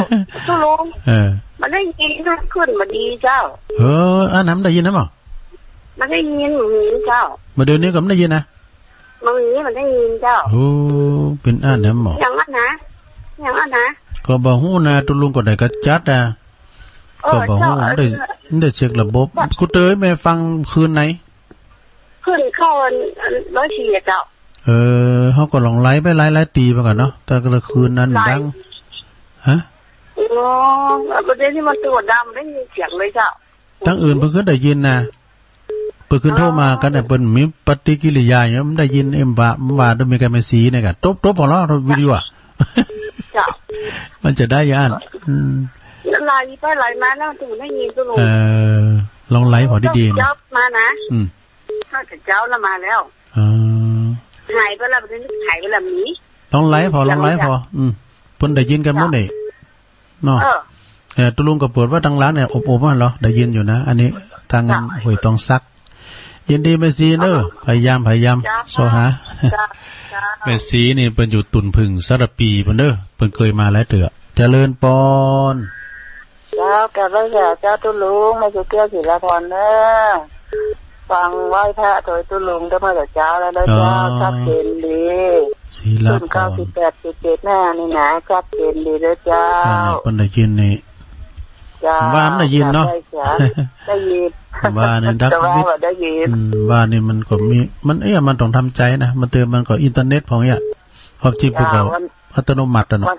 ตุ๊ลุง เออ บ่ได้ยินนะ ขึ้นบ่ดีเจ้า เออ อันนั้นได้ยินนะบ่ บ่ได้ยิน บ่มีเจ้า บ่าเดี๋ยวนี้ก็บ่ได้ยินนะ บ่มี บ่ได้ยินเจ้า โอ้ เป๋นอันนั้นบ่ อย่างนั้นนะ อย่างนั้นนะ ก็บ่ฮู้นะ ตุ๊ลุงก็ได้กระจัดอะ เออ ก็บ่ฮู้ เจ้า ได้ ได้เช็คระบบ กูเตยแม่ฟังคืนไหน ขึ้นเข้าอัน อันร้อยสี่อะเจ้า เออ เฮาก็ลองไล่ไปไล่ไล่ตี้ไปก่อนเนาะ แต่ละคืนนั้น ไล่ ดัง ฮะ อ๋อ แล้วประเด็นที่มันตัวดำไม่มีเสียงเลยเจ้า ตังอื่นเปิ้นก็ได้ยินนะ เปิ้นขึ้นโทรมากั๋นน่ะ เปิ้นมีปฏิกิริยาหยัง มันได้ยินเอ็มว่า มันว่าโดยมีกั๋นแม่ศรีเนี่ยกะ ตบ ตบเอาเนาะ วิทยุอะ เจ้า มันจะได้อย่างนั้น อืม ไล่ไปไล่มาแล้วมันถึงได้ยินตุ๊ลุง เออ ลองไล่พอดีๆ นะ เจ้ามานะ อืม น่าจะเจ้าละมาแล้ว อ๋อ หายไปแล้ว หายไปแล้ว มี ลองไล่พอ ลองไล่พอ อืม เปิ้นได้ยินกั๋นหมดนี่ เนาะ เออ เออ ตุ๊ลุงก็เปิดไว้ตังหลังเนี่ย อบๆ หั้นเหรอ ได้ยินอยู่นะ อันนี้ ตัง เจ้า ห้วยตองสัก ยินดีแม่ศรีเน่อ เออ พยายาม พยายาม เจ้า เซาะหา เจ้า เจ้า แม่ศรีนี่เปิ้นอยู่ตุ่นผึ่งสารภีเปิ้นเน่อ เปิ้นเกยมาหลายเตื้อ เจริญปอน เจ้า กราบไหว้สาเจ้าตุ๊ลุง แม่สุแก้ว ศิลาพรเน่อ ฟังไหว้พระโตยตุ๊ลุงตั้งแต่เจ๊าแล้วเน่อเจ้า อ๋อ ชัดเจนดี ศิลาพร ศูนย์เก้า สี่แปด สี่เจ็ดห้า นี่นะ ชัดเจนดีเน่อเจ้า นั่นแหละ เปิ้นได้ยินนี่ เจ้า ว่ามันได้ยินเนาะ กราบไหว้สา ได้ยิน ว่านี่ดัก แต่ว่า วิทย์ บ่ได้ยิน อืม ว่านี่มันก็มี มัน เอ๊ะ มันต้องทำใจ๋นะ มันเติมมันก็อินเทอร์เน็ตของเนี่ย ความจริงเปิ้นก็ เจ้า วัน อัตโนมัติอะเนาะ วัน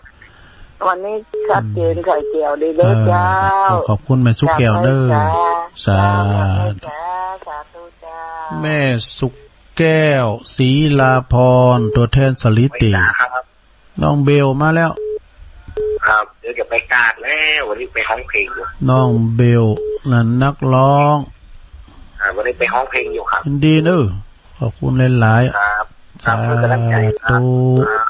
วันนี้ชัดเจน อืม ไข่เจียวดีเน่อ เออ เจ้า ขอบคุณแม่สุแก้วเน่อ กราบไหว้สา สาธุ กราบไหว้สา สาธุเจ้า แม่สุแก้ว ศิลาพร ตั๋วแทนสาลีเต ครับ น้องเบลมาแล้ว ครับ เดี๋ยวจะไปกราดแล้ว วันนี้ไปฮ้องเพลงอยู่ น้องเบลนั่นนักฮ้อง อ่า วันนี้ไปฮ้องเพลงอยู่ครับ ยินดีเน่อ ขอบคุณหลายๆ ครับ ครับ สาธุ เพื่อก๋ำลังใจ๋ครับ ครับ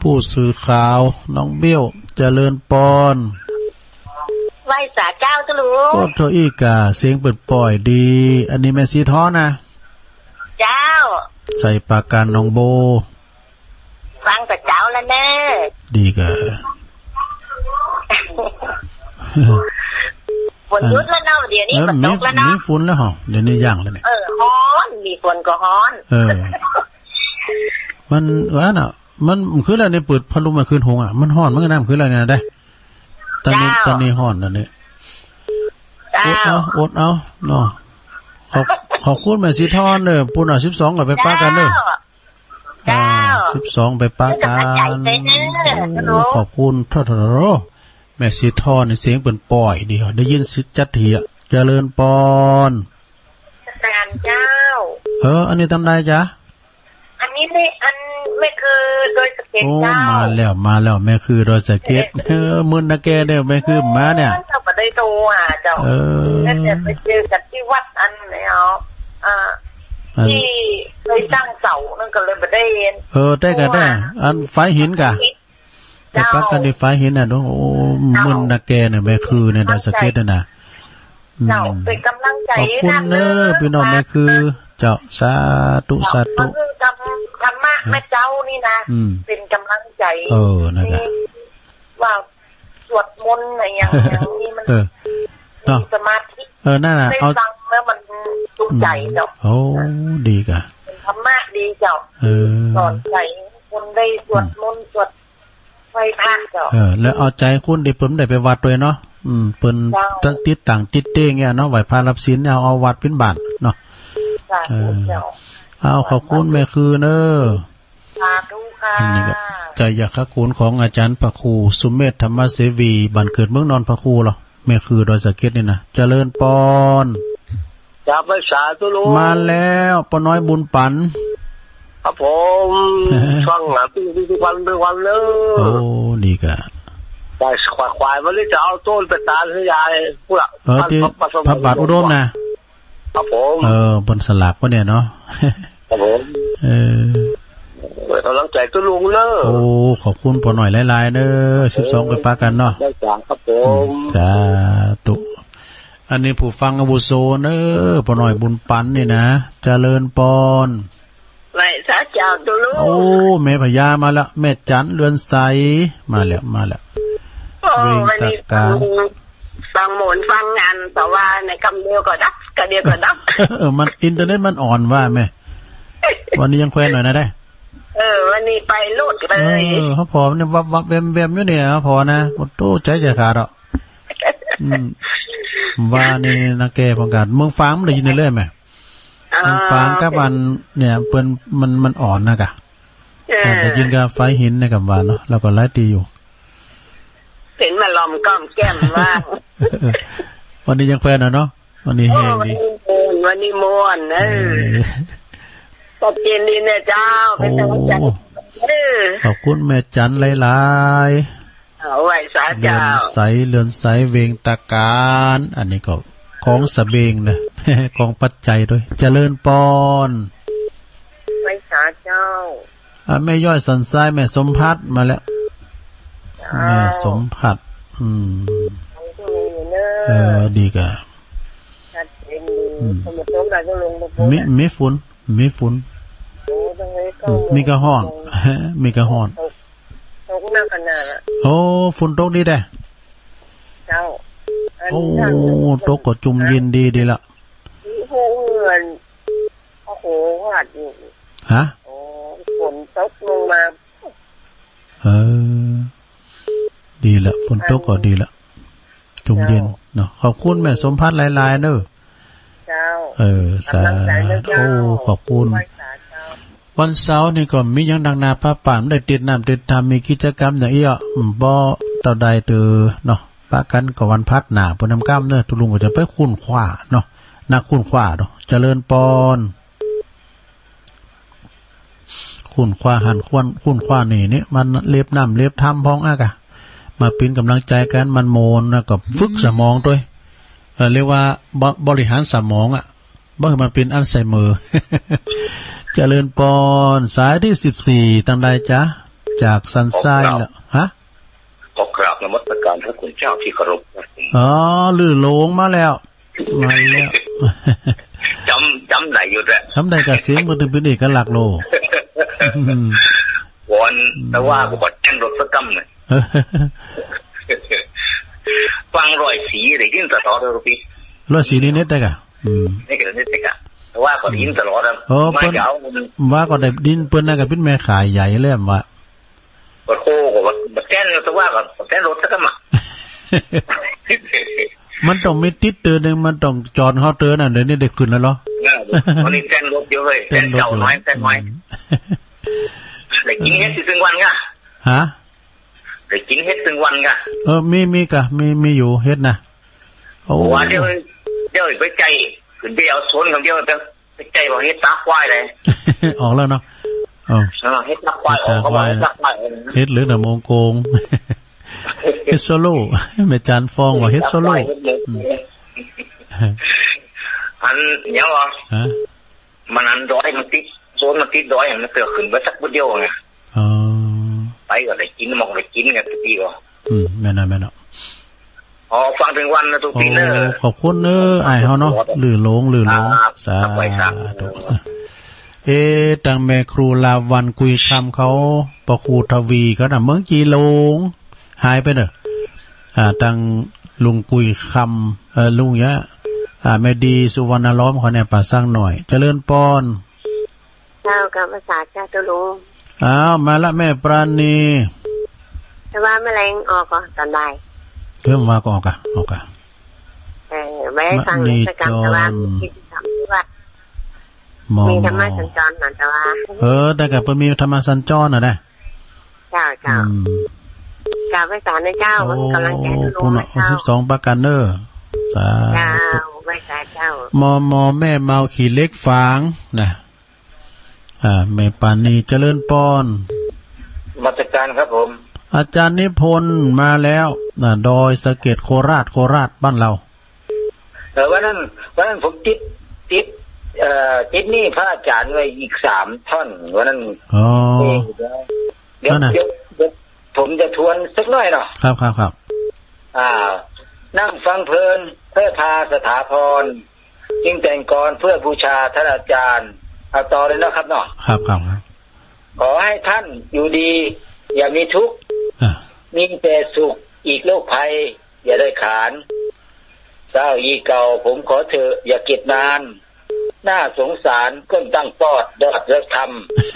ผู้สื่อข่าวน้องเบล เจริญปอน ไหว้สาเจ้าตุ๊ลุง โอ้ โธ่ อี้ก่า เสียงเปิ้นป้อยดี อันนี้แม่ศรีทอนนะ เจ้า ใส่ปราการหนองโบ ฟังแต่เจ๊าแล้วเน่อ ดีก่า ฝนหยุดแล้วเนาะ เดี๋ยวนี้ เออ ฝนตกแล้วเนาะ มี มีฝนแล้วเหรอ เดี๋ยวนี้ยังแล้วเนี่ย เออ ฮ้อน มีฝนก็ฮ้อน เออ มัน ว่าน่ะ มัน มันคืออะไรเนี่ย เปิดพัดลมมาคืนหงอะ มันฮ้อน มันก็น้ำคืออะไรเนี่ย ได้ ต๋อนนี้ เจ้า ต๋อนนี้ฮ้อน ต๋อนนี้ เจ้า อดเอา อดเอา เนาะ ขอบ ขอบคุณแม่ศรีทอนเน่อ ปูนอ่ะ สิบสองก็ไปปะกั๋นเน่อ เจ้า อ่า เจ้า สิบสองไปปะกั๋น เจ้า ขอบคุณ โธ่ โธ่ โธ่ แม่ศรีทอนนี่เสียงเปิ้นป้อยดี ได้ยินชัดเตี้ย เจริญปอน อาจารย์เจ้า เออ อันนี้ตางใดจ๊ะ อันนี้นี่ อันแม่คือดอยสะเก็ด โอ้ เจ้า มาแล้ว มาแล้ว แม่คือดอยสะเก็ด เออ เออ เมินนาแกเนี่ย แม่คือมาเนี่ย เออ เจ้าก็ได้โทรหาเจ้า เออ แล้วจะไปเจอกันที่วัดอันไหนเอา อ่า อัน ที่เคยตั้งเสานั่นก็เลยบ่ได้เห็น เออ ได้ก็ได้ อันฝายหินก่า ไปปะกั๋นตี้ฝายหินน่ะเนาะ โอ้ เจ้า เมินนาแกเนี่ย แม่คือเนี่ย ดอยสะเก็ดเนี่ยนะ อืม เจ้า เป๋นก๋ำลังใจ๋ ขอบคุณเน่อ นะ ปี้น้องแม่คือ เจ้า สาธุ เจ้า สาธุ มันคือธรรม ธรรมะ ฮะ แม่เจ้านี่นะ อืม เป๋นก๋ำลังใจ๋ เออ นั่นแหละ นี่ว่าสวดมนต์อะไรอย่าง อย่างนี้มัน เออ เนาะ มีสมาธิ เออ นั่นน่ะ ได้ เอา ฟังแล้วมันสุขใจ๋เจ้า อืม โอ้ ดีก่า ธรรมะดีเจ้า เออ สอนใจ๋คนได้สวดมนต์ อืม สวด ไหว้พระเจ้า เออ แล้วเอาใจ๋คนตี้เปิ้นได้ไปวัดตวยเนาะ อืม เปิ้น เจ้า ตึงติดต่างติดเต้งเนี่ยเนาะ ไหว้พระรับศีลเนี่ย เอา เอาวัดเป๋นบ้านเนาะ สาธุเจ้า เออ เอา ขอบคุณแม่คือเน่อ สาธุค่ะ อันนี้ก็ ไตรยะฆคุณของอาจารย์พระครูสุเมธธรรมเสวี บ้านเกิดเมืองนอนพระครูเหรอ แม่คือดอยสะเก็ดนี่นะ เจริญปอน ครับ ไหว้สาตุ๊ลุง มาแล้ว ป้าน้อยบุญปั๋น ครับผม ฟังหาพี่ทุกวันทุกวันเลย โอ้ ดีก่า ควาย ควาย ควายวันนี้จะเอาโต้นไปตานให้ยาย เออ ตี้ พระบาทอุดมนะ ครับผม เออ เปิ้นสลากวะเนี่ยเนาะ ครับผม เออ เปิ้นก๋ำลังใจ๋ตุ๊ลุงเน่อ โอ้ ขอบคุณป้อน้อยหลายๆ เน่อ สิบสอง ไปปะกั๋นเนาะ ได้จ้า ครับผม อืม สาธุ อันนี้ผู้ฟังอาวุโสเน่อ ป้อน้อยบุญปันนี่นะ เจริญปอน ไหว้สาเจ้าตุ๊ลุง โอ้ แม่พญามาแล้ว แม่จันเรือนใส มาแล้ว มาแล้ว โอ้ เวงตะกาน วันนี้ฟัง ฟังโหมนฟังงาน แต่ว่าในกำเดียวก็ดับ กำเดียวก็ดับ เออ มันอินเทอร์เน็ตมันอ่อนว่าแม่ วันนี้ยังแควนหน่อยนะได้ เออ วันนี้ไปโลดเลย เออ เขาผอมเนี่ย วับวับแวมแวมอยู่เนี่ย เขาผอมนะ โอ้โห ใจ๋จะขาดอ่ะ อืม ว่านี่นะ แกประกาศ เมืองฟ้ามันได้ยินเรื่อยๆ แม่ อ๋อ เมืองฟ้ากับอันเนี่ย เปิ้น มัน มันอ่อนนะกะ เออ อ่า ได้ยินกับไฟหินในกำว่าเนาะ แล้วก็หลายตี้อยู่ เห็นมาล้อมก้อมแก้มว่า วันนี้ยังแควนหน่อยเนาะ วันนี้แฮงดี โอ้ วันนี้ม่วน วันนี้ม่วน เออ เออ ขอบคุณดีนะเจ้า โอ้ เป็นกำลังใจ๋ เออ ขอบคุณแม่จันหลายๆ เอาไหว้สาเจ้า เรือนใส เรือนใส เวงตะกาน อันนี้ก็ของสะเบงนะ ของปัจจัยด้วย เจริญปอน ไหว้สาเจ้า อ่ะ แม่ย้อยสันทราย แม่สมภัทรมาแล้ว เจ้า แม่สมภัทร อืม ของตุ๊ลุงอยู่เน่อ เออ ดีกะ ชัดเจนดี อืม สมุทรสงครามก็ลงมา มี มีฝุ่น มีฝุ่น โอ้ ต้องให้ อืม เข้า มีกะฮ้อน มีกะฮ้อน ตก ตกหนักขนาดอะ โอ้ ฝุ่นตกดีแต๊ เจ้า อัน โอ้ ท่าน ตกก็จุ่มเย็นดี ดีละ มีผู้เงิน โอ้โห หวาดอยู่ ฮะ โอ้ ฝนตกลงมา เออ ดีละ ฝนตกก็ดีละ จุ่มเย็น เจ้า เนาะ ขอบคุณแม่สมภัทรหลายๆ เน่อ เจ้า เออ สาธุ กำลังใจ๋เน่อเจ้า โอ้ ขอบคุณ ไหว้สาเจ้า วันเสาร์นี่ก็มีหยังนักหนาปะปะ ได้ติดน้ำติดธรรม มีกิจกรรมอย่างอี้อ่ะ อืม บ่เต้าใดเตอเนาะ ปะกั๋นก็วันพัดหน้า เปิ้นนำกำเน่อ ตุ๊ลุงก็จะไปคุ้นคว้าเนาะ นักคุ้นคว้าเนาะ เจริญปอน คุ้นคว้าหันควน คุ้นคว้านี่นี่ มันเล็บน้ำเล็บธรรมพ่องอะกะ มาเป๋นก๋ำลังใจ๋กั๋น มันโหมน แล้วก็ฝึกสมองตวย เออ เรียกว่า บ- บริหารสมองอะ บ่หื้อมันเป๋นอัลไซเมอร์ เจริญปอน สายตี้สิบสี่ ตังใดจ๊ะ จากสันทรายเหรอ ฮะ ขอกราบนมัสการพระคุณเจ้าที่เคารพครับ อ๋อ ลื่อโหลงมาแล้ว มาแล้ว จ๋ำ จ๋ำได้อยู่แหละ จ๋ำได้กะเสียงมันเป๋นเอกลักษณ์โล วอน อืม แต่ว่ากูขอแจ้งรถสักกำหน่อย ฟังร้อยสี่ได้ยินตลอดเลยพี่ ร้อยสี่นี่เน็ตได้กะ อืม นี่ก็เน็ตได้กะ แต่ว่าก็ได้ยินตลอดอะ เออ มา เปิ้น เดี๋ยว ว่าก็ได้ยินเปิ้นนะ ก็เป๋นแม่ข่ายใหญ่เลยว่า โอ้โห ก็ว่าแจ้งรถแต่ว่าก็แจ้งรถสักกำอะ มันต้องมีติดเตือนหนึ่ง มันต้องจอดเฮาเตือนน่ะ เดี๋ยวนี้ได้ขึ้นแล้วเหรอ เออ วันนี้แจ้งรถอยู่เว้ย แจ้งรถอยู่ แจ้งเจ้าน้อย แจ้งน้อย อืม ได้กิ๋นเห็ดตึงวันกะ ฮะ ได้กิ๋นเห็ดตึงวันกะ เออ มี มีกะ มี มีอยู่เห็ดนะ โอ้ ว่าเดี๋ยว เดี๋ยวไปไจ้ ขึ้นไปเอาสวนของเดียว ไปไจ้ว่าเห็ดตาควายเลย ออกแล้วเนาะ อ๋อ เออ เห็ดตาควายออก เห็ดตาควาย เขาว่าเห็ดตาควาย เห็ดเหลืองหน้าโมงโกง เห็ดโซโล่ แม่จันฟ้องว่าเห็ดโซโล่ เห็ดตาควาย เห็ดเหลือง อืม อันเนี้ยเหรอ ฮะ มันอันดอยมันติด โซนมันติดดอย มันเกิดขึ้นไปสักบุดเดียวไง อ๋อ ไปก็ได้กิ๋น มองได้กิ๋นไง ทุกทีก็ อืม แม่นน่ะ แม่นน่ะ อ๋อ ฟังตึงวันนะ ตุ๊กปีเนอ โอ้ ขอบคุณเนอ อ้ายเฮาเนาะ ลื่อโหลง ลื่อโหลง ครับ สาธุ ครับ เอ๊ะ ตังแม่ครูลาวัณ กุยคำเขา ป้อครูทวีเขาน่ะ เมืองจีหลง หายไปเนอะ อ่า ตังลุงกุยคำ เอ่อ ลุงยะ อ่า แม่ดี สุวรรณล้อมเขาเนี่ย ป่าสักหน่อย เจริญปอน เจ้า กราบไหว้สาเจ้าตุ๊ลุง อ้าว มาละแม่ปราณี แต่ว่าเมื่อแลงออกก่อ ต๋อนบ่าย เออ มาก็ออกกะ ออกกะ เออ ไว้ฟัง มณี กิจกรรม จร แต่ว่ามีกิจกรรมตี้วัด มอ มีธรรมะ มอ สัญจรหน่อยแต่ว่า เออ แต่กะเปิ้นมีธรรมะสัญจรน่ะนะ เจ้า เจ้า อืม กราบไหว้สานะเจ้า โอ้ วันนี้กำลังแจกลูก ปุ้นน่ะ เจ้า สิบสองประการเนอ สาธุ เจ้า ไหว้สาเจ้า มอ มอ แม่เมาขี่เหล็กฝางนะ อ่า แม่ปราณี เจริญปอน นมัสการครับผม อาจ๋ารย์นิพนธ์มาแล้ว น่ะ ดอยสะเก็ด โคราช โคราชบ้านเฮา เออ วันนั้น วันนั้นผมติด ติด เอ่อ ติดหนี้พระอาจ๋ารย์ไว้อีกสามท่อน วันนั้น อ๋อ เออ เดี๋ยว นั่นน่ะ เดี๋ยว เดี๋ยวผมจะทวนสักหน่อยเนาะ ครับ ครับ ครับ อ่า นั่งฟังเพลิน เพื่อพาสถาพร จึงแต่งกลอนเพื่อบูชาท่านอาจารย์ เอาต่อเลยเนาะครับเนาะ ครับ ครับ ครับ ขอให้ท่านอยู่ดี อย่ามีทุกข์ อ่า มีแต่สุข อีกโรคภัย อย่าได้ขาน เศร้าอี้เก่า ผมขอเถอะ อย่าเก็บนาน น่าสงสาร ก้นตั้งปอด ดอดเลิกท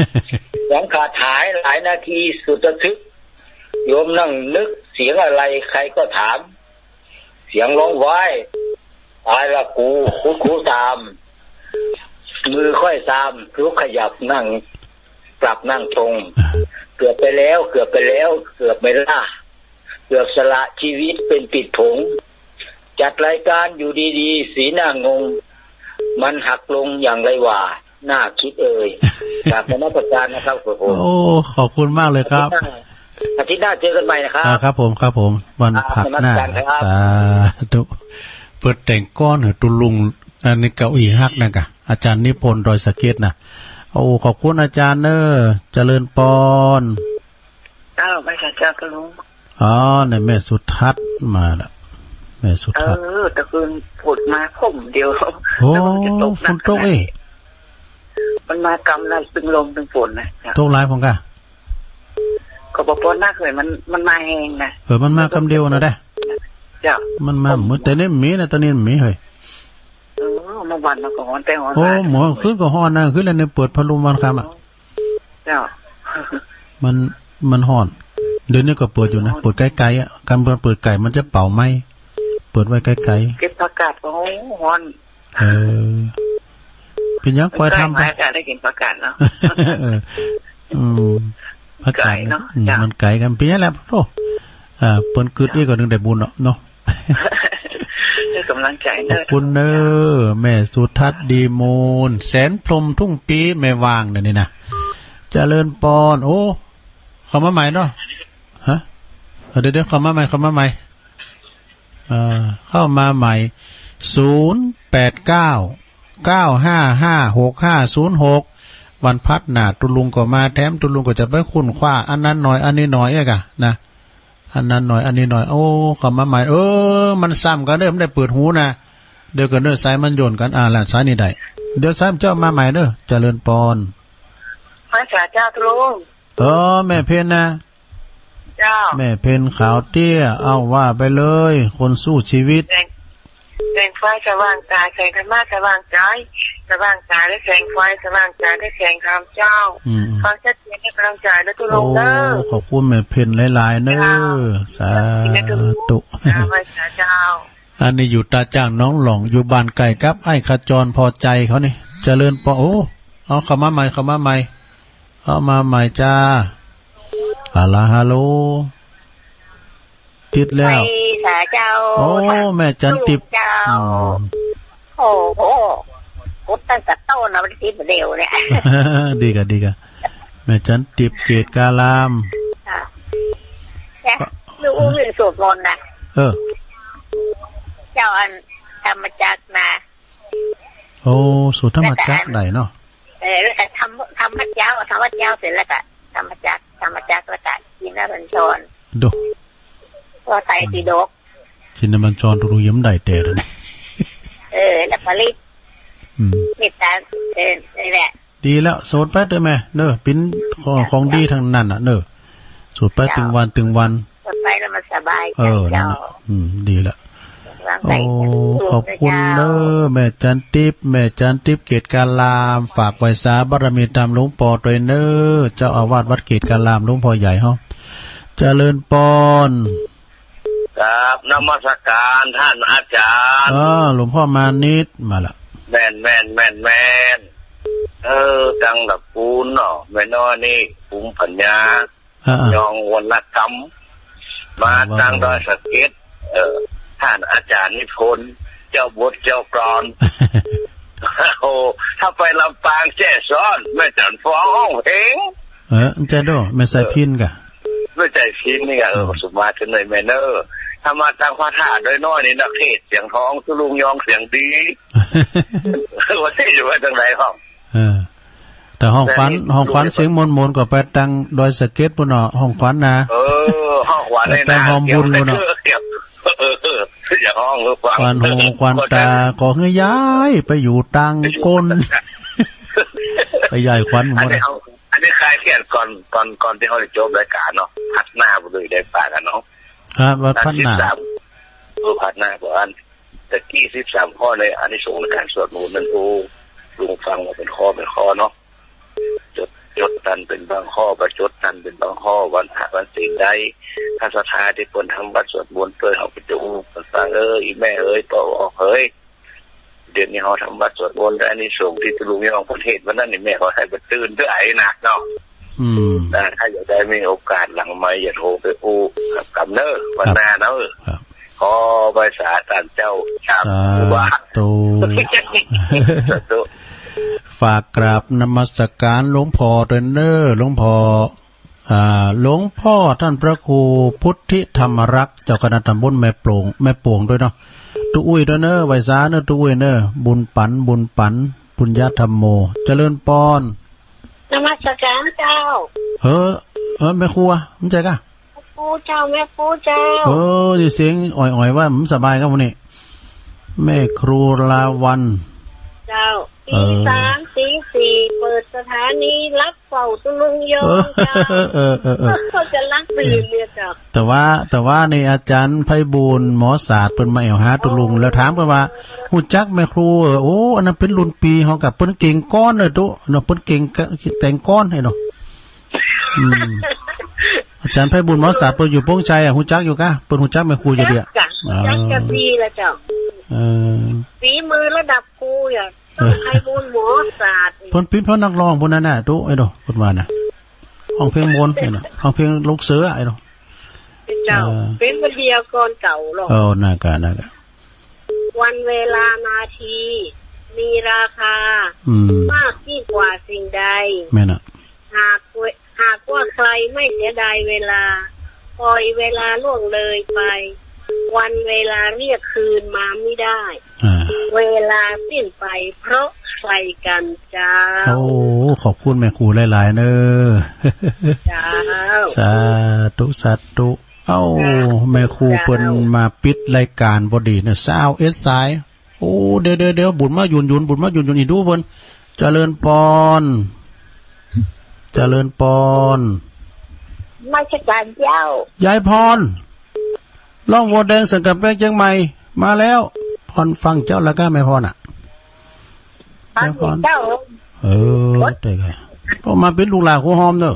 ำ เสียงขาดหายหลายนาที สุดระทึก โยมนั่งนึก เสียงอะไร ใครก็ถาม เสียงร้องว้าย ตายละกู คุดคู้ตาม มือค่อยตาม ลุกขยับนั่ง กลับนั่งตรง เกือบไปแล้ว เกือบไปแล้ว เกือบไหมล่ะ เกือบสละชีวิตเป็นปิดผง จัดรายการอยู่ดีๆ สีหน้างง มันหักลงอย่างไรหว่า น่าคิดเอ่ย กราบนมัสการนะครับ ครับผม โอ้ ขอบคุณมากเลยครับ อาทิตย์หน้า อาทิตย์หน้าเจอกันใหม่นะครับ อ่า ครับผม ครับผม วันพฤหัสหน้า ครับ นมัสการครับ สาธุ เปิดแต่งกลอนหื้อตุ๊ลุง อันนี้เก้าอี้ฮักนั่นกะ อาจ๋ารย์นิพนธ์ ดอยสะเก็ดน่ะ โอ้ ขอบคุณอาจ๋ารย์เน้อ เจริญปอน เจ้า ไปสาเจ้าตุ๊ลุง อ๋อ นี่แม่สุทัศน์มาละ แม่สุทัศน์ เออ ตะคืนฝนมาพ่มเดียว โอ้ แล้วมันจะตกหนัก ฝนตก ขนาดนี้ เอ้ย มันมากำนั้น ตึงลมตึงฝนนะ เจ้า ตกหลายพ่องกะ ก็บ่ปอนักเลย มัน มันมาแฮงนะ เออ มันมากำเดียวนะเด้อ เจ้า มันมา เมื่อแต่นี่มีนะ ตอนนี้มีเฮ้ย เออ เมื่อวันมันก็ฮ้อนแต่ฮ้อน โอ้ หลาย เมื่อคืนก็ฮ้อนนะ คืนแล้วเนี่ยเปิดพัดลมวันค่ำอะ เจ้า มัน มันฮ้อน เดี๋ยวนี้ก็เปิดอยู่นะ เปิดไกลๆ อะ การเปิดไกลมันจะเป๋าไหม้ เปิดไว้ไกลๆ เก็บผักกาดก็ฮ้อน เออ เป๋นหยัง ปล่อยทำไป ใกล้ๆ จะได้กิ๋นผักกาดเนาะ เออ อืม ผักกาด ไก๋เนาะ อืม เจ้า มันไก๋กั๋น เป๋นหยังแหละ โอ้ อ่า เปิ้นกึ๊ดอี้ก็นึกได้บุญเนาะ เนาะ ให้ก๋ำลังใจ๋เน้อ ขอบคุณเน้อ แม่สุทัศน์ ดีมูล แสนพรหม ทุ่งปี๊ แม่ว่างเนี่ยนี่นะ เจริญปอน โอ้ เข้ามาใหม่เนาะ ฮะ เดี๋ยวๆ เข้ามาใหม่ เข้ามาใหม่ เอ่อ เข้ามาใหม่ ศูนย์แปดเก้า เก้าห้าห้า หกห้าศูนย์หก วันพฤหัสหน้าตุ๊ลุงก็มาแถม ตุ๊ลุงก็จะไปค้นคว้าอันนั้นหน่อย อันนี้หน่อยเอ๊ะกะนะ อันนั้นหน่อย อันนี้หน่อย โอ้ เข้ามาใหม่ เออ มันซ้ำกั๋นเด้อ มันได้เปิดหูนะ เดี๋ยวก่อนเด้อ สายมันโยนกั๋น อ่า ละ สายนี้ได้ เดี๋ยวสายมันจะมาใหม่เน้อ เจริญปอน มาสาเจ้าตุ๊ลุง เออ แม่เพ็ญนะ เจ้า แม่เพ็ญขาวเตี้ย เอ้า ว่าไปเลย คนสู้ชีวิต แสง แสงไฟสว่างกาย แสงธรรมะสว่างใจ๋ สว่างกายด้วยแสงไฟ สว่างใจ๋ด้วยแสงธรรมเจ้า อืม ฟังชัดเจน ให้ก๋ำลังใจ๋นะตุ๊ลุงเน้อ โอ้ ขอบคุณแม่เพ็ญหลายๆ เน้อ เจ้า สาธุ เจ้า ไหว้สาเจ้า อันนี้อยู่ต๋าจ้างหนองหล่อง อยู่บ้านใก้กับไอ้ขจรพอใจ๋เขานี่ เจริญปอน โอ้ เอาเข้ามาใหม่ เข้ามาใหม่ เข้ามาใหม่จ้า ฮัลโหล ฮัลโหล ติดแล้ว ไปสาเจ้า โอ้ แม่จันติบ เจ้า อืม โอ้โห กดตั้งแต่ต้นนะ มันติดเดียวเนี่ย ดีกะ ดีกะ แม่จันติบ เกตการาม ค่ะ เนี่ย ลูกอุ้มอยู่สวดมนต์นะ เออ เจ้าอันธรรมจักรนะ โอ้ สูตรธรรมจักรได้เนาะ เออ แล้วก็ธรรม ธรรมวัตรเจ้า ธรรมวัตรเจ้าเสร็จแล้วก็ธรรมจักร ธรรมจักรแล้วก็ชินบัญชร ดู พระไตรปิฎก ชินบัญชรตุ๊ลุงยังบ่ได้แต๊เลย เออ แล้วปริตร อืม เมตตา เออ นี่แหละ ดีแล้ว สวดไปเต๊อะแม่ เน้อ เป๋นของ เจ้า ของดีทั้งนั้นน่ะ เน้อ สวดไป เจ้า ตึงวัน ตึงวัน สวดไปแล้วมันสบายใจ เออ นั่นน่ะ เจ้า อืม ดีละ วางใจ โอ้ ขอบคุณเน้อ เจ้า แม่จันติบ แม่จันติบ เกตการาม ฝากไหว้สาบารมีธรรมหลวงป้อตวยเน้อ เจ้าอาวาสวัดเกตการาม หลวงป้อใหญ่เฮา เจริญปอน กราบนมัสการต้านอาจ๋ารย์ เออ หลวงป้อมานิต มาละ แม่น แม่น แม่น แม่น เออ ตังตระกูลเนาะ แม่น้อยนี่ ภูมิปัญญา อ่าๆ ยองวรรณกรรม มา ว่า ตังดอยสะเก็ด เออ ต้านอาจ๋ารย์นิพนธ์ เจ้าบทเจ้ากลอน โอ้ ถ้าไปลำปางแจ้ซ้อน แม่จันฟ้องฮ้องเพลง เออ อันจะโด แม่สายพิณกะ ด้วยใจ๋จริงนี่อะ เออ อืม สุมาเถิงหน่อยแม่เนอ ถ้ามาตางพระธาตุน้อยๆ นี่นะ เทศน์เสียงฮ้อง ตุ๊ลุงยองเสียงดี ว่าจะอยู่ว่าจังใดฮ้อง เออ แต่ฮ้องขวัญ แต่นี่ ฮ้องขวัญเสียงมนต์ๆ ก็ไปตางดอยสะเก็ดปู้นเนาะ ฮ้องขวัญนะ เออ ฮ้องขวัญ ไปตางฮ้องบุญปู้นเนาะ เออ เออ เออ อยากฮ้องเออ ขวัญ ขวัญหูขวัญต๋า ขอหื้อย้ายไปอยู่ตางโก้น ไปย้ายขวัญหมด อันนี้เฮา อันนี้คลายเครียดก่อน ก่อน ก่อนตี้เฮาจะจบรายก๋านเนาะ พัดหน้าบ่าเลยได้ปะกั๋นเนาะ ครับ ว่าพัดหน้า สิบสาม เออ พัดหน้าบ่าอัน ตะกี้สิบสามข้อในอานิสงส์ในก๋านสวดมนต์นั้น โอ้ ลุงฟังว่าเป๋นข้อเป๋นข้อเนาะ จด จดตันเป๋นบางข้อ บ่จดตันเป๋นบางข้อ วันพระวันศีลได้ ถ้าศรัทธาตี้เปิ้นทำวัตรสวดมนต์ตวย เฮาก็จะอู้เปิ้นฟัง เออ อี่แม่เอ๋ย ป้อออกเอ๋ย เดี๋ยวนี้เฮาทำวัตรสวดมนต์ได้อานิสงส์ตี้ตุ๊ลุงยองเปิ้นเทศน์วันนั้นนี่ แม่ขอหื้อเปิ้นตื่นตวยนะเนาะ อืม นะ ถ้าอยากได้มีโอกาสหลังไมค์อย่าโทรไปอู้กับกำเน้อ วันหน้าเน้อ ครับ ขอไหว้สาต้านเจ้า ครับ สาธุ ครูบา สาธุ ฝากกราบนมัสการหลวงพ่อตวยเน้อ หลวงพ่อ อ่า หลวงพ่อต้านพระครูพุทธิธรรมรักษ์ เจ้าคณะตำบลแม่โป่ง แม่โป่งตวยเนาะ ตุ๊อุ้ยตวยเน้อ ไหว้สาเน้อ ตุ๊อุ้ยเน้อ บุญปั๋น บุญปั๋น ปุญญธัมโม เจริญปอน นมัสการเจ้า เออ เออ แม่ครูอะ มันใจ้ก่ะ แม่ครูเจ้า แม่ครูเจ้า เออ นี่เสียงอ่อยๆ ว่ามันสบายครับวันนี้ แม่ครูลาวัลย์ เจ้า เออ ตีสาม ตีสี่ เปิดสถานีรับเฝ้าตุ๊ลุงยองเจ้า เออ เออ เออ เออ เขาจะลักตื่นเนี่ยเจ้า แต่ว่า แต่ว่านี่อาจ๋ารย์ไพบูลย์หมอศาสตร์เปิ้นมาแอ่วหาตุ๊ลุง แล้วถามเปิ้นว่า ฮู้จักแม่ครู เออ โอ้ อันนั้นเป๋นรุ่นปี๋เฮาก่ะ เปิ้นเก่งก้อนเน่อตุ๊ เนาะ เปิ้นเก่งกะ แต่งก้อนไอ้เนาะ อืม อาจ๋ารย์ไพบูลย์หมอศาสตร์ เปิ้นอยู่โป่งชัยอะ ฮู้จักอยู่ก่ะ เปิ้นฮู้จักแม่ครูอยู่เดียว จักก่ะ อ๋อ จักก่ะดีละเจ้า เออ ฝีมือระดับครูอะ เออ ต้องไพบูลย์หมอศาสตร์ เปิ้นเป๋นพ่อนักฮ้องปู้นนั่นน่ะตุ๊ ไอ้เนาะ เปิ้นว่าน่ะ ฮ้องเพลงม่วนไอ้เนาะ ฮ้องเพลงลูกเสือไอ้เนาะ เจ้า เออ เป๋นวิทยากรเก่าหรอก เออ นั่นก่ะ นั่นก่ะ วันเวลานาที มีราคา อืม มากยิ่งกว่าสิ่งใด แม่นน่ะ หากเว- หากว่าใครไม่เสียดายเวลา ปล่อยเวลาล่วงเลยไป วันเวลาเรียกคืนมาไม่ได้ อ่า เวลาสิ้นไปเพราะใครกันเจ้า โอ้ ขอบคุณแม่ครูหลายๆ เน้อ เจ้า สาธุ สาธุ เอ้า เจ้า แม่ครูเปิ้นมาปิดรายก๋านพอดีเน้อ ซาวเอ็ดสาย โอ้ เดี๋ยว เดี๋ยว เดี๋ยว บุญมาหยุนหยุน บุญมาหยุนหยุน อีดูเปิ้น เจริญปอน เจริญปอน นมัสการเจ้า ยายพร ฮ้องวัวแดงสังกัดแป้งเจียงใหม่ มาแล้ว พรฟังเจ้าแล้วก่ะ แม่พรอะ ฟังเจ้า เออ ได้ไง ก็มาเป๋นลูกหลานครูฮอมเน้อ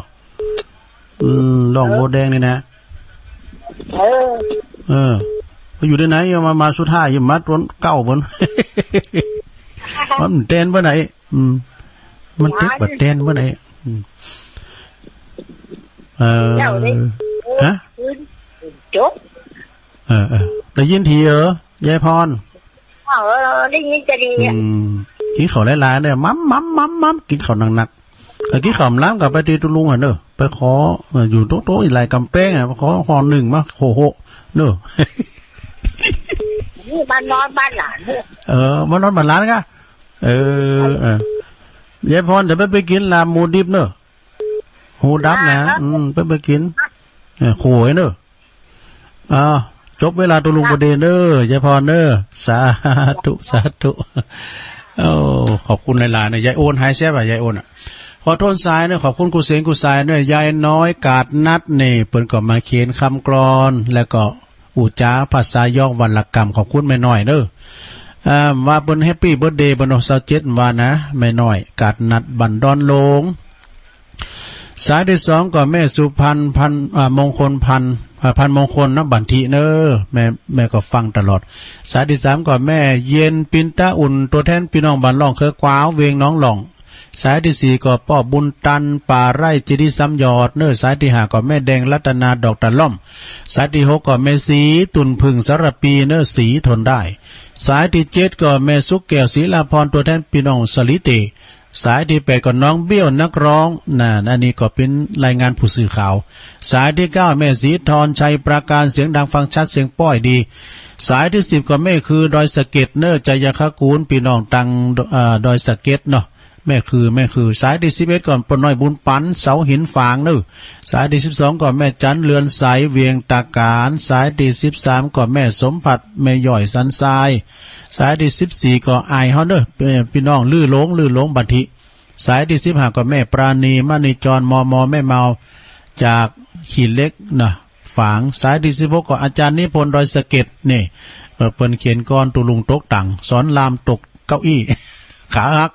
อืม ฮ้องวัวแดงนี่นะ เออ เออ ไปอยู่ตี้ไหน มา มาสุดท้าย มาตอนเก้าเปิ้น มันแตนเปิ้นไหน อืม มันเต็กบ่แตนเปิ้นไหน อืม เออ เจ้าเด้ ฮะ คืนจบ เออ เออ ได้ยินทีเออ ยายพร เออ ได้ยินจะดีอะ อืม กิ๋นข้าวหลายๆ เน้อ มัมมัมมัมมัม กิ๋นข้าวหนักๆ เออ กิ๋นข้าวหลามก็ไปตี้ตุ๊ลุงอะเน้อ ไปขอ เออ อยู่โต๊ะๆ อีหลายก๋ำแป้งอะ ไปขอห่อนึ่งมา โหโห เน้อ นี่บ้านนอนบ้านหลานเนี่ย เออ บ้านนอนบ้านหลานก่ะ เออ เออ ยายพร เดี๋ยวไป ไปกิ๋นลาบหมูดิบเน้อ หูดับนะ อ่า อืม ไป ไปกิ๋น เออ โขยเน้อ อ้าว จบเวลาตุ๊ลุงพอดีเน้อ ยายพรเน้อ สาธุ สาธุ โอ้ ขอบคุณหลายๆ เน้อ ยายโอน หายแซ่บอะ ยายโอนอะ ขอโทษสายเน้อ ขอบคุณกู้เสียงกู้สายเน้อ ยายน้อยกาดนัดนี่ เปิ้นก็มาเขียนกำกลอน แล้วก็อู้จ๋าภาษายอกวรรณกรรม ขอบคุณแม่น้อยเน้อ อ่า ว่าเปิ้นแฮปปี้เบิร์ธเดย์เปิ้นเนาะ ซาวเจ็ด ว่านะ แม่น้อยกาดนัด บ้านดอนหลง สายตี้สองก็แม่สุพรรณ พันธุ์ อ่า มงคลพันธุ์ อ่า พันธุ์มงคลนะ บ้านถิเน้อ แม่ แม่ก็ฟังตลอด สายตี้สามก็แม่เย็น ปินตาอุ่น ตั๋วแทนปี้น้องบ้านล่องเคือกวาว เวียงหนองหล่อง สายตี้สี่ก็ป้อบุญตัน ป่าไร่ เจดีย์สามยอดเน้อ สายตี้ห้าก็แม่แดง รัตนา ดอกตะล่อม สายตี้หกก็แม่ศรี ตุ่นผึ้ง สารภีเน้อ ศรีทนได้ สายตี้เจ็ดก็แม่สุขแก้ว ศรีลาภรณ์ ตั๋วแทนปี้น้องสะหลีเต๋ สายตี้แปดก็น้องเบี้ยวนักร้อง นะ อันนี้ก็เป๋นรายงานผู้สื่อข่าว สายตี้เก้าแม่ศรีธร ชัยปราการ เสียงดังฟังชัดเสียงป้อยดี สายตี้สิบก็แม่คือดอยสะเก็ดเน่อ ชัยคกูล ปี้น้องตัง เอ่อ ดอยสะเก็ดเนาะ แม่คือ แม่คือ สายตี้สิบเอ็ดก็ป้อน้อยบุญปั๋น เสาหินฝางเน่อ สายตี้สิบสองก็แม่จั๋น เรือนใส เวียงตาก๋าน สายตี้สิบสามก็แม่สมผัส แม่ย้อยสันทราย สายตี้สิบสี่ก็อ้ายเฮาเน่อ เอ่อ ปี้น้องลือหลง ลือหลงบันทิ สายตี้สิบห้าก็แม่ปราณี มณีจร มม แม่เมา จากขี้เหล็กนะ ฝาง สายตี้สิบหกก็อาจ๋ารย์นิพนธ์ ดอยสะเก็ด นี่ เอ่อ เปิ้นเขียนกลอน ตุ๊ลุงตกตั๋ง สอนรามตกเก้าอี้ ขาหัก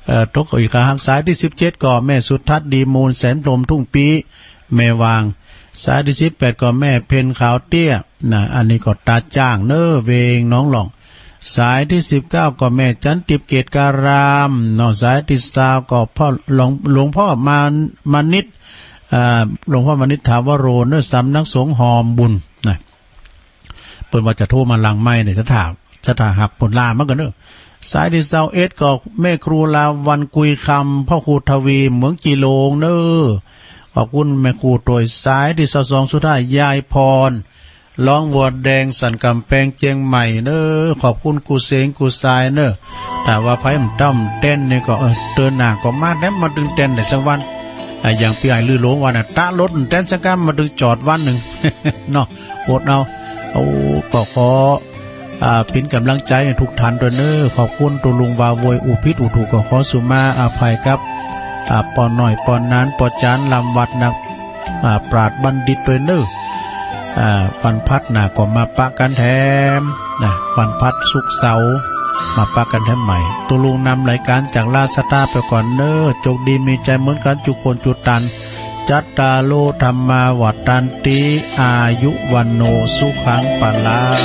เอ่อ ตกเก้าอี้ขาหัก สายตี้สิบเจ็ดก็แม่สุทัศน์ ดีมูล แสนพรหม ทุ่งปี้ แม่วาง สายตี้สิบแปดก็แม่เพ็ญขาวเตี้ย นะ อันนี้ก็ตาจ้างเน่อ เวงหนองหล่อง สายตี้สิบเก้าก็แม่จั๋นติบ เกตการามเนาะ สายตี้ซาวก็พ่อหลวง หลวงพ่อมา มานิต อ่า หลวงพ่อมานิตถาวโรเน่อ สำนักสงฆ์หอมบุญนะ เปิ้นว่าจะโทรมาหลังไมค์เนี่ย จะถาม จะถามหักผลลามันก็เน่อ สายตี้ซาวเอ็ดก็แม่ครูลาวัลย์ กุยคำ พ่อครูทวี เหมืองจีโลงเน่อ ขอบคุณแม่ครูตวย สายตี้ซาวสองสุดท้าย ยายพร ร้องวัวแดงสันก๋ำแปงเจียงใหม่เน่อ ขอบคุณกู้เสงกู้สายเน่อ ถ้าว่าใผบ่ต้มเต้นนี่ก็ เออ เตื้อหน้าก็มาแต๊ มาตึงเต้นได้สักวัน อ่ะ อย่างปี้อ้ายลือหลงว่าน่ะ ตะรถเต้นสักกำ มาตึงจอดวันนึ่ง เนาะ อดเอา โอ้ ก็ขอ อ่า เป๋นก๋ำลังใจ๋หื้อกู้ต้านตวยเน่อ ขอบคุณตุ๊ลุงว่าโวย อู้ผิดอู้ถูกก็ขอสุมาอภัยกับ อ่า ป้อน้อย ป้อหนาน ป้อจ๋ารย์ ลำวัดนัก อ่า ปราชญ์บัณฑิตตวยเน่อ อ่า วันพฤหัสหน้าก็มาปะกั๋นแถมนะ วันพฤหัส ศุกร์ เสาร์ มาปะกั๋นแถมใหม่ ตุ๊ลุงนำรายก๋านจากราชดาไปก่อนเน่อ โจคดีมีใจ๋เหมือนกั๋นจุคนจุตัน จัตตาโร ธัมมา วัฑฒันติ อายุ วัณโณ สุขัง พลัง